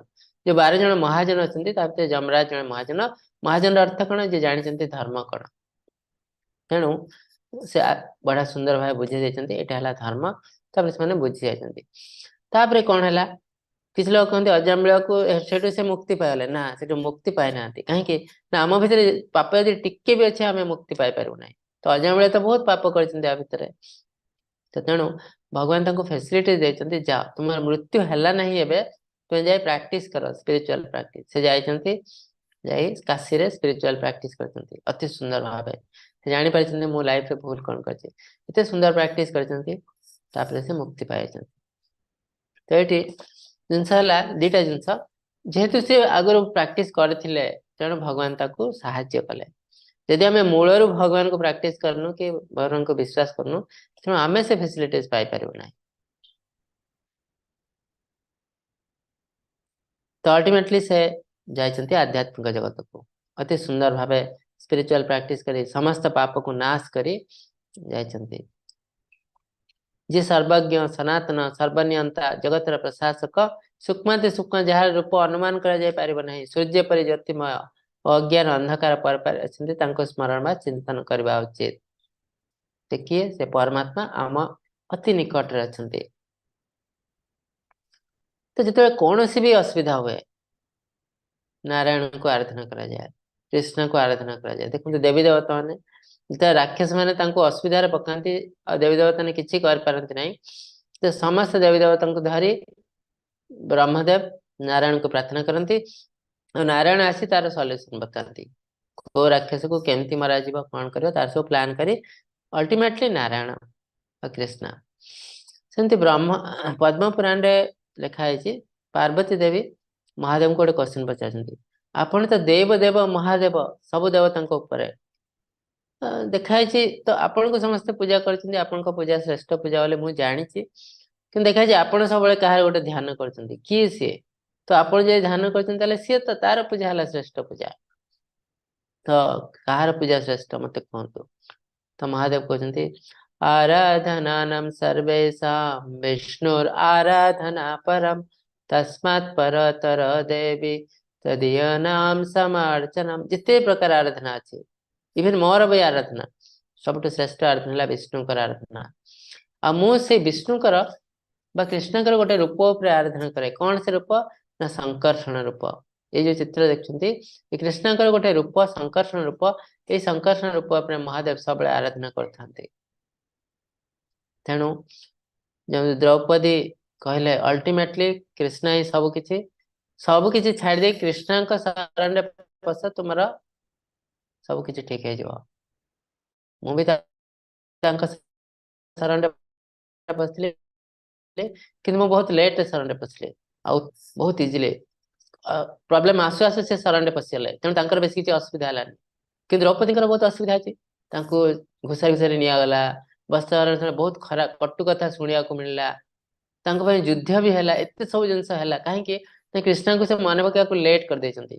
ଯୋଉ 12 ଜଣ ମହାଜନ ଅଛନ୍ତି ତା ଭିତରେ ଯମରାଜ ଜଣେ ମହାଜନ। ମହାଜନର ଅର୍ଥ କଣ? ଯିଏ ଜାଣିଛନ୍ତି ଧର୍ମ କଣ। ତେଣୁ ସେ ବଢିଆ ସୁନ୍ଦର ଭାବେ ବୁଝେଇ ଦେଇଛନ୍ତି ଏଇଟା ହେଲା ଧର୍ମ। ତାପରେ ସେମାନେ ବୁଝି ଯାଇଛନ୍ତି। ତାପରେ କଣ ହେଲା, କିଛି ଲୋକ କହନ୍ତି ଅଜାମ୍ବିଳକୁ ସେଠୁ ସେ ମୁକ୍ତି ପାଇଗଲେ। ନା, ସେଠୁ ମୁକ୍ତି ପାଇନାହାନ୍ତି। କାହିଁକି ନା ଆମ ଭିତରେ ପାପ ଯଦି ଟିକେ ବି ଅଛି ଆମେ ମୁକ୍ତି ପାଇପାରିବୁ ନାହିଁ। ତ ଅଜାମ୍ବିଳ ତ ବହୁତ ପାପ କରିଛନ୍ତି ଆ ଭିତରେ। ତ ତେଣୁ ଭଗବାନ ତାଙ୍କୁ ଫେସିଲିଟି ଦେଇଛନ୍ତି, ଯାଅ ତୁମର ମୃତ୍ୟୁ ହେଲା ନାହିଁ ଏବେ, ତୁମେ ଯାଇ ପ୍ରାକ୍ଟିସ କର ସ୍ପିରିଚୁଆଲ ପ୍ରାକ୍ଟିସ। ସେ ଯାଇଛନ୍ତି, ଯାଇ କାଶୀରେ ସ୍ପିରିଚୁଆଲ ପ୍ରାକ୍ଟିସ କରିଛନ୍ତି ଅତି ସୁନ୍ଦର ଭାବେ। ସେ ଜାଣିପାରିଛନ୍ତି ମୁଁ ଲାଇଫରେ ଭୁଲ କଣ କରିଛି, ଏତେ ସୁନ୍ଦର ପ୍ରାକ୍ଟିସ କରିଛନ୍ତି। ତାପରେ ସେ ମୁକ୍ତି ପାଇଛନ୍ତି। ତ ଏଇଠି ଜିନିଷ ହେଲା ଦିଟା ଜିନିଷ, ଯେହେତୁ ସେ ଆଗରୁ ପ୍ରାକ୍ଟିସ କରିଥିଲେ ତେଣୁ ଭଗବାନ ତାକୁ ସାହାଯ୍ୟ କଲେ। ଯଦି ଆମେ ମୂଳରୁ ଭଗବାନଙ୍କୁ ପ୍ରାକ୍ଟିସ କରୁନୁ କି ଭଗବାନଙ୍କୁ ବିଶ୍ୱାସ କରୁନୁ, ତେଣୁ ଆମେ ସେ ଫେସିଲିଟିଜ ପାଇପାରିବୁ ନାହିଁ। ତ ଅଲ୍ଟିମେଟଲି ସେ ଯାଇଛନ୍ତି ଆଧ୍ୟାତ୍ମିକ ଜଗତକୁ, ଅତି ସୁନ୍ଦର ଭାବେ ସ୍ପିରିଚୁଆଲ ପ୍ରାକ୍ଟିସ କରି ସମସ୍ତ ପାପକୁ ନାଶ କରି ଯାଇଛନ୍ତି। ଯିଏ ସର୍ବଜ୍ଞ, ସନାତନ, ସର୍ବନିୟନ୍ତା, ଜଗତର ପ୍ରଶାସକ, ସୂକ୍ଷ୍ମାତି ସୂକ୍ଷ୍ମ ଯାହାର ରୂପ ଅନୁମାନ କରାଯାଇ ପାରିବ ନାହିଁ, ସୂର୍ଯ୍ୟ ପରି ଜ୍ୟୋତିର୍ମୟ ଓ ଅଜ୍ଞାନ ଅନ୍ଧକାର ପରପାରେ ଅଛନ୍ତି, ତାଙ୍କୁ ସ୍ମରଣ ବା ଚିନ୍ତନ କରିବା ଉଚିତ। ସେ କିଏ? ସେ ପରମାତ୍ମା ଆମ ଅତି ନିକଟରେ ଅଛନ୍ତି। ତ ଯେତେବେଳେ କୌଣସି ବି ଅସୁବିଧା ହୁଏ, ନାରାୟଣଙ୍କୁ ଆରାଧନା କରାଯାଏ, କୃଷ୍ଣଙ୍କୁ ଆରାଧନା କରାଯାଏ। ଦେଖନ୍ତୁ ଦେବୀ ଦେବତା ମାନେ ଯେତେବେଳେ ରାକ୍ଷସ ମାନେ ତାଙ୍କୁ ଅସୁବିଧାରେ ପକାନ୍ତି ଆଉ ଦେବୀ ଦେବତା ମାନେ କିଛି କରିପାରନ୍ତି ନାହିଁ, ତ ସମସ୍ତ ଦେବୀ ଦେବତାଙ୍କୁ ଧରି ବ୍ରହ୍ମଦେବ ନାରାୟଣଙ୍କୁ ପ୍ରାର୍ଥନା କରନ୍ତି ଆଉ ନାରାୟଣ ଆସି ତାର ସଲ୍ୟୁସନ ବତାନ୍ତି, କୋଉ ରାକ୍ଷସକୁ କେମିତି ମରାଯିବ, କଣ କରିବ, ତାର ସବୁ ପ୍ଲାନ୍ କରି ଅଲ୍ଟିମେଟଲି ନାରାୟଣ ଆଉ କୃଷ୍ଣ। ସେମିତି ପଦ୍ମ ପୁରାଣରେ ଲେଖା ହେଇଛି, ପାର୍ବତୀ ଦେବୀ ମହାଦେବଙ୍କୁ ଗୋଟେ କ୍ୱେଶ୍ଚନ ପଚାରିଛନ୍ତି, ଆପଣ ତ ଦେବ ଦେବ ମହାଦେବ ସବୁ ଦେବତାଙ୍କ ଉପରେ ଦେଖା ହେଇଛି, ତ ଆପଣଙ୍କୁ ସମସ୍ତେ ପୂଜା କରିଛନ୍ତି, ଆପଣଙ୍କ ପୂଜା ଶ୍ରେଷ୍ଠ ପୂଜା ବୋଲି ମୁଁ ଜାଣିଛି, କିନ୍ତୁ ଦେଖା ହେଇଛି ଆପଣ ସବୁବେଳେ କାହାର ଗୋଟେ ଧ୍ୟାନ କରୁଛନ୍ତି, କିଏ ସିଏ? ତ ଆପଣ ଯଦି ଧ୍ୟାନ କରୁଛନ୍ତି ତାହେଲେ ସିଏ ତ ତାର ପୂଜା ହେଲା ଶ୍ରେଷ୍ଠ ପୂଜା, ତ କାହାର ପୂଜା ଶ୍ରେଷ୍ଠ ମତେ କୁହନ୍ତୁ। ତ ମହାଦେବ କହୁଛନ୍ତି ଆରାଧନାନମ ସର୍ବେଷାଂ ବିଷ୍ଣୁର ଆରାଧନା ପରମ ତସ୍ମାତ୍ ପରତର ଦେବୀ ତଦୀୟ ନାମ ସମାର୍ଚନମ। ଯେତେ ପ୍ରକାର ଆରାଧନା ଅଛି, ଇଭେନ ମୋର ବି ଆରାଧନା, ସବୁଠୁ ଶ୍ରେଷ୍ଠ ଆରାଧନା ହେଲା ବିଷ୍ଣୁଙ୍କର ଆରାଧନା। ଆଉ ମୁଁ ସେଇ ବିଷ୍ଣୁଙ୍କର ବା କୃଷ୍ଣଙ୍କର ଗୋଟେ ରୂପ ଉପରେ ଆରାଧନା କରେ। କଣ ସେ ରୂପ? ନା ସଂକର୍ଷଣ ରୂପ। ଏଇ ଯୋଉ ଚିତ୍ର ଦେଖୁଛନ୍ତି, ଏ କୃଷ୍ଣଙ୍କର ଗୋଟେ ରୂପ ସଂକର୍ଷଣ ରୂପ। ଏଇ ସଂକର୍ଷଣ ରୂପ ଉପରେ ମହାଦେବ ସବୁବେଳେ ଆରାଧନା କରିଥାନ୍ତି। ତେଣୁ ଯେମିତି ଦ୍ରୌପଦୀ କହିଲେ, ଅଲ୍ଟିମେଟଲି କୃଷ୍ଣ ହିଁ ସବୁ କିଛି, ସବୁ କିଛି ଛାଡି ଦେଇ କୃଷ୍ଣଙ୍କ ଶରଣରେ ପଶ, ତୁମର ସବୁ କିଛି ଠିକ ହେଇଯିବ। ମୁଁ ବି ତାଙ୍କ ଶରଣରେ ପଶିଥିଲି, କିନ୍ତୁ ମୁଁ ବହୁତ ଲେଟରେ ଶରଣରେ ପଶିଲି, ଆଉ ବହୁତ ଇଜିଲି ପ୍ରୋବ୍ଲେମ ଆସୁ ଆସୁ ସେ ଶରଣରେ ପଶିଗଲେ, ତେଣୁ ତାଙ୍କର ବେଶୀ କିଛି ଅସୁବିଧା ହେଲାନି। କିନ୍ତୁ ଦ୍ରୌପଦୀଙ୍କର ବହୁତ ଅସୁବିଧା ଅଛି, ତାଙ୍କୁ ଘୁଷାରି ଘୁଷାରି ନିଆଗଲା, ବସ୍ତ୍ରହରଣ, ବହୁତ ଖରାପ କଟୁ କଥା ଶୁଣିବାକୁ ମିଳିଲା, ତାଙ୍କ ପାଇଁ ଯୁଦ୍ଧ ବି ହେଲା, ଏତେ ସବୁ ଜିନିଷ ହେଲା। କାହିଁକି ନା କୃଷ୍ଣଙ୍କୁ ସେ ମନେ ପକେଇବାକୁ ଲେଟ୍ କରିଦେଇଛନ୍ତି।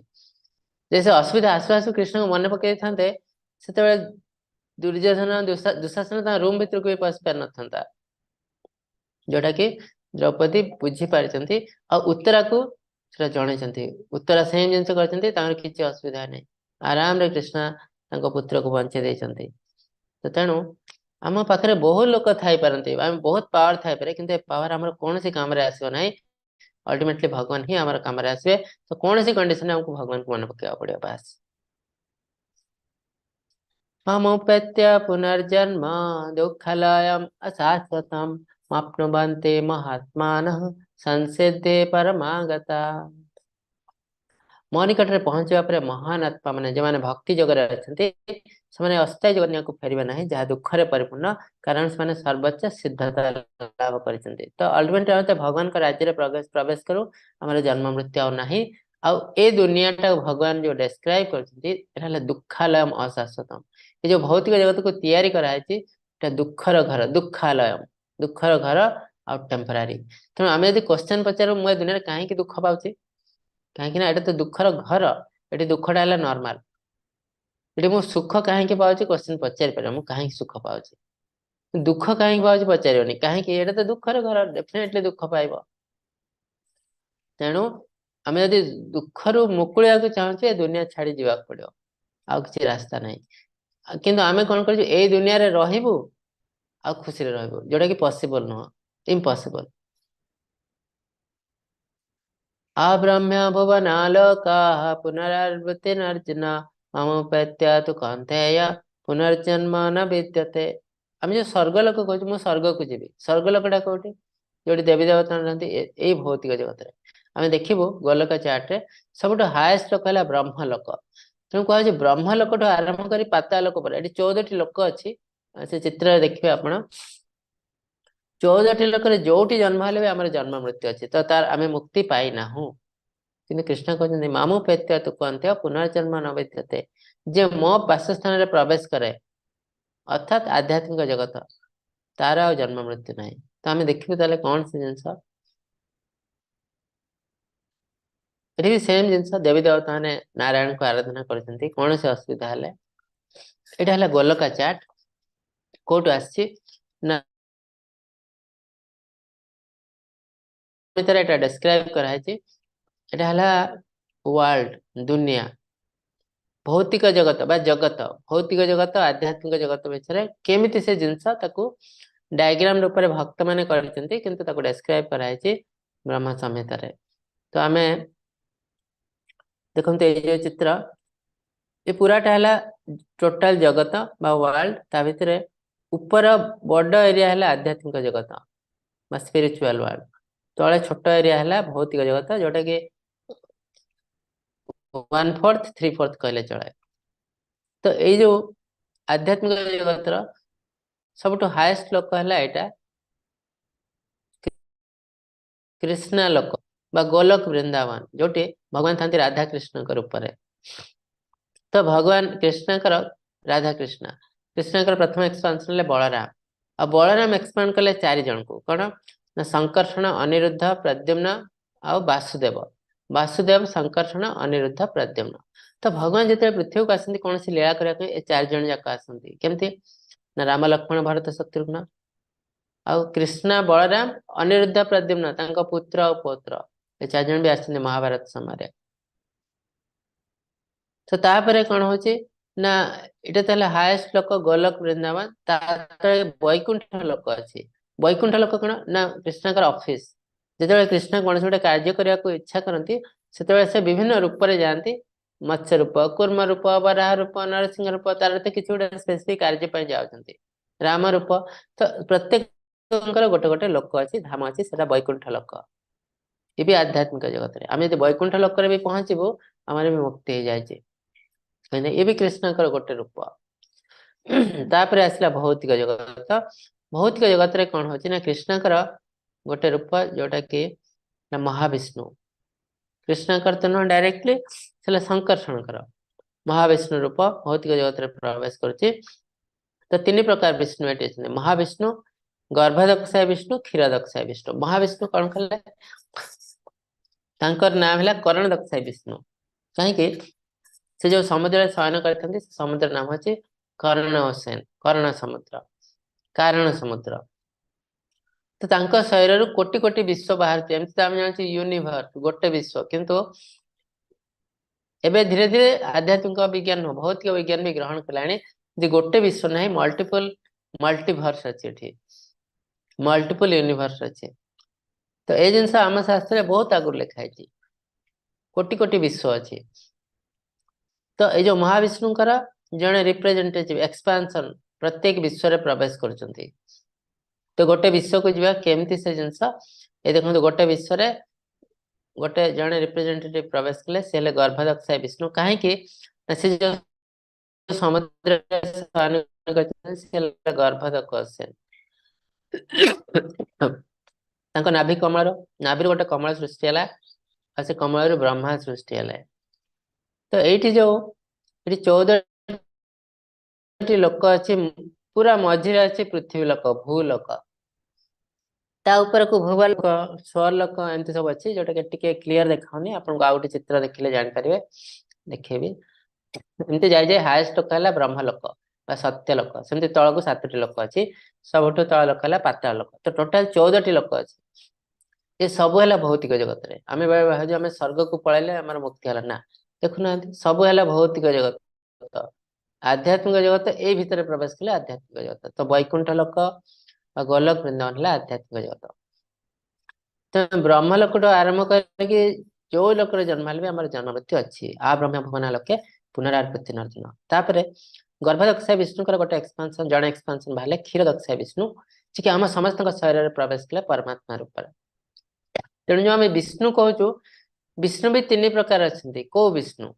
ଯେ ସେ ଅସୁବିଧା ଆସୁ ଆସୁ କୃଷ୍ଣଙ୍କୁ ମନେ ପକେଇଥାନ୍ତେ, ସେତେବେଳେ ଦୁର୍ଯ୍ୟୋଧନ ଦୁଃଶାସନ ତାଙ୍କ ରୁମ ଭିତରକୁ ବି ପଶି ପାରିନଥାନ୍ତା। ଯୋଉଟା କି ଦ୍ରୌପଦୀ ବୁଝି ପାରିଛନ୍ତି ଆଉ ଉତ୍ତରାକୁ ସେଟା ଜଣେଇଛନ୍ତି। ଉତ୍ତରା ସେମ୍ ଜିନିଷ କରିଛନ୍ତି, ତାଙ୍କର କିଛି ଅସୁବିଧା ନାହିଁ, ଆରାମରେ କୃଷ୍ଣ ତାଙ୍କ ପୁତ୍ରକୁ ବଞ୍ଚେଇ ଦେଇଛନ୍ତି। ତ ତେଣୁ ଆମ ପାଖରେ ବହୁତ ଲୋକ ଥାଇପାରନ୍ତି, ଆମେ ବହୁତ ପାୱାର ଥାଇପାରେ, କିନ୍ତୁ ଏ ପାୱାର ଆମର କୌଣସି କାମରେ ଆସିବ ନାହିଁ। ଅଲ୍ଟିମେଟଲି ଭଗବାନ ହିଁ ଆମର କାମରେ ଆସିବେ। ତ କୌଣସି କଣ୍ଡିସନରେ ଆମକୁ ଭଗବାନଙ୍କୁ ମନେ ପକେଇବାକୁ ପଡିବ, ବାସ୍। ମାମୁପେତ୍ୟ ପୁନର୍ଜନ୍ମ ଦୁଃଖାଲୟମ୍ ଅଶାଶ୍ୱତମ୍ ମାପ୍ନୁବନ୍ତେ ମହାତ୍ମାନଃ ସଂସିद्धେ ପରମାଗତା। ମୋ ନିକଟରେ ପହଞ୍ଚିବା ପରେ ମହାନ ଆତ୍ମା ମାନେ ଯେଉଁମାନେ ଭକ୍ତି ଯୋଗରେ ଅଛନ୍ତି, ସେମାନେ ଅସ୍ଥାୟୀ ଜୀବନକୁ ଫେରିବେ ନାହିଁ, ଯାହା ଦୁଃଖରେ ପରିପୂର୍ଣ୍ଣ, କାରଣ ସେମାନେ ସର୍ବୋଚ୍ଚ ସିଦ୍ଧତା ଲାଭ କରିଛନ୍ତି। ତ ଅଲ୍ଟିମେଟଲି ଆମେ ତ ଭଗବାନଙ୍କ ରାଜ୍ୟରେ ପ୍ରବେଶ କରୁ, ଆମର ଜନ୍ମ ମୃତ୍ୟୁ ଆଉ ନାହିଁ। ଆଉ ଏ ଦୁନିଆଟାକୁ ଭଗବାନ ଯୋଉ ଡେସ୍କ୍ରାଇବ କରିଛନ୍ତି, ଏଟା ହେଲା ଦୁଃଖାଲୟମ ଅଶାଶ୍ୱତମ। ଏ ଯୋଉ ଭୌତିକ ଜଗତକୁ ତିଆରି କରାଯାଇଛି, ଏଟା ଦୁଃଖର ଘର, ଦୁଃଖାଲୟମ, ଦୁଃଖର ଘର ଆଉ ଟେମ୍ପରାରୀ। ତେଣୁ ଆମେ ଯଦି କ୍ୱେଶ୍ଚନ ପଚାରୁ, ମୁଁ ଏ ଦୁନିଆରେ କାହିଁକି ଦୁଃଖ ପାଉଛି, କାହିଁକି ନା ଏଟା ତ ଦୁଃଖର ଘର, ଏଠି ଦୁଃଖଟା ହେଲା ନର୍ମାଲ। ଏଠି ମୁଁ ସୁଖ କାହିଁକି ପାଉଛି କ୍ୱେଶ୍ଚନ ପଚାରି ପାରିବ, ମୁଁ କାହିଁକି ସୁଖ ପାଉଛି, ଦୁଃଖ କାହିଁକି ପାଉଛି ପଚାରିବନି, କାହିଁକି ଏଇଟା ତ ଦୁଃଖର ଘର, ଡେଫିନେଟଲି ଦୁଃଖ ପାଇବ। ତେଣୁ ଆମେ ଯଦି ଦୁଃଖରୁ ମୁକୁଳିବାକୁ ଚାହୁଁଛେ, ଏ ଦୁନିଆ ଛାଡି ଯିବାକୁ ପଡିବ, ଆଉ କିଛି ରାସ୍ତା ନାହିଁ। କିନ୍ତୁ ଆମେ କଣ କରୁଛୁ, ଏଇ ଦୁନିଆରେ ରହିବୁ ଆଉ ଖୁସିରେ ରହିବୁ, ଯୋଉଟା କି ପସିବଲ ନୁହଁ, ଇମ୍ପସିବଲ। ଅବ୍ରହ୍ମ୍ୟ ଭୁବନାଲୋକାଃ ପୁନରାବୃତ୍ତିରର୍ଜୁନ ମମ ପ୍ରତ୍ୟୟ କୌନ୍ତେୟ ପୁନର୍ଜନ୍ମ ନ ବିଦ୍ୟତେ। ଆମେ ଯୋଉ ସ୍ୱର୍ଗ ଲୋକ କହୁଛୁ, ମୁଁ ସ୍ୱର୍ଗକୁ ଯିବି, ସ୍ୱର୍ଗ ଲୋକଟା କୋଉଠି? ଯୋଉଠି ଦେବୀ ଦେବତା ରହନ୍ତି, ଏଇ ଭୌତିକ ଜଗତରେ। ଆମେ ଦେଖିବୁ ଗୋଲକ ଚାର୍ଟରେ ସବୁଠୁ ହାଏଷ୍ଟ ଲୋକ ହେଲା ବ୍ରହ୍ମ ଲୋକ। ତେଣୁ କୁହାଯାଉଛି ବ୍ରହ୍ମ ଲୋକଠୁ ଆରମ୍ଭ କରି ପାତାଳ ଲୋକ ପରେ ଏଠି 14ଟି ଲୋକ ଅଛି, ସେ ଚିତ୍ରରେ ଦେଖିବେ ଆପଣ। 14ଟି ଲୋକରେ ଯୋଉଠି ଜନ୍ମ ହେଲେ ବି ଆମର ଜନ୍ମ ମୃତ୍ୟୁ ଅଛି, ତ ତାର ଆମେ ମୁକ୍ତି ପାଇନାହୁଁ। କିନ୍ତୁ କୃଷ୍ଣ କହୁଛନ୍ତି ମାମୁ ପେତ୍ୟ ତୁ କୁହନ୍ତି ପୁନର୍ଜନ୍ମ ନ ବିଦ୍ୟତେ, ଯେ ମୋ ବାସସ୍ଥାନରେ ପ୍ରବେଶ କରେ ଅର୍ଥାତ୍ ଆଧ୍ୟାତ୍ମିକ ଜଗତ, ତାର ଆଉ ଜନ୍ମ ମୃତ୍ୟୁ ନାହିଁ। ତ ଆମେ ଦେଖିବୁ ତାହେଲେ କଣ ସେ ଜିନିଷ। ଏଠି ବି ସେମ୍ ଜିନିଷ, ଦେବୀ ଦେବତା ମାନେ ନାରାୟଣଙ୍କୁ ଆରାଧନା କରୁଛନ୍ତି କୌଣସି ଅସୁବିଧା ହେଲେ। ଏଇଟା ହେଲା ଗୋଲକା ଚାଟ, କୋଉଠୁ ଆସିଛି ନା ଭିତରେ ଏଟା ଡେସ୍କ୍ରାଇବ କରାହେଇଛି। ଏଟା ହେଲା ୱାର୍ଲଡ, ଦୁନିଆ, ଭୌତିକ ଜଗତ ବା ଜଗତ, ଭୌତିକ ଜଗତ ଆଧ୍ୟାତ୍ମିକ ଜଗତ ଭିତରେ କେମିତି ସେ ଜିନିଷ ତାକୁ ଡାଇଗ୍ରାମ ରୂପରେ ଭକ୍ତ ମାନେ କରିଛନ୍ତି, କିନ୍ତୁ ତାକୁ ଡେସ୍କ୍ରାଇବ କରାହେଇଛି ବ୍ରହ୍ମ ସଂହିତାରେ। ତ ଆମେ ଦେଖନ୍ତୁ ଏଇ ଯୋଉ ଚିତ୍ର, ଏ ପୁରାଟା ହେଲା ଟୋଟାଲ ଜଗତ ବା ୱାର୍ଲଡ। ତା ଭିତରେ ଉପର ବଡ ଏରିଆ ହେଲା ଆଧ୍ୟାତ୍ମିକ ଜଗତ ବା ସ୍ପିରିଚୁଆଲ ୱାର୍ଲଡ, ତଳେ ଛୋଟ ଏରିଆ ହେଲା ଭୌତିକ ଜଗତ, ଯୋଉଟା କି 1/4 3/4 କହିଲେ ଚଳେ। ତ ଏଇ ଯୋଉ ଆଧ୍ୟାତ୍ମିକ ଜଗତର ସବୁଠୁ ହାଏଷ୍ଟ ଲୋକ ହେଲା ଏଇଟା କୃଷ୍ଣା ଲୋକ ବା ଗୋଲକ ବୃନ୍ଦାବନ, ଯୋଉଠି ଭଗବାନ ଥାନ୍ତି ରାଧା କୃଷ୍ଣଙ୍କ ରୂପରେ। ତ ଭଗବାନ କୃଷ୍ଣଙ୍କର ରାଧା କୃଷ୍ଣ, କୃଷ୍ଣଙ୍କର ପ୍ରଥମ ଏକ୍ସପାନ୍ସନ ହେଲେ ବଳରାମ, ଆଉ ବଳରାମ ଏକ୍ସପାଣ୍ଡ କଲେ 4 ଜଣଙ୍କୁ, କଣ ନା ଶଙ୍କର୍ଷଣ, ଅନିରୁଦ୍ଧ, ପ୍ରଦ୍ୟୁମ୍ନ ଆଉ ବାସୁଦେବ। ବାସୁଦେବ, ଶଙ୍କର୍ଷଣ, ଅନିରୁଦ୍ଧ, ପ୍ରଦ୍ୟୁମ୍ନ। ତ ଭଗବାନ ଯେତେବେଳେ ପୃଥିବୀକୁ ଆସନ୍ତି କୌଣସି ଲୀଳା କରିବା ପାଇଁ, ଏ 4 ଜଣ ଯାକ ଆସନ୍ତି। କେମିତି ନା ରାମ, ଲକ୍ଷ୍ମଣ, ଭରତ, ଶତ୍ରୁଘ୍ନ, ଆଉ କୃଷ୍ଣ, ବଳରାମ, ଅନିରୁଦ୍ଧ, ପ୍ରଦ୍ୟୁମ୍ନ ତାଙ୍କ ପୁତ୍ର ଆଉ ପୌତ୍ର, ଏ 4 ଜଣ ବି ଆସିଛନ୍ତି ମହାଭାରତ ସମୟରେ। ତ ତାପରେ କଣ ହଉଛି ନା ଏଇଟା ତାହେଲେ ହାଏଷ୍ଟ ଲୋକ ଗୋଲକ ବୃନ୍ଦାବନ, ତା ତଳେ ବୈକୁଣ୍ଠ ଲୋକ ଅଛି। ବୈକୁଣ୍ଠ ଲୋକ କଣ ନା କୃଷ୍ଣଙ୍କର ଅଫିସ। ଯେତେବେଳେ କୃଷ୍ଣ କୌଣସି ଗୋଟେ କାର୍ଯ୍ୟ କରିବାକୁ ଇଚ୍ଛା କରନ୍ତି, ସେତେବେଳେ ସେ ବିଭିନ୍ନ ରୂପରେ ଯାଆନ୍ତି, ମତ୍ସ୍ୟ ରୂପ, କୂର୍ମ ରୂପ, ବରାହ ରୂପ, ନରସିଂହ ରୂପ, ତାର ତ କିଛି ଗୋଟେ ସ୍ପେସିଫିକ କାର୍ଯ୍ୟ ପାଇଁ ଯାଉଛନ୍ତି, ରାମ ରୂପ। ତ ପ୍ରତ୍ୟେକ ପ୍ରତ୍ୟେକଙ୍କର ଗୋଟେ ଗୋଟେ ଲୋକ ଅଛି, ଧାମ ଅଛି, ସେଟା ବୈକୁଣ୍ଠ ଲୋକ। ଏ ବି ଆଧ୍ୟାତ୍ମିକ ଜଗତରେ ଆମେ ଯଦି ବୈକୁଣ୍ଠ ଲୋକରେ ବି ପହଞ୍ଚିବୁ, ଆମର ବି ମୁକ୍ତି ହେଇଯାଇଛି। ଏ ବି କୃଷ୍ଣଙ୍କର ଗୋଟେ ରୂପ। ତାପରେ ଆସିଲା ଭୌତିକ ଜଗତ। ଭୌତିକ ଜଗତରେ କଣ ହଉଛି ନା କୃଷ୍ଣଙ୍କର ଗୋଟେ ରୂପ, ଯୋଉଟା କି ନା ମହାବିଷ୍ଣୁ। କୃଷ୍ଣଙ୍କର ତ ନୁହଁ ଡାଇରେକ୍ଟଲି, ହେଲେ ଶଙ୍କର୍ଷଣଙ୍କର ମହାବିଷ୍ଣୁ ରୂପ ଭୌତିକ ଜଗତରେ ପ୍ରବେଶ କରୁଛି। ତ ତିନି ପ୍ରକାର ବିଷ୍ଣୁ ଏଠି ଅଛନ୍ତି, ମହାବିଷ୍ଣୁ, ଗର୍ଭଦକ୍ଷାୟ ବିଷ୍ଣୁ, କ୍ଷୀରଦକ୍ଷାୟ ବିଷ୍ଣୁ। ମହାବିଷ୍ଣୁ କଣ କଲେ? ତାଙ୍କର ନାଁ ହେଲା କରଣ ଦକ୍ଷାୟ ବିଷ୍ଣୁ। କାହିଁକି? ସେ ଯୋଉ ସମୁଦ୍ରରେ ଶୟନ କରିଥାନ୍ତି, ସେ ସମୁଦ୍ର ନାମ ହଉଛି କରଣ ସେନ, କରଣ ସମୁଦ୍ର, କାରଣ ସମୁଦ୍ର। ତ ତାଙ୍କ ଶରୀରରୁ କୋଟି କୋଟି ବିଶ୍ୱ ବାହାରୁଛି। ଏମିତି ତ ଆମେ ଜାଣିଛୁ ୟୁନିଭର୍ସ ଗୋଟେ ବିଶ୍ୱ, କିନ୍ତୁ ଏବେ ଧୀରେ ଧୀରେ ଆଧ୍ୟାତ୍ମିକ ବିଜ୍ଞାନ ନୁହଁ, ଭୌତିକ ବିଜ୍ଞାନ ବି ଗ୍ରହଣ କଲାଣି ଯେ ଗୋଟେ ବିଶ୍ୱ ନାହିଁ, ମଲ୍ଟିପଲ ମଲ୍ଟିଭର୍ସ ଅଛି, ଏଠି ମଲ୍ଟିପଲ ୟୁନିଭର୍ସ ଅଛି। ତ ଏଇ ଜିନିଷ ଆମ ଶାସ୍ତ୍ରରେ ବହୁତ ଆଗରୁ ଲେଖା ହେଇଛି, କୋଟି କୋଟି ବିଶ୍ୱ ଅଛି। ତ ଏଇ ଯୋଉ ମହାବିଷ୍ଣୁଙ୍କର ଜଣେ ରିପ୍ରେଜେଣ୍ଟେଟିଭ ଏକ୍ସପାନସନ ପ୍ରତ୍ୟେକ ବିଶ୍ୱରେ ପ୍ରବେଶ କରୁଛନ୍ତି। ତ ଗୋଟେ ବିଶ୍ୱକୁ ଯିବା କେମିତି ସେ ଜିନିଷ, ଏ ଦେଖନ୍ତୁ, ଗୋଟେ ବିଶ୍ୱରେ ଗୋଟେ ଜଣେ ରିପ୍ରେଜେଣ୍ଟେଟିଭ ପ୍ରବେଶ କଲେ, ସେ ହେଲେ ଗର୍ଭଦକ୍ଷାୟ ବିଷ୍ଣୁ। କାହିଁକି ନା ସେ ଯୋଉ ସମୁଦ୍ରରେ ଶୟନ କରିଛନ୍ତି, ସେ ହେଲେ ଗର୍ଭଦକ ସେନ। ତାଙ୍କ ନାଭି କମଳର, ନାଭିରୁ ଗୋଟେ କମଳ ସୃଷ୍ଟି ହେଲା, ଆଉ ସେ କମଳରୁ ବ୍ରହ୍ମା ସୃଷ୍ଟି ହେଲେ। ତ ଏଇଠି ଯୋଉ ଏଠି 14ଟି ଲୋକ ଅଛି, ପୁରା ମଝିରେ ଅଛି ପୃଥିବୀ ଲୋକ, ଭୂଲୋକ, ତା ଉପରକୁ ଭୂବଲୋକ, ସ୍ୱରଲୋକ, ଏମିତି ସବୁ ଅଛି, ଯୋଉଟା କି ଟିକେ କ୍ଲିୟର ଦେଖାଉନି ଆପଣଙ୍କୁ, ଆଉ ଗୋଟେ ଚିତ୍ର ଦେଖିଲେ ଜାଣିପାରିବେ, ଦେଖେଇବି। ଏମିତି ଯାଇ ଯାଇ ହାଏଷ୍ଟ ଲୋକ ହେଲା ବ୍ରହ୍ମଲୋକ ବା ସତ୍ୟ ଲୋକ। ସେମିତି ତଳକୁ 7ଟି ଲୋକ ଅଛି, ସବୁଠୁ ତଳ ଲୋକ ହେଲା ପାତାଳ ଲୋକ। ତ ଟୋଟାଲ 14ଟି ଲୋକ ଅଛି। ଏ ସବୁ ହେଲା ଭୌତିକ ଜଗତରେ। ଆମେ ବେଳେ ଭାବୁଛୁ ଆମେ ସ୍ୱର୍ଗକୁ ପଳେଇଲେ ଆମର ମୁକ୍ତି ହେଲା, ନା, ଦେଖୁନାହାନ୍ତି, ସବୁ ହେଲା ଭୌତିକ ଜଗତ। ଆଧ୍ୟାତ୍ମିକ ଜଗତ ଏଇ ଭିତରେ ପ୍ରବେଶ କଲେ ଆଧ୍ୟାତ୍ମିକ ଜଗତ। ତ ବୈକୁଣ୍ଠ ଲୋକ ବା ଗୋଲକ ବୃନ୍ଦାବନ ହେଲା ଆଧ୍ୟାତ୍ମିକ ଜଗତ। ତ ବ୍ରହ୍ମ ଲୋକଠୁ ଆରମ୍ଭ କରିକି ଯୋଉ ଲୋକରେ ଜନ୍ମ ହେଲେ ବି ଆମର ଜନ୍ମ ମୃତ୍ୟୁ ଅଛି। ଆ ବ୍ରହ୍ମ ଭୁବନ ଲୋକେ ପୁନରାବୃତ୍ତି ଅର୍ଜୁନ। ତାପରେ ଗର୍ଭଦକ୍ଷାୟ ବିଷ୍ଣୁଙ୍କର ଗୋଟେ ଏକ୍ସପାନସନ, ଜଣେ ଏକ୍ସପାନସନ ବାହାରିଲେ କ୍ଷୀର ଦକ୍ଷାୟ ବିଷ୍ଣୁ, ଯିଏ କି ଆମ ସମସ୍ତଙ୍କ ଶରୀରରେ ପ୍ରବେଶ କଲେ ପରମାତ୍ମା ରୂପରେ। ତେଣୁ ଯୋଉ ଆମେ ବିଷ୍ଣୁ କହୁଛୁ, ବିଷ୍ଣୁ ବି ତିନି ପ୍ରକାର ଅଛନ୍ତି। କୋଉ ବିଷ୍ଣୁ?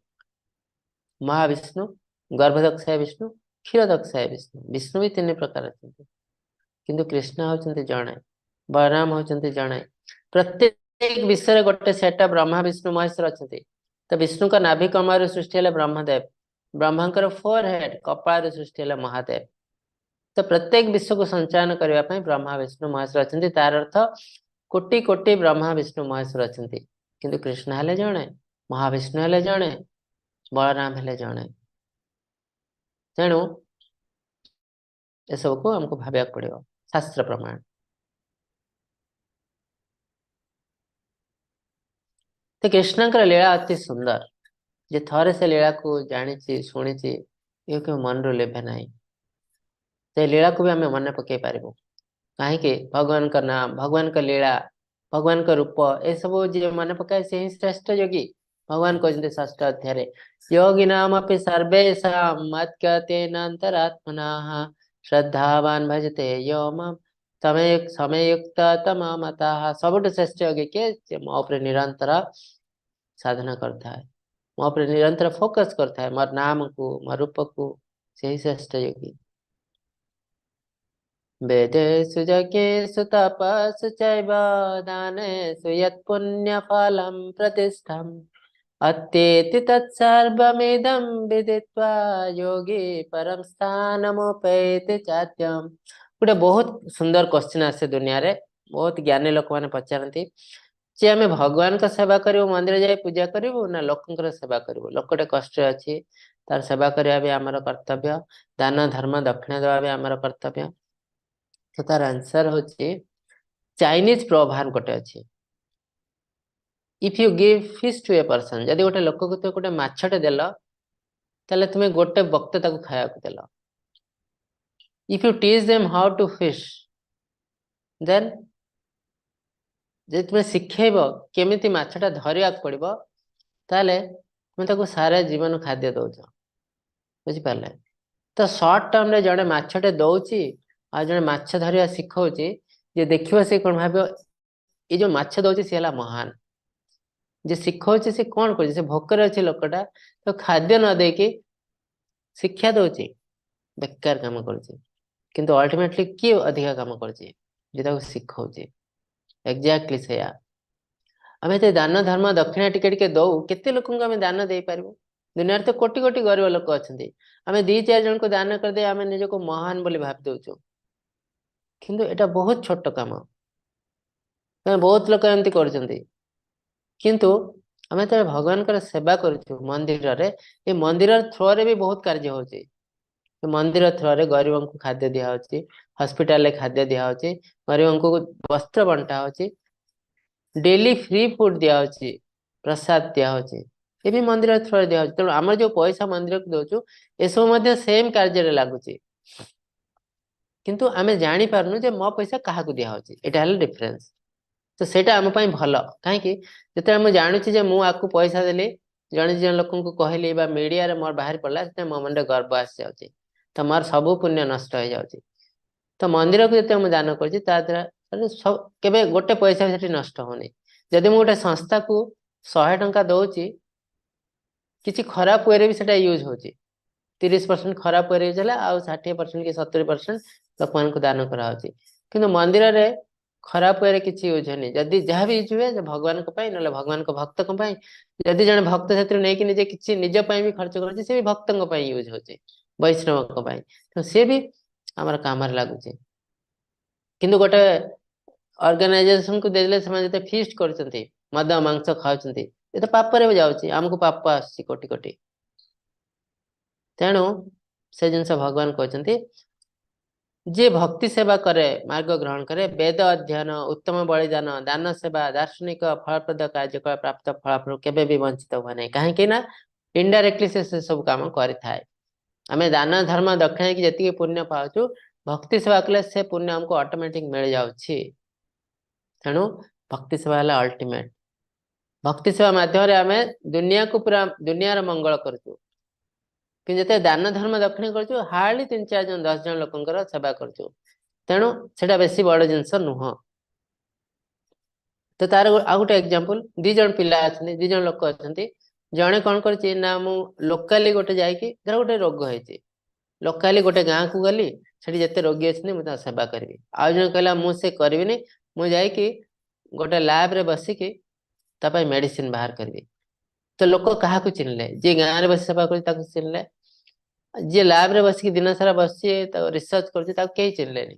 ମହାବିଷ୍ଣୁ, ଗର୍ଭଦକ୍ଷାୟ ବିଷ୍ଣୁ, କ୍ଷୀରଦକ୍ଷାୟ ବିଷ୍ଣୁ। ବିଷ୍ଣୁ ବି ତିନି ପ୍ରକାର ଅଛନ୍ତି, କିନ୍ତୁ କୃଷ୍ଣ ହଉଛନ୍ତି ଜଣେ, ବଳରାମ ହଉଛନ୍ତି ଜଣେ। ପ୍ରତ୍ୟେକ ବିଷୟରେ ଗୋଟେ ସେଟା ବ୍ରହ୍ମା ବିଷ୍ଣୁ ମହେଶ୍ୱର ଅଛନ୍ତି। ତ ବିଷ୍ଣୁଙ୍କ ନାଭି କମଳରୁ ସୃଷ୍ଟି ହେଲେ ବ୍ରହ୍ମଦେବ, ବ୍ରହ୍ମାଙ୍କର ଫୋର ହେଡ କପାଳରୁ ସୃଷ୍ଟି ହେଲେ ମହାଦେବ। ତ ପ୍ରତ୍ୟେକ ବିଶ୍ୱକୁ ସଞ୍ଚାଳନ କରିବା ପାଇଁ ବ୍ରହ୍ମା ବିଷ୍ଣୁ ମହେଶ୍ୱର ଅଛନ୍ତି। ତାର ଅର୍ଥ କୋଟି କୋଟି ବ୍ରହ୍ମା ବିଷ୍ଣୁ ମହେଶ୍ୱର ଅଛନ୍ତି, କିନ୍ତୁ କୃଷ୍ଣ ହେଲେ ଜଣେ, ମହାବିଷ୍ଣୁ ହେଲେ ଜଣେ, ବଳରାମ ହେଲେ ଜଣେ। ତେଣୁ ଏସବୁକୁ ଆମକୁ ଭାବିବାକୁ ପଡିବ, ଶାସ୍ତ୍ର ପ୍ରମାଣ। ତ କୃଷ୍ଣଙ୍କର ଲୀଳା ଅତି ସୁନ୍ଦର। ଯେ ଥରେ ସେ ଲୀଳାକୁ ଜାଣିଛି, ଶୁଣିଛି, ଇଏ କେବେ ମନରୁ ଲିଭେ ନାହିଁ। ସେ ଲୀଳାକୁ ବି ଆମେ ମନେ ପକେଇ ପାରିବୁ। କାହିଁକି? ଭଗବାନଙ୍କ ନାମ, ଭଗବାନଙ୍କ ଲୀଳା, ଭଗବାନଙ୍କ ରୂପ, ଏସବୁ ଯିଏ ମନେ ପକାଏ ସେ ହିଁ ଶ୍ରେଷ୍ଠ ଯୋଗୀ। ଭଗବାନ କହିଛନ୍ତି ଷଷ୍ଠ ଅଧ୍ୟାୟରେ, ଯୋଗିନାମପି ସର୍ବେଷାଂ ମତ୍ଗତେନାନ୍ତରାତ୍ମନାଃ ଶ୍ରଦ୍ଧାବାନ ଭଜତେ ୟୋ ମାମ୍ ସମେୟୁକ୍ତ ତମମତାଃ। ସବୁଠୁ ଶ୍ରେଷ୍ଠ ଯୋଗୀ କିଏ? ଯେ ମୋ ଉପରେ ନିରନ୍ତର ସାଧନା କରିଥାଏ, ମୋ ଉପରେ ନିରନ୍ତର ଫୋକସ କରିଥାଏ, ମୋର ନାମକୁ, ମୋ ରୂପକୁ, ସେହି ଶ୍ରେଷ୍ଠ ଯୋଗୀ। वेदेषु यज्ञेषु तपस्सु चैव दानेषु यत्पुण्यफलं प्रतिष्ठम् अत्येति तत्सर्वमिदं विदित्वा योगी परम स्थानमुपैति चाद्यम्। ଗୋଟେ ବହୁତ ସୁନ୍ଦର କ୍ୱେଶ୍ଚିନ୍ ଆସେ ଦୁନିଆରେ, ବହୁତ ଜ୍ଞାନୀ ଲୋକମାନେ ପଚାରନ୍ତି ଯେ ଆମେ ଭଗବାନଙ୍କ ସେବା କରିବୁ, ମନ୍ଦିର ଯାଇ ପୂଜା କରିବୁ, ନା ଲୋକଙ୍କର ସେବା କରିବୁ? ଲୋକଟେ କଷ୍ଟରେ ଅଛି, ତାର ସେବା କରିବା ବି ଆମର କର୍ତ୍ତବ୍ୟ, ଦାନ ଧର୍ମ ଦକ୍ଷିଣା ଦେବା ବି ଆମର କର୍ତ୍ତବ୍ୟ। ତ ତାର ଆନ୍ସର ହଉଛି ଚାଇନିଜ ପ୍ରୋଭାର୍ବ ଗୋଟେ ଅଛି, "If you give fish to a person", ଯଦି ଗୋଟେ ଲୋକକୁ ତୁମେ ଗୋଟେ ମାଛଟେ ଦେଲ, ତାହେଲେ ତୁମେ ଗୋଟେ ବକ୍ତ ତାକୁ ଖାଇବାକୁ ଦେଲ। If you teach them how to fish, then ଯଦି ତୁମେ ଶିଖେଇବ କେମିତି ମାଛଟା ଧରିବାକୁ ପଡିବ, ତାହେଲେ ତୁମେ ତାକୁ ସାରା ଜୀବନ ଖାଦ୍ୟ ଦଉଛ। ବୁଝିପାରିଲେ ତ? ସର୍ଟ ଟର୍ମରେ ଜଣେ ମାଛଟେ ଦଉଛି ଆଉ ଜଣେ ମାଛ ଧରିବା ଶିଖଉଛି, ଯିଏ ଦେଖିବ ସେ କଣ ଭାବିବ, ଏ ଯୋଉ ମାଛ ଦଉଛି ସେ ହେଲା ମହାନ, ଯେ ଶିଖଉଛି ସେ କଣ କରୁଛି, ସେ ଭୋକରେ ଅଛି ଲୋକଟା ତ ଖାଦ୍ୟ ନ ଦେଇକି ଶିକ୍ଷା ଦଉଛି, ବେକାର କାମ କରୁଛି। କିନ୍ତୁ ଅଲ୍ଟିମେଟଲି କିଏ ଅଧିକା କାମ କରୁଛି? ଯେ ତାକୁ ଶିଖଉଛି। ଏକ୍ଜାକ୍ଟଲି ସେଇଆ। ଆମେ ଏତେ ଦାନ ଧର୍ମ ଦକ୍ଷିଣା ଟିକେ ଟିକେ ଦଉ, କେତେ ଲୋକଙ୍କୁ ଆମେ ଦାନ ଦେଇପାରିବୁ? ଦୁନିଆରେ ତ କୋଟି କୋଟି ଗରିବ ଲୋକ ଅଛନ୍ତି, ଆମେ 2-4 ଜଣଙ୍କୁ ଦାନ କରିଦେଇ ଆମେ ନିଜକୁ ମହାନ ବୋଲି ଭାବି ଦଉଛୁ। କିନ୍ତୁ ଏଇଟା ବହୁତ ଛୋଟ କାମ, ବହୁତ ଲୋକ ଏମିତି କରୁଛନ୍ତି। କିନ୍ତୁ ଆମେ ଯେତେବେଳେ ଭଗବାନଙ୍କର ସେବା କରୁଛୁ ମନ୍ଦିରରେ, ଏ ମନ୍ଦିରର ଥ୍ରୋରେ ବି ବହୁତ କାର୍ଯ୍ୟ ହଉଛି। ମନ୍ଦିର ଥ୍ରୋରେ ଗରିବଙ୍କୁ ଖାଦ୍ୟ ଦିଆହଉଛି, ହସ୍ପିଟାଲରେ ଖାଦ୍ୟ ଦିଆହଉଛି, ଗରିବଙ୍କୁ ବସ୍ତ୍ର ବଣ୍ଟା ହଉଛି, ଡେଲି ଫ୍ରି ଫୁଡ ଦିଆହଉଛି, ପ୍ରସାଦ ଦିଆହଉଛି, ଏ ବି ମନ୍ଦିର ଥ୍ରୋରେ ଦିଆହଉଛି। ତେଣୁ ଆମର ଯୋଉ ପଇସା ମନ୍ଦିରକୁ ଦଉଛୁ ଏସବୁ ମଧ୍ୟ ସେମ କାର୍ଯ୍ୟରେ ଲାଗୁଛି, କିନ୍ତୁ ଆମେ ଜାଣିପାରୁନୁ ଯେ ମୋ ପଇସା କାହାକୁ ଦିଆହଉଛି। ଏଇଟା ହେଲା ଡିଫରେନ୍ସ। ତ ସେଇଟା ଆମ ପାଇଁ ଭଲ। କାହିଁକି? ଯେତେବେଳେ ମୁଁ ଜାଣୁଛି ଯେ ମୁଁ ଆକୁ ପଇସା ଦେଲି, ଜଣେ ଜଣ ଲୋକଙ୍କୁ କହିଲି ବା ମିଡିଆରେ ମୋର ବାହାରି ପଡିଲା, ସେଥିପାଇଁ ମୋ ମନରେ ଗର୍ବ ଆସିଯାଉଛି, ତ ମୋର ସବୁ ପୁଣ୍ୟ ନଷ୍ଟ ହେଇଯାଉଛି। ତ ମନ୍ଦିରକୁ ଯେତେବେଳେ ମୁଁ ଦାନ କରୁଛି ତା ଦ୍ୱାରା କେବେ ଗୋଟେ ପଇସା ବି ସେଠି ନଷ୍ଟ ହଉନି। ଯଦି ମୁଁ ଗୋଟେ ସଂସ୍ଥାକୁ 100 ଟଙ୍କା ଦଉଛି, କିଛି ଖରାପ ୱେରେ ବି ସେଟା ୟୁଜ୍ ହଉଛି, 30% ଖରାପ ୱେରେ ୟୁଜ୍ ହେଲା, ଆଉ 60% କି 70% ଲୋକମାନଙ୍କୁ ଦାନ କରାହଉଛି। କିନ୍ତୁ ମନ୍ଦିରରେ ଖରାପ ୱେରେ କିଛି ୟୁଜ୍ ହଉନି। ଯଦି ଯାହା ବି ୟୁଜ୍ ହୁଏ ଭଗବାନଙ୍କ ପାଇଁ, ନହେଲେ ଭଗବାନଙ୍କ ଭକ୍ତଙ୍କ ପାଇଁ। ଯଦି ଜଣେ ଭକ୍ତ ସେଥିରୁ ନେଇକି ନିଜେ କିଛି ନିଜ ପାଇଁ ବି ଖର୍ଚ୍ଚ କରୁଛି, ସେ ବି ଭକ୍ତଙ୍କ ପାଇଁ ୟୁଜ୍ ହଉଛି, ବୈଷ୍ଣବଙ୍କ ପାଇଁ, ତ ସିଏ ବି ଆମର କାମରେ ଲାଗୁଛି। କିନ୍ତୁ ଗୋଟେ ଅର୍ଗାନାଇଜେସନକୁ ଦେଇଦେଲେ ସେମାନେ ଯେତେ ଫିଷ୍ଟ କରୁଛନ୍ତି, ମଦ ମାଂସ ଖାଉଛନ୍ତି, ଏ ତ ପାପରେ ବି ଯାଉଛି, ଆମକୁ ପାପ ଆସୁଛି କୋଟି କୋଟି। ତେଣୁ ସେ ଜିନିଷ ଭଗବାନ କହୁଛନ୍ତି, ଯିଏ ଭକ୍ତି ସେବା କରେ, ମାର୍ଗ ଗ୍ରହଣ କରେ, ବେଦ ଅଧ୍ୟୟନ, ଉତ୍ତମ ବଳିଦାନ, ଦାନ ସେବା, ଦାର୍ଶନିକ ଫଳପ୍ରଦ କାର୍ଯ୍ୟକଳାପ ପ୍ରାପ୍ତ ଫଳାଫଳ କେବେ ବି ବଞ୍ଚିତ ହୁଏ ନାହିଁ। କାହିଁକି ନା ଇନଡାଇରେକ୍ଟଲି ସେ ସବୁ କାମ କରିଥାଏ। ଆମେ ଦାନ ଧର୍ମ ଦକ୍ଷିଣା ହେଇକି ଯେତିକି ପୁଣ୍ୟ ପାଉଛୁ, ଭକ୍ତି ସେବା କଲେ ସେ ପୁଣ୍ୟ ଆମକୁ ଅଟୋମେଟିକ ମିଳିଯାଉଛି। ତେଣୁ ଭକ୍ତି ସେବା ହେଲା ଅଲ୍ଟିମେଟ। ଭକ୍ତି ସେବା ମାଧ୍ୟମରେ ଆମେ ଦୁନିଆକୁ ପୁରା ଦୁନିଆର ମଙ୍ଗଳ କରୁଛୁ। କିନ୍ତୁ ଯେତେବେଳେ ଦାନ ଧର୍ମ ଦକ୍ଷିଣା କରୁଛୁ, ହାର୍ଡଲି 3-4 ଜଣ 10 ଜଣ ଲୋକଙ୍କର ସେବା କରୁଛୁ। ତେଣୁ ସେଟା ବେଶୀ ବଡ ଜିନିଷ ନୁହଁ। ତ ତାର ଆଉ ଗୋଟେ ଏକ୍ଜାମ୍ପଲ, 2 ଜଣ ପିଲା ଅଛନ୍ତି, 2 ଜଣ ଲୋକ ଅଛନ୍ତି। ଜଣେ କଣ କରିଛି ନା, ମୁଁ ଲୋକାଲି ଗୋଟେ ଯାଇକି, ଧର ଗୋଟେ ରୋଗ ହେଇଛି, ଲୋକାଲି ଗୋଟେ ଗାଁକୁ ଗଲି, ସେଠି ଯେତେ ରୋଗୀ ଅଛନ୍ତି ମୁଁ ତାଙ୍କ ସେବା କରିବି। ଆଉ ଜଣେ କହିଲା ମୁଁ ସେ କରିବିନି, ମୁଁ ଯାଇକି ଗୋଟେ ଲ୍ୟାବରେ ବସିକି ତା ପାଇଁ ମେଡିସିନ ବାହାର କରିବି। ତ ଲୋକ କାହାକୁ ଚିହ୍ନିଲେ? ଯିଏ ଗାଁରେ ବସି ସେବା କରୁଛି ତାକୁ ଚିହ୍ନିଲେ, ଯିଏ ଲ୍ୟାବରେ ବସିକି ଦିନ ସାରା ବସିଛି ତାକୁ ରିସର୍ଚ୍ଚ କରୁଛି ତାକୁ କେହି ଚିହ୍ନିଲେନି।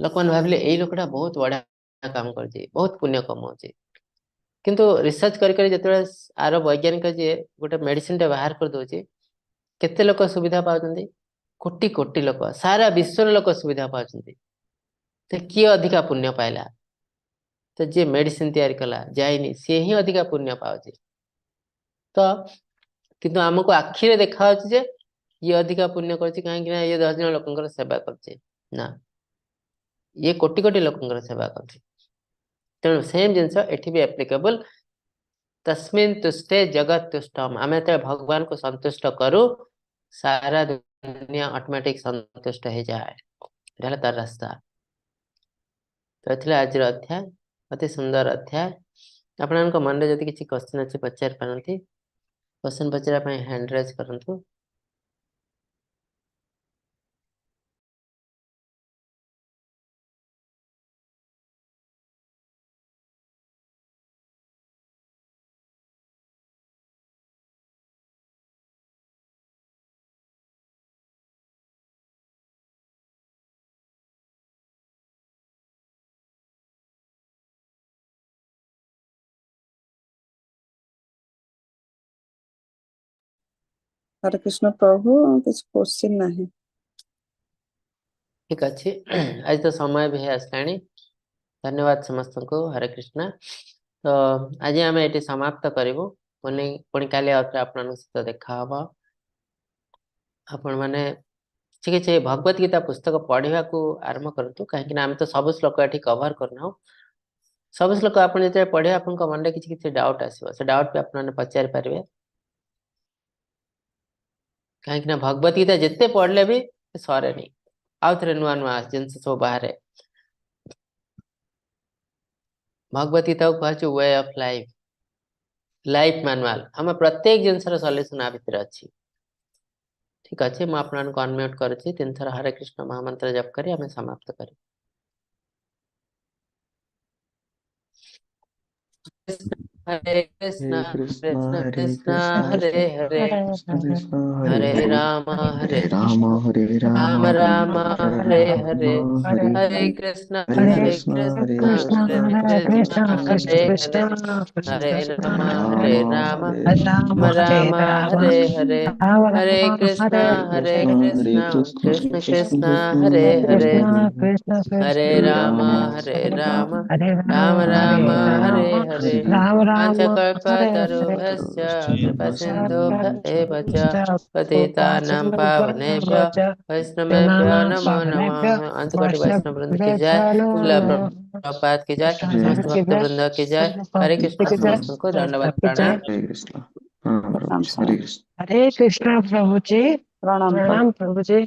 ଲୋକମାନେ ଭାବିଲେ ଏଇ ଲୋକଟା ବହୁତ ବଢିଆ କାମ କରୁଛି, ବହୁତ ପୁଣ୍ୟ କମାଉଛି। କିନ୍ତୁ ରିସର୍ଚ୍ଚ କରି କରି ଯେତେବେଳେ ଆର ବୈଜ୍ଞାନିକ ଯିଏ ଗୋଟେ ମେଡିସିନଟା ବାହାର କରିଦଉଛି, କେତେ ଲୋକ ସୁବିଧା ପାଉଛନ୍ତି? କୋଟି କୋଟି ଲୋକ, ସାରା ବିଶ୍ୱର ଲୋକ ସୁବିଧା ପାଉଛନ୍ତି। ତ କିଏ ଅଧିକା ପୁଣ୍ୟ ପାଇଲା? ତ ଯିଏ ମେଡିସିନ ତିଆରି କଲା ଯାଇନି, ସିଏ ହିଁ ଅଧିକା ପୁଣ୍ୟ ପାଉଛି। ତ କିନ୍ତୁ ଆମକୁ ଆଖିରେ ଦେଖାଯାଉଛି ଯେ ଇଏ ଅଧିକା ପୁଣ୍ୟ କରୁଛି, କାହିଁକି ନା ଇଏ 10 ଜଣ ଲୋକଙ୍କର ସେବା କରୁଛି। ନା, ଇଏ କୋଟି କୋଟି ଲୋକଙ୍କର ସେବା କରୁଛି। ତେଣୁ ସେମ୍ ଜିନିଷ ଏଠି ବି ଆପ୍ଲିକେବଲ। ତସ୍ମିନ୍ ତୁଷ୍ଟେ ଜଗତ ତୁଷ୍ଟମ। ଆମେ ଯେତେବେଳେ ଭଗବାନଙ୍କୁ ସନ୍ତୁଷ୍ଟ କରୁ, ସାରା ଦୁନିଆ ଅଟୋମେଟିକ ସନ୍ତୁଷ୍ଟ ହେଇଯାଏ। ଏଇଟା ହେଲା ତାର ରାସ୍ତା। ତ ଥିଲା ଆଜିର ଅଧ୍ୟାୟ, ଅତି ସୁନ୍ଦର ଅଧ୍ୟାୟ। ଆପଣଙ୍କ ମନରେ ଯଦି କିଛି କ୍ୱେଶ୍ଚନ ଅଛି ପଚାରି ପାରନ୍ତି। କ୍ୱେଶ୍ଚନ ପଚାରିବା ପାଇଁ ହ୍ୟାଣ୍ଡ ରେଜ୍ କରନ୍ତୁ। ହରେ କୃଷ୍ଣ ପ୍ରଭୁ, କିଛି କ୍ୱେଶ୍ଚିନ୍ ନାହିଁ। ଠିକ ଅଛି, ଆଜି ତ ସମୟ ବି ହେଇ ଆସିଲାଣି। ଧନ୍ୟବାଦ ସମସ୍ତଙ୍କୁ। ହରେ କୃଷ୍ଣ। ତ ଆଜି ଆମେ ଏଠି ସମାପ୍ତ କରିବୁ। ପୁଣି ପୁଣି କାଲି ଆଉଥରେ ଆପଣଙ୍କ ସହିତ ଦେଖା ହବ। ଆପଣମାନେ କିଛି କିଛି ଭଗବତ ଗୀତା ପୁସ୍ତକ ପଢିବାକୁ ଆରମ୍ଭ କରନ୍ତୁ, କାହିଁକି ନା ଆମେ ତ ସବୁ ଶ୍ଲୋକ ଏଠି କଭର କରୁନାହୁଁ। ସବୁ ଶ୍ଲୋକ ଆପଣ ଯେତେବେଳେ ପଢିବେ ଆପଣଙ୍କ ମନରେ କିଛି କିଛି ଡାଉଟ ଆସିବ, ସେ ଡାଉଟ ବି ଆପଣମାନେ ପଚାରି ପାରିବେ। କାହିଁକି ନା ଭଗବତ ଗୀତା ଯେତେ ପଢିଲେ ବି ସରେନି, ଆଉ ଥରେ ନୂଆ ନୂଆ ଜିନିଷ ସବୁ ବାହାରେ। ଭଗବତ ଗୀତାକୁ କୁହାଯାଉଛି way of life, life manual। ଆମ ପ୍ରତ୍ୟେକ ଜିନିଷର ସଲ୍ୟୁସନ ଆ ଭିତରେ ଅଛି। ଠିକ ଅଛି, ମୁଁ ଆପଣମାନଙ୍କୁ ଅନମ୍ୟୁଟ କରୁଛି। ତିନିଥର ହରେ କୃଷ୍ଣ ମହାମନ୍ତ୍ର ଜପ କରି ଆମେ ସମାପ୍ତ କରିବୁ। ହରେ କୃଷ୍ଣ ହରେ କୃଷ୍ଣ କୃଷ୍ଣ ହରେ କୃଷ୍ଣ କୃଷ୍ଣ ହରେ ହରେ, କୃଷ୍ଣ କୃଷ୍ଣ ହରେ ହରେ ହରେ, ରାମ ହରେ ହରେ ରାମ ହରେ ରାମ ରାମ ରାମ ରାମ ହରେ ରାମ ହରେ, ହରେ ହରେ ହରେ, କୃଷ୍ଣ ହରେ ହରେ କୃଷ୍ଣ ହରେ କୃଷ୍ଣ କୃଷ୍ଣ କୃଷ୍ଣ କୃଷ୍ଣ ହରେ କୃଷ୍ଣ ହରେ, ହରେ ରାମ ହରେ ହରେ ରାମ ରାମ ହରେ ରାମ ରାମ ହରେ ହରେ, ହରେ କୃଷ୍ଣ ହରେ ହରେ କୃଷ୍ଣ ହରେ କୃଷ୍ଣ କୃଷ୍ଣ କୃଷ୍ଣ କୃଷ୍ଣ କୃଷ୍ଣ କୃଷ୍ଣ ହରେ ହରେ ହରେ, ହରେ, ହରେ ହରେ ରାମ ରାମ ହରେ ହରେ ରାମ ରାମ ରାମ ରାମ ରାମ ରାମ ହରେ ହରେ, ହରେ ପଞ୍ଚକଳ୍ପତରୁଭ୍ୟଶ୍ଚ କୃପା ସିନ୍ଧୁଭ୍ୟ ଏବ ଚ ପତିତାନାं ପାବନେଭ୍ୟ वैष्णवेभ्यो नमो नमः। अंत कोटि वैष्णव वृंद की जय, श्रील प्रभुपाद की जय, समस्त भक्त वृंद की जय। हरे कृष्ण। ସମସ୍ତଙ୍କୁ ଦଣ୍ଡବତ ପ୍ରଣାମ। ହରେ କୃଷ୍ଣ। ହଁ ପ୍ରଣାମ ପ୍ରଭୁଜୀ, ହରେ ସାର୍। କୃଷ୍ଣ। ହରେ କୃଷ୍ଣ ପ୍ରଭୁଜୀ। ପ୍ରଣାମ ପ୍ରଭୁ। ପ୍ରଣାମ ପ୍ରଭୁଜୀ।